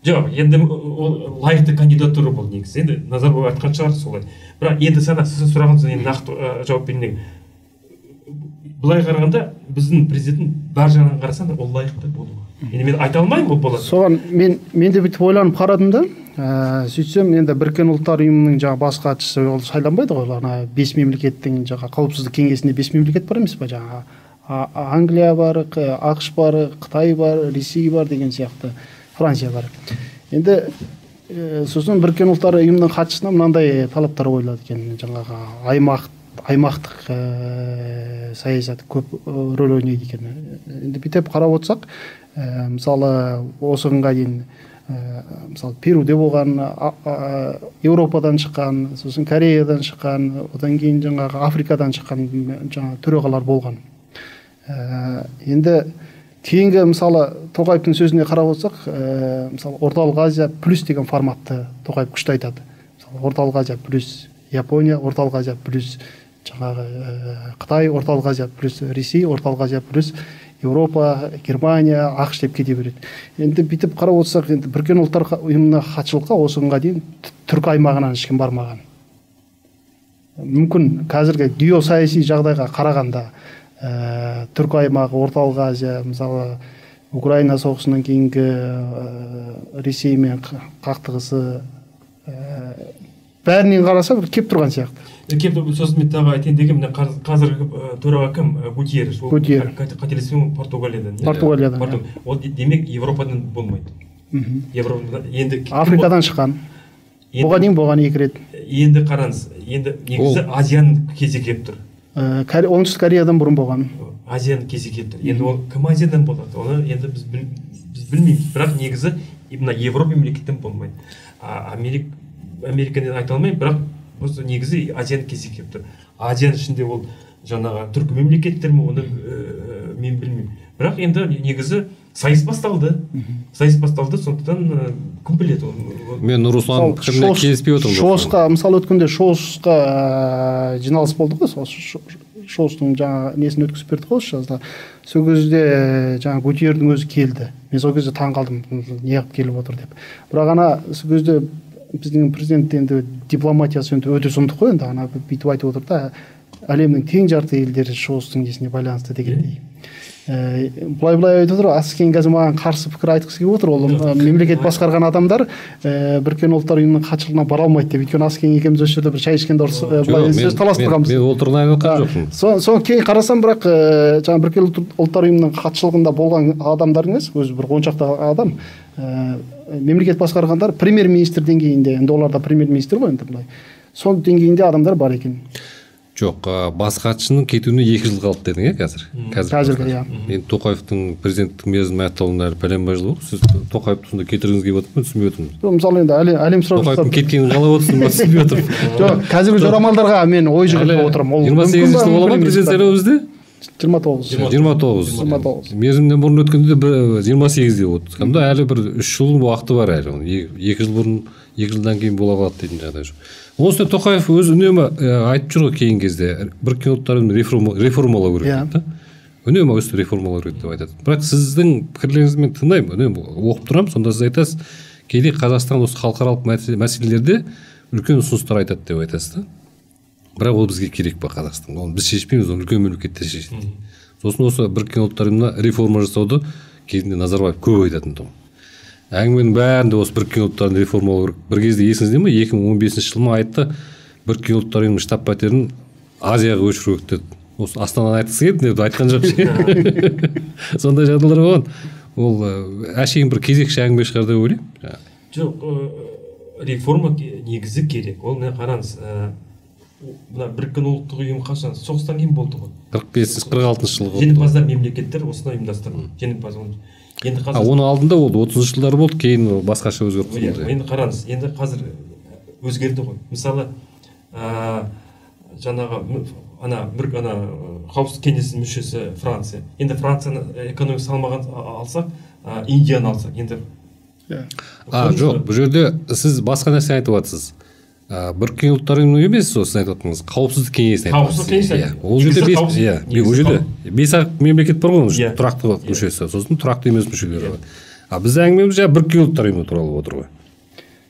Жоқ, енді ол лайықты кандидатура болды негізі. Енді Назарбаев айтқан шығар солай. Бірақ енді сіздің сұрағыңызға енді нақты жауап берейін. Былай қарағанда біздің президенттің бар жағынан қарасаң ол лайықты болуға. Енді мен айта алмаймын ол болады. Соған мен де бүйтіп ойланып қарадым да, сөйтсем енді Біріккен Ұлттар Ұйымының жаңа бас хатшысы ол сайланбайды ғой, ана 5 мемлекеттің жаңа қауіпсіздік кеңесінде 5 мемлекет бар емес па, жаңа Англия бар, АҚШ бар, Қытай бар, Ресей бар деген сияқты, Франция бар. Енді сосын Біріккен Ұлттар Ұйымының хатшысына мынандай талаптар қойылады екен, жаңағы аймақтық саясат көп рөл ойнайды екен. Енді бүйтіп қарап отырсақ, мысалы, осы күнге дейін Мысалы, Перуде болған, Еуропадан шыққан, сосын Кореядан шыққан, одан кейін жаңағы Африкадан шыққан жаңа төрағалар болған. Енді кейінгі, мысалы, Тоқаевтың сөзіне қарап отырсақ, мысалы, Орталық Азия плюс деген форматты Тоқаев күшті айтады. Мысалы, Орталық Азия плюс Япония, Орталық Азия плюс жаңағы Қытай, Орталық Азия плюс Ресей, Орталық Азия плюс Еуропа, Германия, АҚШ деп кете береді. Енді бүйтіп қарап отырсақ, енді Біріккен Ұлттар Ұйымына хатшылыққа осы күнге дейін түркі аймағынан ешкім бармаған. Мүмкін қазіргі геосаяси жағдайға қарағанда, түркі аймағы, Орталық Азия, мысалы, Украина соғысынан кейінгі Ресеймен қақтығысы, бәрінен қараса бір кеп тұрған сияқты. Кеп, сосын мен тағы айтайын дегенім, мына қазіргі төраға кім? Гутерреш. Ол Гутерреш. Қателеспесем, Португалиядан, иә? Португалиядан, иә. Ол демек Европадан болмайды. Европадан енді кім Африкадан шыққан. Енді Бұған дейін болған екі рет. Енді қараңыз, енді негізі Ол Азияның кезі келіп тұр. Оңтүстік Кореядан бұрын болған. Азияның кезі келіп тұр. Енді ол кім Азиядан болады? Оны енді біз білмейміз. Бірақ негізі мына Европа мемлекеттен болмайды. Америкадан айта алмаймын, бірақ осы негізі Азияның кезі келіп тұр. Азияның ішінде ол жаңағы түркі мемлекеттер ме, оны мен білмеймін. Бірақ енді негізі сайыс басталды. Сайыс басталды, сондықтан кім біледі оны? Мен Нұрсұлтанның Мысалы, пікіріне келіспей отырмын. ШОС-қа, мысалы, өткенде ШОС-қа жиналыс болды ғой, сол ШОС-тың жаңа несін өткізіп бердік қой осы жазда. Сол кезде жаңа Гутеррдің өзі келді. Мен сол кезде таң қалдым, неғып келіп отыр деп. Бірақ ана сол кезде біздің президент енді дипломатиясы енді өте сұмдық қой енді, ана бүйтіп айтып отыр да, әлемнің тең жарты елдері ШОС-тың несіне байланысты дегендей. Былай-былай айтып отыр, Аскен қазір маған қарсы пікір айтқысы келіп отыр. Ол, мемлекет басқарған адамдар, Біріккен Ұлттар Ұйымының хатшылығына бара алмайды деп. Өйткені Аскен екеуміз осы жерде бір шай ішкенде Жоқ, былай сөз таластырғанбыз. мен ол туралы айтып отқан жоқпын. Соны кейін қарасам, бірақ, жаңа Біріккен Ұлттар Ұйымының хатшылығында болған адамдар емес, өзі бір он шақты адам, мемлекет басқарғандар премьер-министр деңгейінде, енді олар да премьер-министр ғой енді былай. Сол деңгейінде адамдар бар екен. Жоқ, бас хатшының кетуіне 2 жыл қалды дедің, иә, қазір? Қазір Қазіргі, бас иә. хатшы. Енді Тоқаевтың президенттік мерзімі аяқталуына әлі пәленбай жыл болды. Сіз Тоқаевты сонда кетіргіңіз келіп отыр ма? Түсінбей отырмын. Жоқ, мысалы, енді әлем сұрап Тоқаевтың жатса- кеткенін қалап отырсың ба? Түсінбей отырмын. Жоқ, қазіргі жорамалдарға мен ой жүгіртіп Әлі отырмын. Ол жиырма мүмкін сегізінші ба, жыл бола ма мүмкін емес президент па? сайлауы бізде? Жиырма тоғыз. Жиырма тоғыз. Жиырма тоғыз. Мерзімнен бұрын өткенде бір жиырма сегізде болды. Сонда әлі бір 3 жыл уақыты бар әлі. Оның екі жыл бұрын, екі жылдан кейін бола қалады дейтін жағдай жоқ. Оның үстіне Тоқаев өзі үнемі айтып жүр ғой кейінгі кезде, Біріккен Ұлттар Ұйымын реформалау керек Иә. дейді да. Үнемі өстіп реформалау керек деп айтады. Бірақ сіздің пікірлеріңізді мен тыңдаймын, үнемі оқып тұрамын, сонда сіз айтасыз, кейде Қазақстан осы халықаралық мәселелерде үлкен ұсыныстар айтады деп айтасыз да. Бірақ ол бізге керек па Қазақстанға? Оны біз шешпейміз, оны үлкен мемлекеттер шешеді. Сосын осы Біріккен Ұлттар Ұйымына реформа жасауды кезінде Назарбаев көп айтатын тұғын. Әңгіменің бәрінде осы Біріккен Ұлттар Ұйымын реформалау керек. Бір кезде есіңізде ме, екі мың он бесінші жылы ма айтты, Біріккен Ұлттар Ұйымының штаб пәтерін Азияға көшіру керек деді. Осы Астананы айтқысы келді, деп айтқан жоқ. Сондай жағдайлар болған. Ол әшейін бір кезекші әңгіме шығар деп ойлаймын. Жоқ, реформа негізі керек. Ол міне қараңыз, мына Біріккен Ұлттық Ұйым қашан? Соғыстан кейін болды ғой. Қырық бесінші, қырық алтыншы жылы болды. Жеңімпаздар мемлекеттер осыны ұйымдастырды. Жеңімпаз оны. Енді қазір Оның алдында болды, отызыншы жылдары болды, кейін ол басқаша өзгеріп Иә, қалды. енді қараңыз, енді қазір өзгерді ғой. Мысалы, жаңағы ана бір ана қауіпсіздік кеңесінің мүшесі Франция. Енді Францияны экономика салмағын алсақ, Индияны алсақ, енді Иә. Жоқ, бұл жерде сіз басқа нәрсе айтып жатсыз. Біріккен Ұлттар Ұйымының емес, сол сіз айтып отырғаныңыз, қауіпсіздік кеңесін айтып Қауіпсіздік отырсыз. кеңесі Иә, айтып. ол жерде Негізі бес, қауіпсіз- иә, негізі ол жерде қауіп- бес ақ мемлекет бар ғой, оның Иә. тұрақты Иә. мүшесі, сосын тұрақты емес мүшелері бар. Біздің әңгімеміз жаңа Біріккен Ұлттар Ұйымы туралы болып отыр ғой.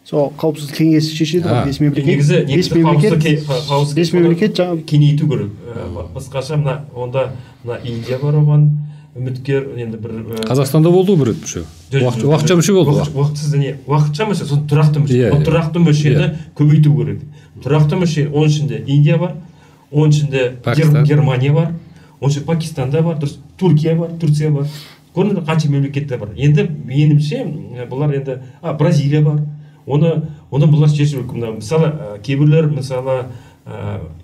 Сол қауіпсіздік кеңесі шешеді ғой, бес мемлекет. Негізі, Бес негізі мемлекет, қауіпсіздік қауіпсіздік бес мемлекет жаңа кеңейту керек. Басқаша мына онда мына Индия бар оған үміткер, енді бір, Қазақстанда болды ғой бір рет мүше. Жоқ, жоқ, Уақытша мүше болды ғой. Уақытсыз не, уақытша мүше, сосын тұрақты мүше. Иә, Ол иә. тұрақты мүшені Иә. көбейту керек. Тұрақты мүше, оның ішінде Индия бар, оның ішінде Пакистан. Германия бар, оның ішінде Пакистанда бар, дұрыс, Түркия бар, Турция бар. Көрдіңіз бе, қанша мемлекеттер бар. Енді меніңше, бұлар енді, Бразилия бар. Оны бұлар шешу керек. Мына, мысалы, кейбіреулер, мысалы,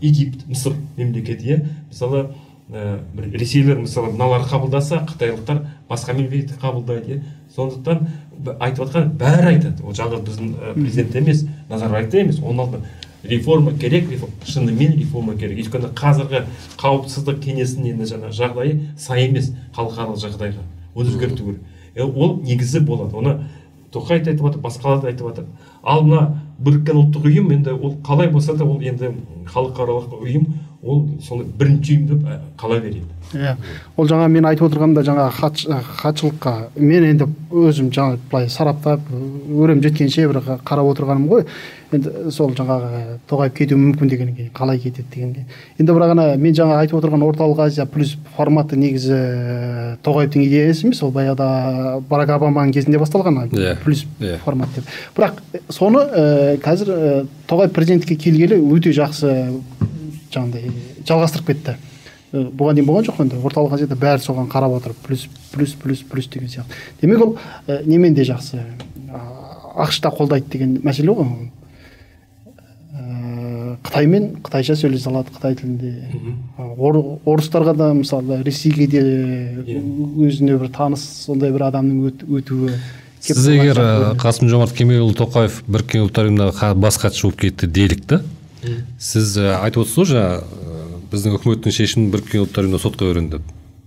Египет, Мысыр мемлекеті, иә? Мысалы, бір ресейлер, мысалы, мыналар қабылдаса, қытайлықтар басқа мемлекетті қабылдайды, иә? Сондықтан айтып жатқан бәрі айтады. Ол жалғыз біздің президент емес, Назарбаев та емес, оның алдында реформа керек, шынымен реформа керек. Өйткені қазіргі қауіпсіздік кеңесінің енді жаңа жағдайы сай емес халықаралық жағдайға. Оны өзгерту керек. Ол негізі болады. Оны Тоқаев айтып жатыр, басқалар да айтып жатыр. Ал мына Біріккен Ұлттық Ұйым енді ол қалай болса да ол енді халықаралық ұйым, ол соны бірінші ұйым деп қала береді. Иә. Ол жаңа мен айтып отырғанда жаңа хатшылыққа мен енді өзім жаңа былай сараптап өрем жеткенше бір қарап отырғаным ғой. Енді сол жаңағы Тоқаев кетуі мүмкін дегеннен кейін қалай кетеді дегенге. Енді бірақ ана мен жаңа айтып отырған Орталық Азия плюс форматы негізі Тоқаевтың идеясы емес, ол баяғыда Барак Обаманың кезінде басталған плюс формат деп. Бірақ соны қазір Тоқаев президентке келгелі өте жақсы жаңағыдай жалғастырып кетті. Бұған дейін болған жоқ енді. Орталық Азияда бәрі соған қарап отыр. Плюс, плюс, плюс, плюс деген сияқты. Демек ол немен де жақсы. ақш та қолдайды деген мәселе ғой. Қытаймен қытайша сөйлесе алады, қытай тілінде. Орыстарға да, мысалы, Ресейге де өзіне бір таныс сондай бір адамның өтуі. Сіз егер Қасым-Жомарт Кемелұлы Тоқаев Біріккен Ұлттар Ұйымына бас хатшы болып кетті делік та, сіз айтып отырсыз ғой жаңа біздің үкіметтің шешімін Біріккен Ұлттар Ұйымына сотқа беремін деп.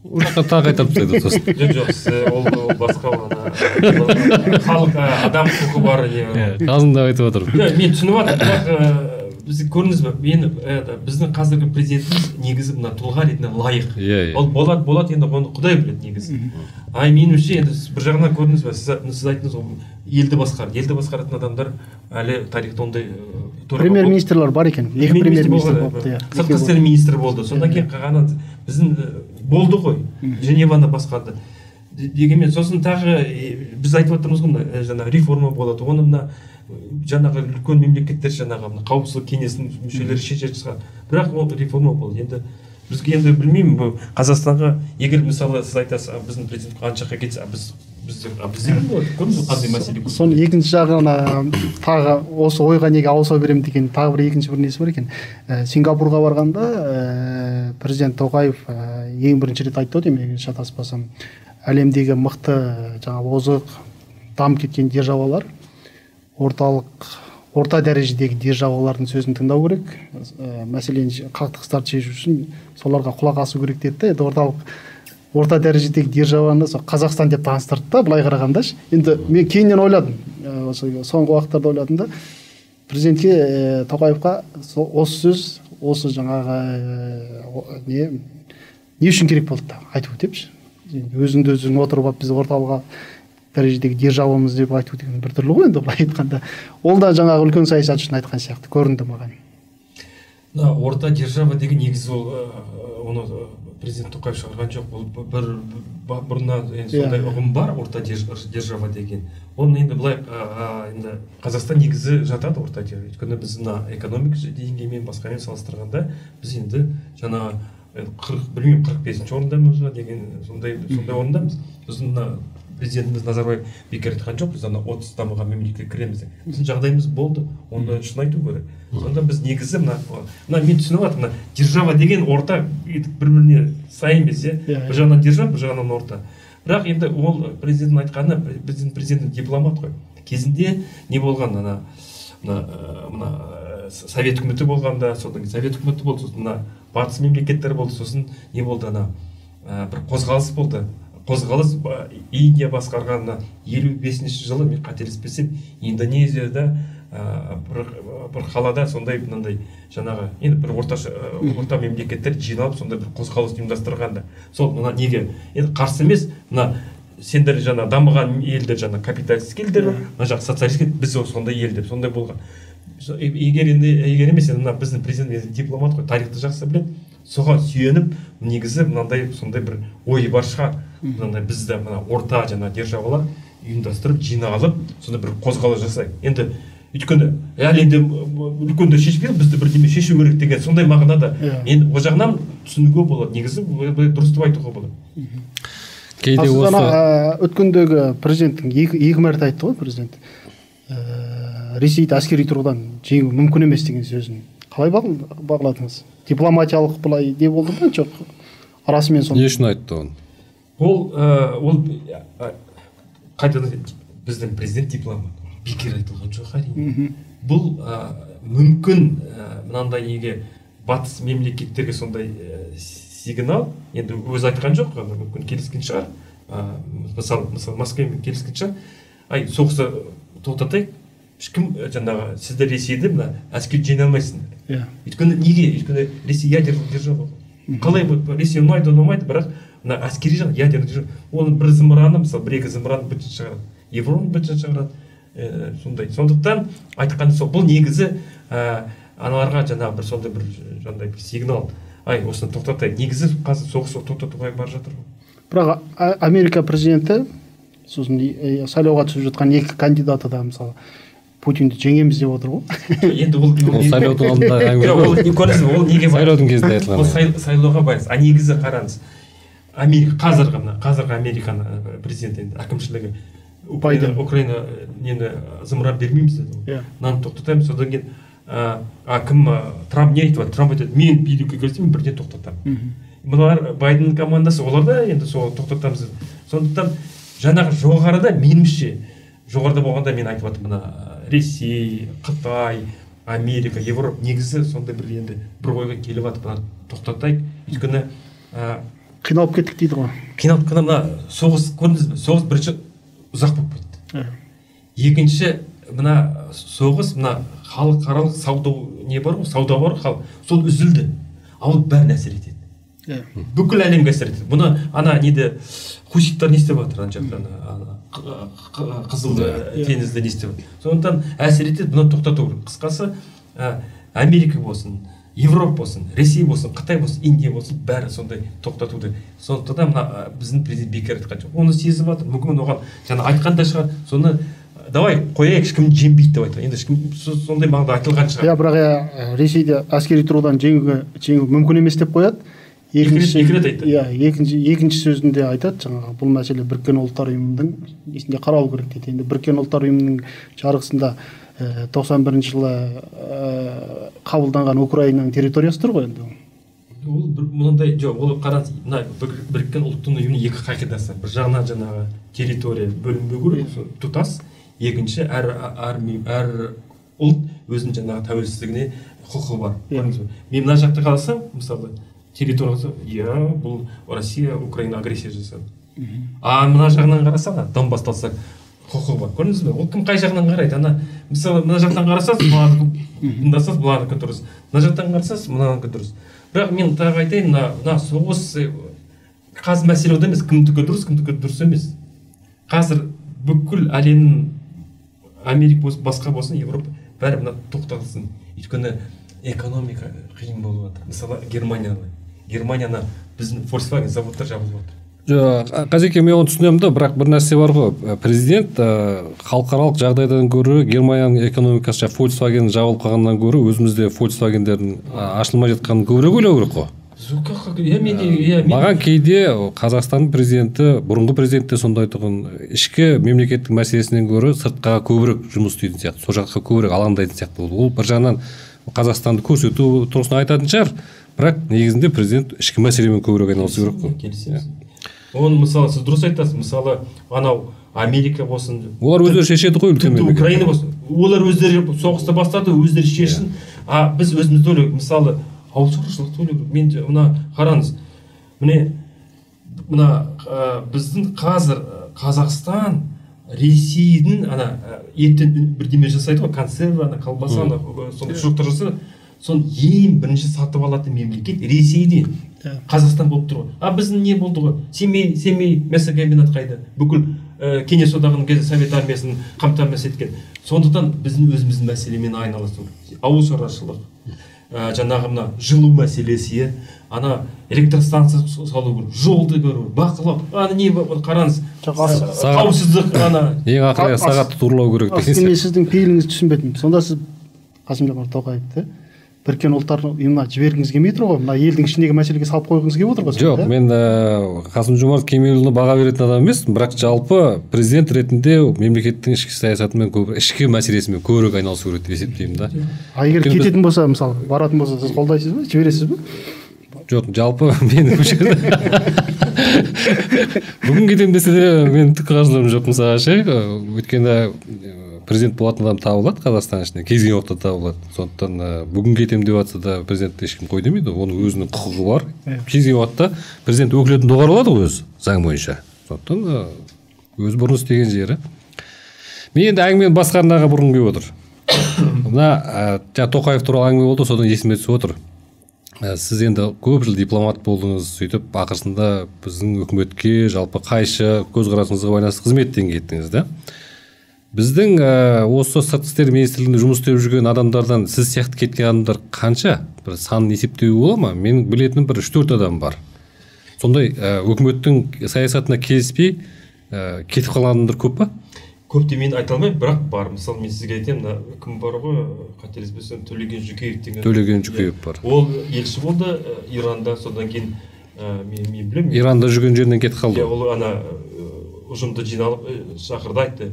Ол жаққа тағы қайтарып тастайды сосын. Жоқ, ол басқа халық адам құқы бар. Қалжыңдап айтып отырмын. Мен түсініп жатырмын, бірақ біз көрдіңіз бе, мен біздің қазіргі президентіміз негізі мына тұлға ретінде лайық. Ол болады енді оны Құдай біледі негізі. Ай, меніңше енді бір жағынан көрдіңіз бе, сіз айттыңыз ғой, елді басқарады. Елді басқаратын адамдар әлі тарихта ондай премьер-министрлер бар екен. Екі премьер-министр болды. Сыртқы істер министрі болды. Содан кейін қалғаны біздің болды ғой. Женеваны басқарды. Дегенмен сосын тағы біз айтып отырмыз ғой, мына жаңа реформа болады. Оны мына жаңағы үлкен мемлекеттер жаңағы мына қауіпсіздік кеңесінің мүшелері шешетін шығар. Бірақ ол реформа болды. Енді бізге енді білмеймін, Қазақстанға егер мысалы сіз айтасыз, біздің президент ана жаққа кетсе, бізде кім болады? Көрдіңіз қандай мәселе көп. Соның екінші жағына тағы осы ойға неге ауыса беремін деген тағы бір екінші бір несі бар екен. Сингапурға барғанда президент Тоқаев ең бірінші рет айтты ғой деймін, егер шатаспасам, әлемдегі мықты жаңа озық дамып кеткен державалар орта дәрежедегі державалардың сөзін тыңдау керек, мәселені қақтығыстарды шешу үшін соларға құлақ асу керек деді де. Енді орта дәрежедегі державаны сол Қазақстан деп таныстырды да, былай қарағанда. Енді мен кейіннен ойладым, осы соңғы уақыттарда ойладым да, президентке Тоқаевқа осы сөз, осы жаңағы не үшін керек болды да айту депші. Өзіңді өзің отырып алып біз орталыққа дәрежедегі державамыз деп айту деген бір түрлі ғой енді былай айтқанда. Ол да жаңағы үлкен саясат үшін айтқан сияқты көрінді маған. Мына орта держава деген негізі ол оны президент Тоқаев шығарған жоқ. Ол бір бұрыннан сондай ұғым бар, орта держава деген. Оны енді былай енді Қазақстан негізі жатады орта держава. Өйткені біз мына экономика деңгейімен басқамен салыстырғанда біз енді жаңа 45-ші орындамыз ба деген сондай орындамыз. Біздің мына президентіміз Назарбаев бекер айтқан жоқ, біз ана 30 дамыған мемлекетке кіреміз деп. Біздің жағдайымыз болды, оны шын айту керек. Сонда біз негізі мына мен түсініп жатырмын, мына держава деген орта бір-біріне сай емес, бір жағынан держава, бір жағынан орта. Бірақ енді ол президенттің айтқаны, біздің президент дипломат қой. Кезінде не болған, ана мына Совет үкіметі болғанда, содан кейін Совет үкіметі болды, сосын мына батыс мемлекеттері болды, сосын не болды, ана бір қозғалыс болды. Қозғалыс Индия басқарған 55-ші жылы, мен қателеспесем, Индонезияда бір қалада сондай мынандай жаңағы енді бір орта мемлекеттер жиналып сондай бір қозғалыс ұйымдастырғанда. Сол мына неге енді қарсы емес, мына сендер жаңа дамыған елдер, жаңа капиталистік елдер, мына жақ социалистік, біз сондай ел деп сондай болған. Егер енді егер емес, енді мына біздің президент дипломат қой, тарихты жақсы біледі. Соған сүйеніп негізі мынандай сондай бір ойы бар шығар. Мынандай бізді мына орта жаңа державалар ұйымдастырып жиналып сондай бір қозғалыс жасайық. Енді өйткені әлі енді үлкендер шешпейді, бізді бірдеме шешу керек деген сондай мағынада. Енді ол жағынан түсінуге болады. Негізі дұрыс деп айтуға болады. Кейде осы өткендегі президенттің екі мәрте айтты ғой президент. Ресейді әскери тұрғыдан жеңу мүмкін емес деген сөзін қалай бағаладыңыз? Дипломатиялық былай не болды ма? Жоқ. Расымен сондай. Не үшін айтты оны? Ол Қайтадан біздің президент дипломат. Бекер айтылған жоқ әрине. Бұл мүмкін мынандай неге батыс мемлекеттерге сондай сигнал, енді өзі айтқан жоқ, мүмкін келіскен шығар. Мысалы Москвамен келіскен шығар. Ай, соғысты тоқтатайық. Ешкім жаңағы сіздер Ресейді мына әскер жеңе алмайсыңдар. Иә. Өйткені неге? Өйткені Ресей ядерлік держава. Қалай Ресей ұнайды, ұнамайды, бірақ мына әскери жақ ядерлік держава. Оның бір зымыраны, мысалы, бір-екі зымыраны бітін шығарады. Европаны бітін шығарады. Сондай. Сондықтан айтқаны сол, бұл негізі аналарға жаңағы бір сондай бір жаңағыдай бір сигнал. Ай, осыны тоқтатайық. Негізі қазір соғыс тоқтатуға бара жатыр ғой. Бірақ Америка президенті сосын сайлауға түсіп жатқан екі кандидаты да мысалы Путинді жеңеміз деп отыр ғой. Енді ол сайлаудың алдындағы әңгіме. Ол көрдіңіз бе, ол неге байланысты? Сайлаудың кезінде айтылған. Ол сайлауға байланысты. А негізі қараңыз. Америка қазіргі мына қазіргі Американың президенті енді әкімшілігі Украина нені зымыран бермейміз деді ғой. Мынаны тоқтатамыз. Содан кейін кім Трамп не айтып жатыр? Трамп айтады, мен билікке келсем мен бірден тоқтатамын. Мыналар Байденнің командасы, олар да енді сол тоқтатамыз деді. Сондықтан жаңағы жоғарыда меніңше, жоғарыда болғанда мен айтып жатырмын, мына Ресей, Қытай, Америка, Европа негізі сондай бір енді бір ойға келіп жатыр, мына тоқтатайық. Өйткені қиналып кеттік дейді ғой. Қиналып кетті. Мына соғыс көрдіңіз бе? Соғыс бірінші ұзақ болып кетті. Екінші мына соғыс, мына халықаралық сауда не бар ғой, сауда бар ғой, сол үзілді. Ал ол бәріне әсер етеді. Бүкіл әлемге әсер етеді. Бұны ана неде хуситтар не істеп жатыр ана жақта, ана Қызыл теңізде не істеп жатыр. Сондықтан әсер етеді, бұны тоқтату керек. Қысқасы, Америка болсын, Европа болсын, Ресей болсын, Қытай болсын, Индия болсын, бәрі сондай тоқтатуды. Сондықтан мына біздің президент бекер айтқан жоқ. Оны сезіп жатыр. Мүмкін оған жаңа айтқан да шығар. Соны давай қояйық, ешкім жеңбейді деп айтқан. Енді ешкім сондай мағынада айтылған шығар. Иә, бірақ Ресейде әскери тұрғыдан жеңу мүмкін емес деп қояды. Екі рет айтты. Иә, екінші сөзінде айтады, жаңағы бұл мәселе Біріккен Ұлттар Ұйымының несінде қаралу керек дейді. Енді Біріккен Ұлттар Ұйымының жарғысында 91 жылы қабылданған Украинаның территориясы тұр ғой енді. Ол мынандай, жоқ, ол қараңыз, мына Біріккен Ұлттар Ұйымының екі қағидасы. Бір жағынан жаңағы территория бөлінбеу керек, тұтас. Екінші, әр ұлт өзінің жаңағы тәуелсіздігіне құқығы бар. Көрдіңіз бе? Мен мына жақта қарасам, мысалы, территориясы, иә, бұл Россия, Украина агрессия жасады. А мына жағынан қарасам, Донбасты алсақ, құқығы бар. Көрдіңіз бе? Ол кім қай жағынан қарайды? Ана, мысалы, мына жақтан қарасаңыз, мынанікі тыңдасаңыз, мынанікі дұрыс. Мына жақтан қарасаңыз, мынанікі дұрыс. Бірақ мен тағы айтайын, мына соғыс қазір мәселе онда емес, кімдікі дұрыс, кімдікі дұрыс емес. Қазір бүкіл әлемнің, Америка болсын, басқа болсын, Европа, бәрі мына тоқтатылсын. Өйткені экономика қиын болып жатыр. Мысалы, Германияны біздің Volkswagen заводтар жабылып жатыр. Жоқ, Қазеке, мен оны түсінемін да, бірақ бір нәрсе бар ғой. Президент халықаралық жағдайдан гөрі Германияның экономикасы Volkswagen жабылып қалғаннан гөрі өзімізде Volkswagen-дердің ашылмай жатқанын көбірек ойлау керек қой. Маған кейде Қазақстанның президенті, бұрынғы президент те сондай тұғын, ішкі мемлекеттік мәселесінен гөрі сыртқа көбірек жұмыс істейтін сияқты, сол жаққа көбірек алаңдайтын сияқты болды. Ол бір жағынан Қазақстанды көрсету тұрғысынан айтатын шығар, бірақ негізінде президент ішкі мәселемен көбірек айналысу керек қой. Келісеміз. Оны мысалы сіз дұрыс айтасыз, мысалы анау Америка болсын, олар өздері шешеді ғой, үлкен мемлекет. Украина болсын, олар өздері соғысты бастады, өздері шешсін. А біз өзімізді ойлайық, мысалы ауыл шаруашылықты ойлау керек. Мен мына қараңыз, міне мына біздің қазір Қазақстан Ресейдің ана еттен бірдеме жасайды ғой, консерва, ана колбаса, ана сондай шұжықтар жасайды. Соны ең бірінші сатып алатын мемлекет Ресейден. Қазақстан болып тұр ғой. А біздің не болды ғой? Семей мясокомбинат қайда? Бүкіл Кеңес Одағының кезі Совет армиясын қамтамасыз еткен. Сондықтан біздің өзіміздің мәселемен айналысу керек. Ауыл шаруашылық, жаңағы мына жылу мәселесі, ана электростанция салу керек, жолды көру, бақылау, ана не қараңыз, қауіпсіздік, ана ең ақыры сағатты турлау керек деген. Мен сіздің пейіліңізді түсінбедім. Сонда сіз Қасым-Жомарт Тоқаевты Біріккен Ұлттар Ұйымына жібергіңіз келмей тұр ғой, мына елдің ішіндегі мәселеге салып қойғыңыз келіп отыр ғой. Жоқ, мен Қасым-Жомарт Кемелұлына баға беретін адам емеспін, бірақ жалпы президент ретінде мемлекеттің ішкі саясатымен көп, ішкі мәселесімен көбірек айналысу керек деп есептеймін да. А егер кететін болса, мысалы, баратын болса, сіз қолдайсыз ба, жібересіз бе? Жоқ, жалпы мен бұл жерде бүгін кетемін десе де мен түк қарсылығым жоқ мысалға ше. Өйткені президент болатын адам табылады Қазақстан ішінде, кез келген уақытта табылады. Сондықтан бүгін кетемін деп жатса да президентті ешкім қой демейді, оның өзінің құқығы бар. Кез келген уақытта президент өкілетін доғара алады ғой өзі заң бойынша. Сондықтан өзі бұрын істеген жері. Мен енді әңгімені басқа арнаға бұрғым келіп отыр. Мына жаңа Тоқаев туралы әңгіме болды, содан есіме түсіп отыр. Сіз енді көп жыл дипломат болдыңыз, сөйтіп ақырсында біздің үкіметке жалпы қайшы көзқарасыңызға байланысты қызметтен кеттіңіз да. Біздің осы сыртқы істер министрлігінде жұмыс істеп жүрген адамдардан сіз сияқты кеткен адамдар қанша? Бір санын есептеуге бола ма? Менің білетінім бір 3-4 адам бар. Сондай үкіметтің саясатына келіспей кетіп қалған адамдар көп па? Көп деп мен айта алмаймын, бірақ бар. Мысалы, мен сізге айтайын, мына кім бар ғой, қателеспесем, Төлеген Жүкеев деген. Төлеген Жүкеев бар. Ол елші болды Иранда, содан кейін мен білемін. Иранда жүрген жерінен кетіп қалды. Иә, ол ана ұжымды жиналып шақырды, айтты.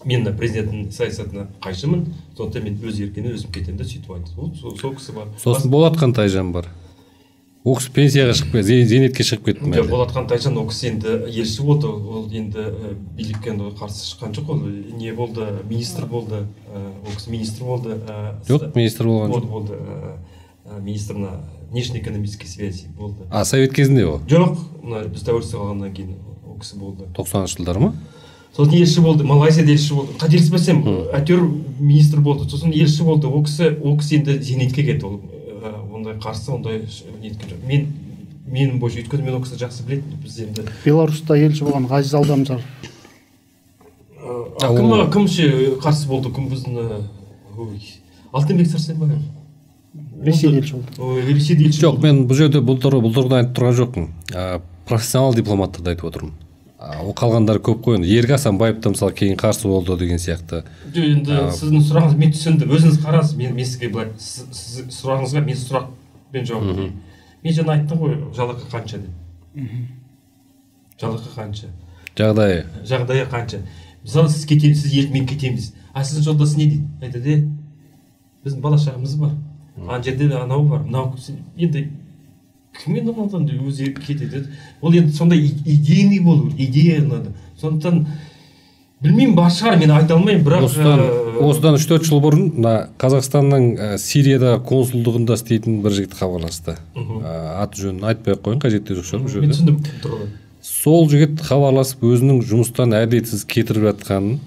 Мен президенттің саясатына қайшымын, сондықтан мен өз еркіммен өзім кетемін деп сөйтіп айтты. Ол сол кісі бар. Сосын Болатхан Тайжан бар. Ол кісі пенсияға шығып кетті, зейнетке шығып кетті. Жоқ, Болатхан Тайжан ол кісі енді елші болды, ол енді билікке қарсы шыққан жоқ, ол не болды, министр болды, ол кісі министр болды. Жоқ, министр болған жоқ. Болды, министр мына внешнеэкономической связи болды. А, совет кезінде ол? Жоқ, мына біз тәуелсіздік алғаннан кейін ол кісі болды. 90-шы жылдары ма? Сосын елші болды, Малайзияда елші болды. Қателеспесем, әйтеуір министр болды, сосын елші болды. Ол кісі енді зейнетке кетті, ол ондай қарсы, ондай неткен жоқ. Менің бойынша, өйткені мен ол кісіні жақсы білетінмін. Біз енді Беларусьта елші болған Ғазиз Алдамжаров. Кім ше қарсы болды, кім біздің Алтынбек Сәрсенбаев. Ресейде елші болды. Ресейде елші. Жоқ, мен бұл жерде бұл тұрғыдан айтып тұрған жоқпын. Профессионал дипломаттарды айтып отырмын. Ол қалғандары көп қой. Ерік Асанбаев та мысалы кейін қарсы болды деген сияқты. Жоқ, енді сіздің сұрағыңыз мен түсіндім. Өзіңіз қараңыз, мен сізге былай сіз сұрағыңызға мен сұрақпен жауап берейін. Мен жаңа айттым ғой, жалақы қанша деп. Жалақы қанша? Жағдайы. Жағдайы қанша? Мысалы, сіз кетеміз, сіз мен кетеміз. А сіздің жолдасы не дейді? Айтады, біздің бала шағамыз бар. Ана жерде анау бар, мынау енді кіммен одан өзі кетеді. Ол енді сондай идейный болу, идея надо. Сондықтан білмеймін, бар шығар, мен айта алмаймын, бірақ осыдан 3-4 жыл бұрын мына Қазақстанның Сирияда консулдығында істейтін бір жігіт хабарласты. Аты жөнін айтпай ақ қояйын, қажеті жоқ шығар бұл жерде. Мен түсіндім. Сол жігіт хабарласып өзінің жұмыстан әділетсіз кетіріп жатқанын,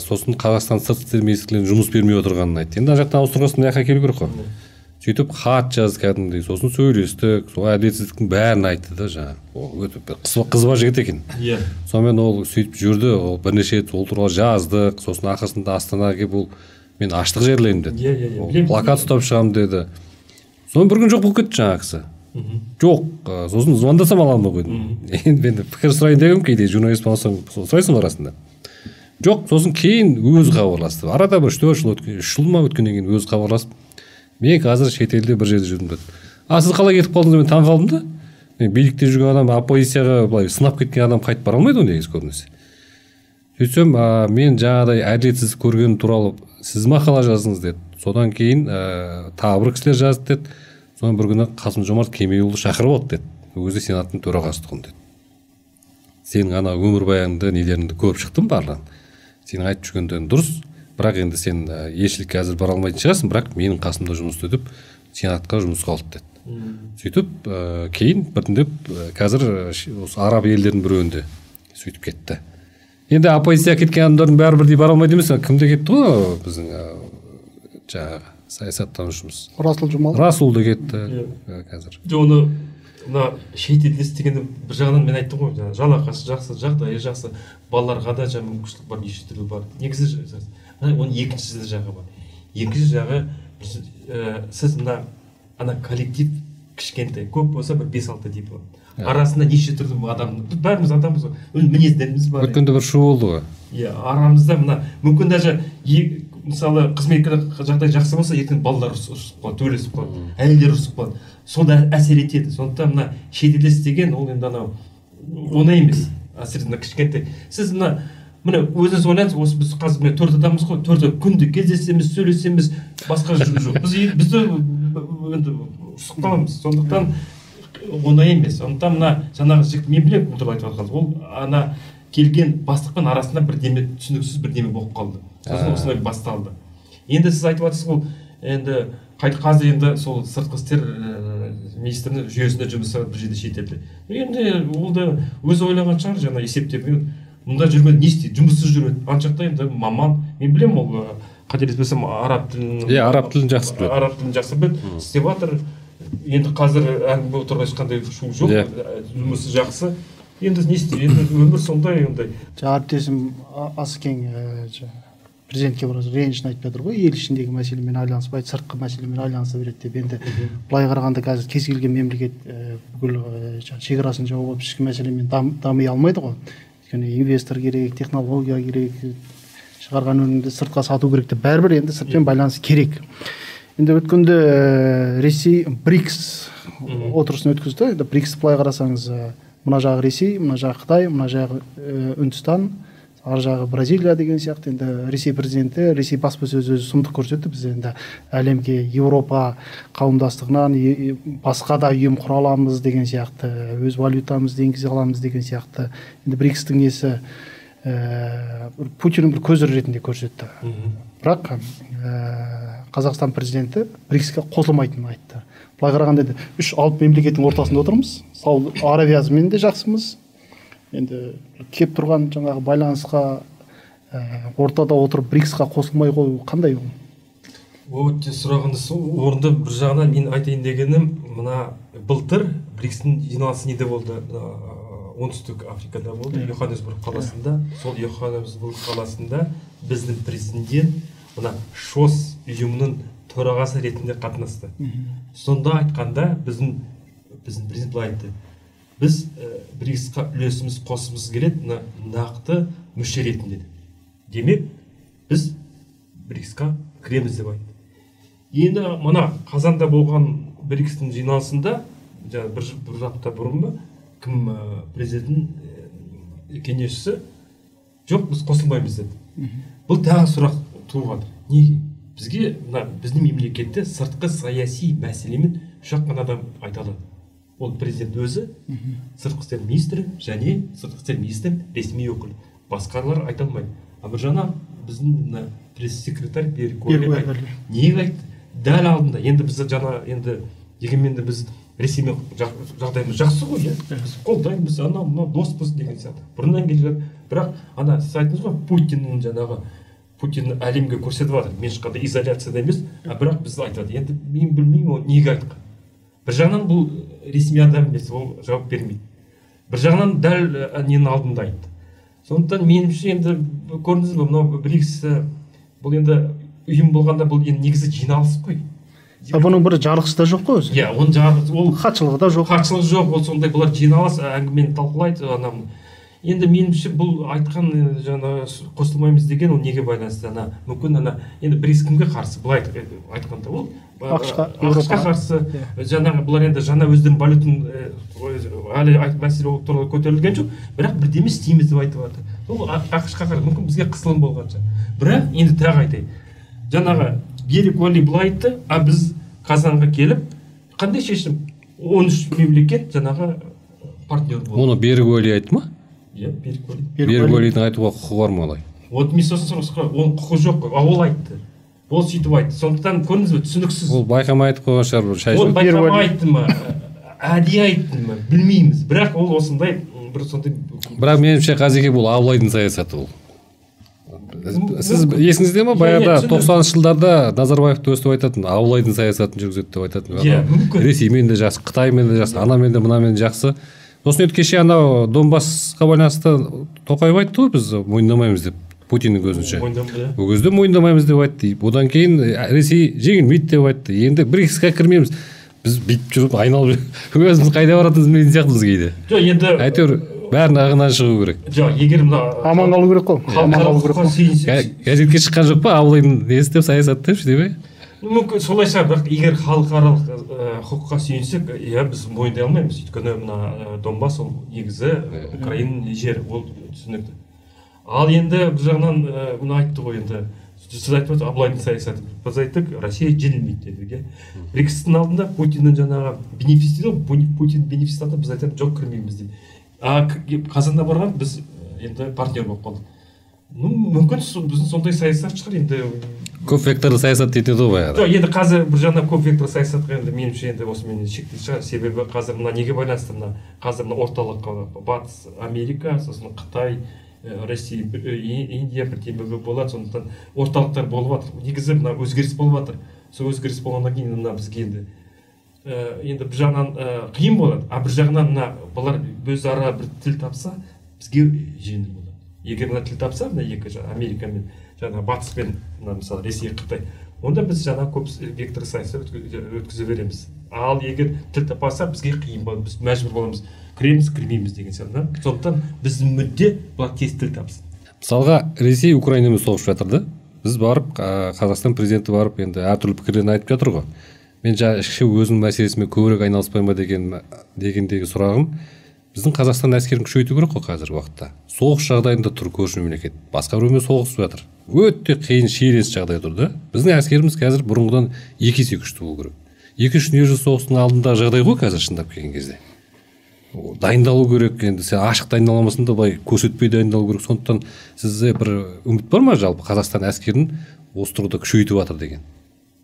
сосын Қазақстан сыртқы істер министрлігінің жұмыс бермей отырғанын айтты. Енді ана жақтан ауыстырған соң мына жаққа келу керек қой. Сөйтіп хат жазды кәдімгідей, сосын сөйлестік, сол әділетсіздіктің бәрін айтты да жаңағы. Ол өте бір қызба жігіт екен. Иә. Сонымен ол сөйтіп жүрді, ол бірнеше рет ол туралы жаздық, сосын ақырсында Астанаға келіп ол мен аштық жерлеймін деді. Иә. Плакат ұстап шығамын деді. Сонымен бір күн жоқ болып кетті жаңағы кісі. Жоқ, сосын звондасам ала алмай қойдым. Енді мен пікір сұрайын дегенмін, кейде журналист болсаң сұрайсың ғой арасында. Жоқ, сосын кейін өзі хабарласты. Арада бір 3-4 жыл өткен, 3 жыл ма өткеннен кейін өзі хабарласып, мен қазір шетелде бір жерде жүрдім деді. А сіз қалай кетіп қалдыңыз, мен таң қалдым да. Мен билікте жүрген адам, оппозицияға былай сынап кеткен адам қайтып бара алмайды ғой негізі көбінесе. Сөйтсем, мен жаңағыдай әділетсіз көргенім туралы сіз мақала жаздыңыз деді. Содан кейін тағы бір кісілер жазды деді. Содан бір күні Қасым-Жомарт Кемелұлы шақырып алды деді. Өзі сенаттың төрағасы тұғын деді. Сенің ана өмірбаяныңды, нелеріңді көріп шықтым барлығын. Сенің айтып жүргендерің дұрыс. Бірақ енді сен елшілікке әзір бара алмайтын шығарсың, бірақ менің қасымда жұмыс істеп, сенатқа жұмысқа алды деді. Сөйтіп, кейін біртіндеп қазір осы араб елдерінің біреуінде сөйтіп кетті. Енді оппозицияға кеткен адамдардың бәрі бірдей бара алмайды емес, кім де кетті ғой біздің жаңағы саясаттанушымыз. Расул Жұмал. Расул да кетті қазір. Жоқ, оны мына шетелде істегенде бір жағынан мен айттым ғой, жаңағы жалақысы жақсы, жағдайы жақсы, балаларға да жаңа мүмкіншілік бар, неше түрлі бар. Негізі оның екінші жағы бар. Екінші жағы, сіз мына ана коллектив кішкентай, көп болса бір 5-6 диплом. Арасында неше түрлі адам, біз бәріміз адамбыз ғой, өз мінездеріміз бар. Өткенде бір шу болды ғой. Иә, арамызда мына мүмкін даже мысалы қызметкер жағдай жақсы болса, ертең балалар ұрысып қалады, төбелесіп қалады, әйелдер ұрысып қалады. Сол да әсер етеді. Сондықтан мына шетелде істеген ол енді анау оңай емес. Әсіресе мына кішкентай. Сіз мына міне өзіңіз ойлаңыз, осы біз қазір міне 4 адамбыз ғой, 4 күнде кездесеміз, сөйлесеміз, басқа жоқ. Біз енді ұрысып қаламыз. Сондықтан Оңай емес. Сондықтан мына жаңағы жігіт, мен білемін кім туралы айтып жатқаныңызды, ол ана келген бастықпен арасында бірдеме түсініксіз бірдеме болып қалды. Сосын осындай басталды. Енді сіз айтып жатырсыз, ол енді қазір енді сол сыртқы істер министрінің жүйесінде жұмыс жасап бір жерде шетелде. Енді ол да өзі ойлаған шығар, жаңа есептеп, мұнда жүрген не істейді, жұмыссыз жүреді. Ана жақта енді маман, мен білемін, ол қателеспесем араб тілін. Иә, араб тілін жақсы біледі. Араб тілін жақсы біледі, істеп жатыр. Енді қазір әңгіме туралы ешқандай шу жоқ, жұмысы жақсы. Енді не істейді, енді өмір сондай ондай. Жаңа әріптесім Асекең президентке біраз ренішін айтып жатыр ғой, ел ішіндегі мәселемен айланыспайды, сыртқы мәселемен айланыса береді деп. Енді былай қарағанда қазір кез келген мемлекет бүкіл шекарасын жауып алып ішкі мәселемен дами алмайды ғой. Өйткені инвестор керек, технология керек, шығарған өнімді сыртқа сату керек деп бәрібір енді сыртпен байланыс керек. Енді өткенде Ресей БРИКС отырысын өткізді. Енді БРИКС былай қарасаңыз, мына жағы Ресей, мына жағы Қытай, мына жағы Үндістан, ар жағы Бразилия деген сияқты. Енді Ресей президенті, Ресей баспасөзі өзі сұмдық көрсетті. Біз енді әлемге Еуропа қауымдастығынан басқа да ұйым құра аламыз деген сияқты, өз валютамызды енгізе аламыз деген сияқты. Енді БРИКСтің несі Путиннің бір көзірі ретінде көрсетті. Бірақ Қазақстан президенті БРИКСке қосылмайтынын айтты. Былай қарағанда енді үш алып мемлекеттің ортасында отырмыз. Сауд Арабиясымен де жақсымыз. Енді кеп тұрған жаңағы байланысқа ортада отырып БРИКСқа қосылмай қою қандай ол? Өте сұрағыңыз орынды. Бір жағынан мен айтайын дегенім, мына былтыр БРИКСтің жиналысы неде болды? Мына Оңтүстік Африкада болды, Йоханнесбург қаласында. Сол Йоханнесбург қаласында біздің президент мына ШОС ұйымының төрағасы ретінде қатынасты. Сонда айтқанда біздің президент былай айтты: біз БРИКСқа үлесіміз қосымыз келеді, мына нақты мүше ретінде. Демек, біз БРИКСқа кіреміз деп айтты. Енді мына қазанда болған БРИКСтің жиналысында, жаңа бір апта бұрын ба, кім президенттің кеңесшісі, жоқ, біз қосылмаймыз деді. Бұл тағы сұрақ туып жатыр. Неге? Бізге мына біздің мемлекетте сыртқы саяси мәселемен үш-ақ қана адам айта алады. Ол президент өзі, сыртқы істер министрі және сыртқы істер министрінің ресми өкілі. Басқалар айта алмайды. А бір жағынан біздің мына пресс-секретарь Берік Уәли айтты. Неге айтты? Дәл алдында. Енді біз жаңа енді дегенмен де біз Ресеймен жағдайымыз жақсы ғой, иә? Біз қолдаймыз, анау мынау доспыз деген сияқты. Бұрыннан келе жатыр. Бірақ ана сіз айттыңыз ғой, Путиннің жаңағы Путин әлемге көрсетіп жатыр. Мен ешқандай изоляцияда емес, а бірақ біз айтады. Енді мен білмеймін, ол неге айтқан. Бір жағынан бұл ресми адам емес, ол жауап бермейді. Бір жағынан дәл ненің алдында айтты. Сондықтан меніңше енді көрдіңіз бе, мынау БРИКС бұл енді ұйым болғанда бұл енді негізі жиналыс қой. Бұның бір жарғысы да жоқ қой өзі. Иә, оның жарғысы ол хатшылығы да жоқ. Хатшылығы жоқ, ол сондай бұлар жиналыс әңгімені талқылайды анам. Енді меніңше бұл айтқан жаңа қосылмаймыз деген ол неге байланысты? Ана мүмкін ана енді БРИКС кімге қарсы? Былай айтқанда ол АҚШ-қа қарсы. Жаңағы бұлар енді жаңа өздерінің валютын әлі мәселе ол туралы көтерілген жоқ, бірақ бірдеме істейміз деп айтып жатыр. Ол АҚШ-қа қарсы мүмкін бізге қысылым болған шығар. Бірақ енді тағы айтайын. Жаңағы Берік Уәли былай айтты, а біз Қазанға келіп қандай шешім? 13 мемлекет жаңағы партнер болды. Оны Берік Уәли айтты ма? Иә, Берік Уәли. Берік Уәлидің айтуға құқығы бар ма олай? Вот мен сосын сұрап, оның құқы жоқ қой, а ол айтты. Ол сөйтіп айтты. Сондықтан көрдіңіз бе, түсініксіз. Ол байқамай айтып қойған шығар, бір шай. Ол байқамай айтты ма, әдейі айтты ма, білмейміз. Бірақ ол осындай бір сондай. Бірақ меніңше Қазеке бұл Абылайдың саясаты ол. Сіз есіңізде ме, баяғыда 90-шы жылдарда Назарбаевты өстіп айтатын, Абылайдың саясатын жүргізеді деп айтатын. Иә, мүмкін. Ресеймен де жақсы, Қытаймен де жақсы, анамен де мынамен де жақсы. Сосын енді кеше анау Донбассқа байланысты Тоқаев айтты ғой, біз мойындамаймыз деп, Путиннің көзінше. Ол кезде мойындамаймыз деп айтты. Одан кейін Ресей жеңілмейді деп айтты. Енді БРИКСке кірмейміз. Біз бүйтіп жүріп айналып өзіміз қайда баратынымызды білмейтін сияқтымыз кейде. Жоқ, енді әйтеуір бәрінің ағынан шығу керек. Жоқ, егер мына аман қалу керек қой. Аман қалу керек қой. Газетке шыққан жоқ па Абылайдың несі деп, саясат деп ше, ме? Мүмкін солай шығар, бірақ егер халықаралық құқыққа сүйенсек, иә, біз мойындай алмаймыз. Өйткені мына Донбасс ол негізі Украинаның жері, ол түсінікті. Ал енді бір жағынан мына айтты ғой енді Сіз айтып отырсыз, Абылайдың саясаты. Біз айттық, Россия жеңілмейді дедік, иә. БРИКС-тің алдында Путиннің жаңағы бенефис дейді ғой, Путин бенефис алдында біз айтамыз, жоқ, кірмейміз дейді. А Қазанда барған біз енді партнер болып қалдық. Ну, мүмкін біздің сондай саясат шығар енді. Көп векторлы саясат дейтін еді ғой баяғыда. Жоқ, енді қазір бір жағынан көп векторлы саясатқа енді меніңше енді осымен шектеліп шығар. Себебі қазір мына неге байланысты, мына қазір мына орталық Батыс Америка, сосын Қытай, Россия, Индия бірдеме болады, сондықтан орталықтар болып жатыр. Негізі мына өзгеріс болып жатыр. Сол өзгеріс болғаннан кейін мына бізге енді енді бір жағынан қиын болады, а бір жағынан мына бұлар өзара бір тіл тапса, бізге жеңіл болады. Егер мына тіл тапса, мына екі Америка мен жаңа Батыс пен мына мысалы Ресей, Қытай, онда біз жаңа көп вектор саясат өткізе береміз. Ал егер тіл таппаса, бізге қиын болады, біз мәжбүр боламыз, кіреміз, кірмейміз деген сияқты. Сондықтан біздің мүдде бұлар тез тіл тапсын. Мысалға, Ресей Украинамен соғысып жатыр да, біз барып, Қазақстан президенті барып, енді әртүрлі пікірлерін айтып жатыр ғой. Мен жаңа ішкі өзімнің мәселесімен көбірек айналыспай ма дегендегі сұрағым, біздің Қазақстан әскерін күшейту керек қой қазіргі уақытта. Соғыс жағдайында тұр көрші мемлекет, басқа біреумен соғысып жатыр. Өте қиын шиеленіс жағдай тұр да. Біздің әскеріміз қазір бұрынғыдан екі есе күшті болу керек. Екінші дүниежүзілік соғыстың алдындағы жағдай ғой қазір шындап келген кезде. Дайындалу керек, енді сен ашық дайындала алмасаң да былай көрсетпей дайындалу керек. Сондықтан сізде бір үміт бар ма жалпы Қазақстан әскерін осы тұрғыда күшейтіп жатыр деген?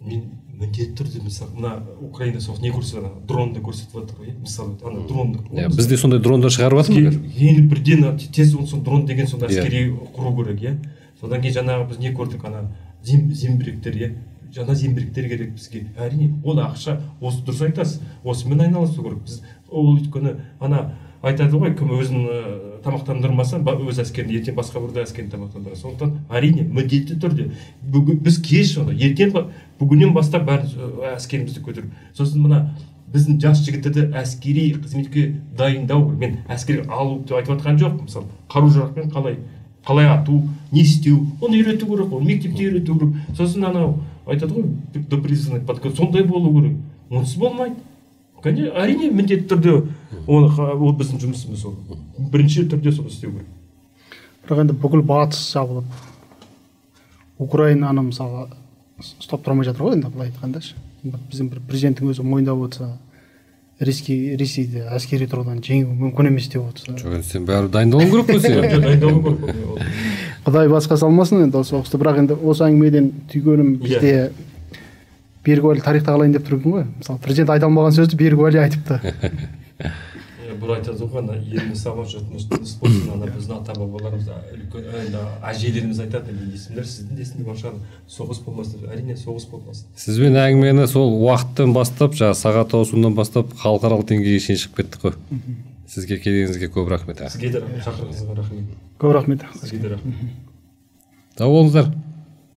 Мен міндетті түрде, мысалы, мына Украина соғысы не көрсетіп жатыр? Дронды көрсетіп жатыр ғой, мысалы, ана дронды. Иә, бізде сондай дрондар шығарып жатыр ма? Енді бірден тез оны дрон деген сондай әскери құру керек, иә. Содан кейін жаңағы біз не көрдік, ана зеңбіректер, иә. Жаңа зеңбіректер керек бізге. Әрине, ол ақша, осы дұрыс айтасыз, осымен айналысу керек. Біз ол өйткені ана айтады ғой, кім өзін тамақтандырмаса, өз әскерін ертең басқа бір әскерін тамақтандырады. Сондықтан әрине міндетті түрде бүгін біз кеш оны ертең бүгіннен бастап бәрін әскерімізді көтеріп, сосын мына біздің жас жігіттерді әскери қызметке дайындау керек. Мен әскери алу деп айтып жатқан жоқпын, мысалы, қару-жарақпен қалай ату, не істеу, оны үйрету керек, оны мектепте үйрету керек. Сосын анау айтады ғой, допризывной подготовка, сондай болу керек. Онсыз болмайды. Әрине міндетті түрде ол біздің жұмысымыз ол. Бірінші түрде соны істеу керек. Бірақ енді бүкіл Батыс жабылып, Украинаны мысалы ұстап тұра алмай жатыр ғой енді былай айтқанда. Біздің бір президенттің өзі мойындап отырса, Ресейді әскери тұрғыдан жеңу мүмкін емес деп отырса. Жоқ, енді сен бәрі дайындалуың керек қой сен. Жоқ, дайындалу керек. Құдай басқа салмасын енді осы соғысты. Бірақ енді осы әңгімеден түйгенім, бізде Берік Уәли тарихта қалайын деп тұр екен ғой. Мысалы, президент айта алмаған сөзді Берік Уәли айтыпты. Бір айтады ғой, ана еліміз аман, жұртымыз тыныш болсын, ана біздің ата-бабаларымыз, үлкен енді әжелеріміз айтады, мен есімдер, сіздің де есіңде бар шығар, соғыс болмасын. Әрине соғыс болмасын. Сізбен әңгімені сол уақыттан бастап, жаңа сағат ауысуынан бастап халықаралық деңгейге шейін шығып кеттік қой. Сізге келгеніңізге көп рахмет. Сізге де рахмет, шақырғаныңызға рахмет. Көп рахмет. Сізге де рахмет. Сау болыңыздар.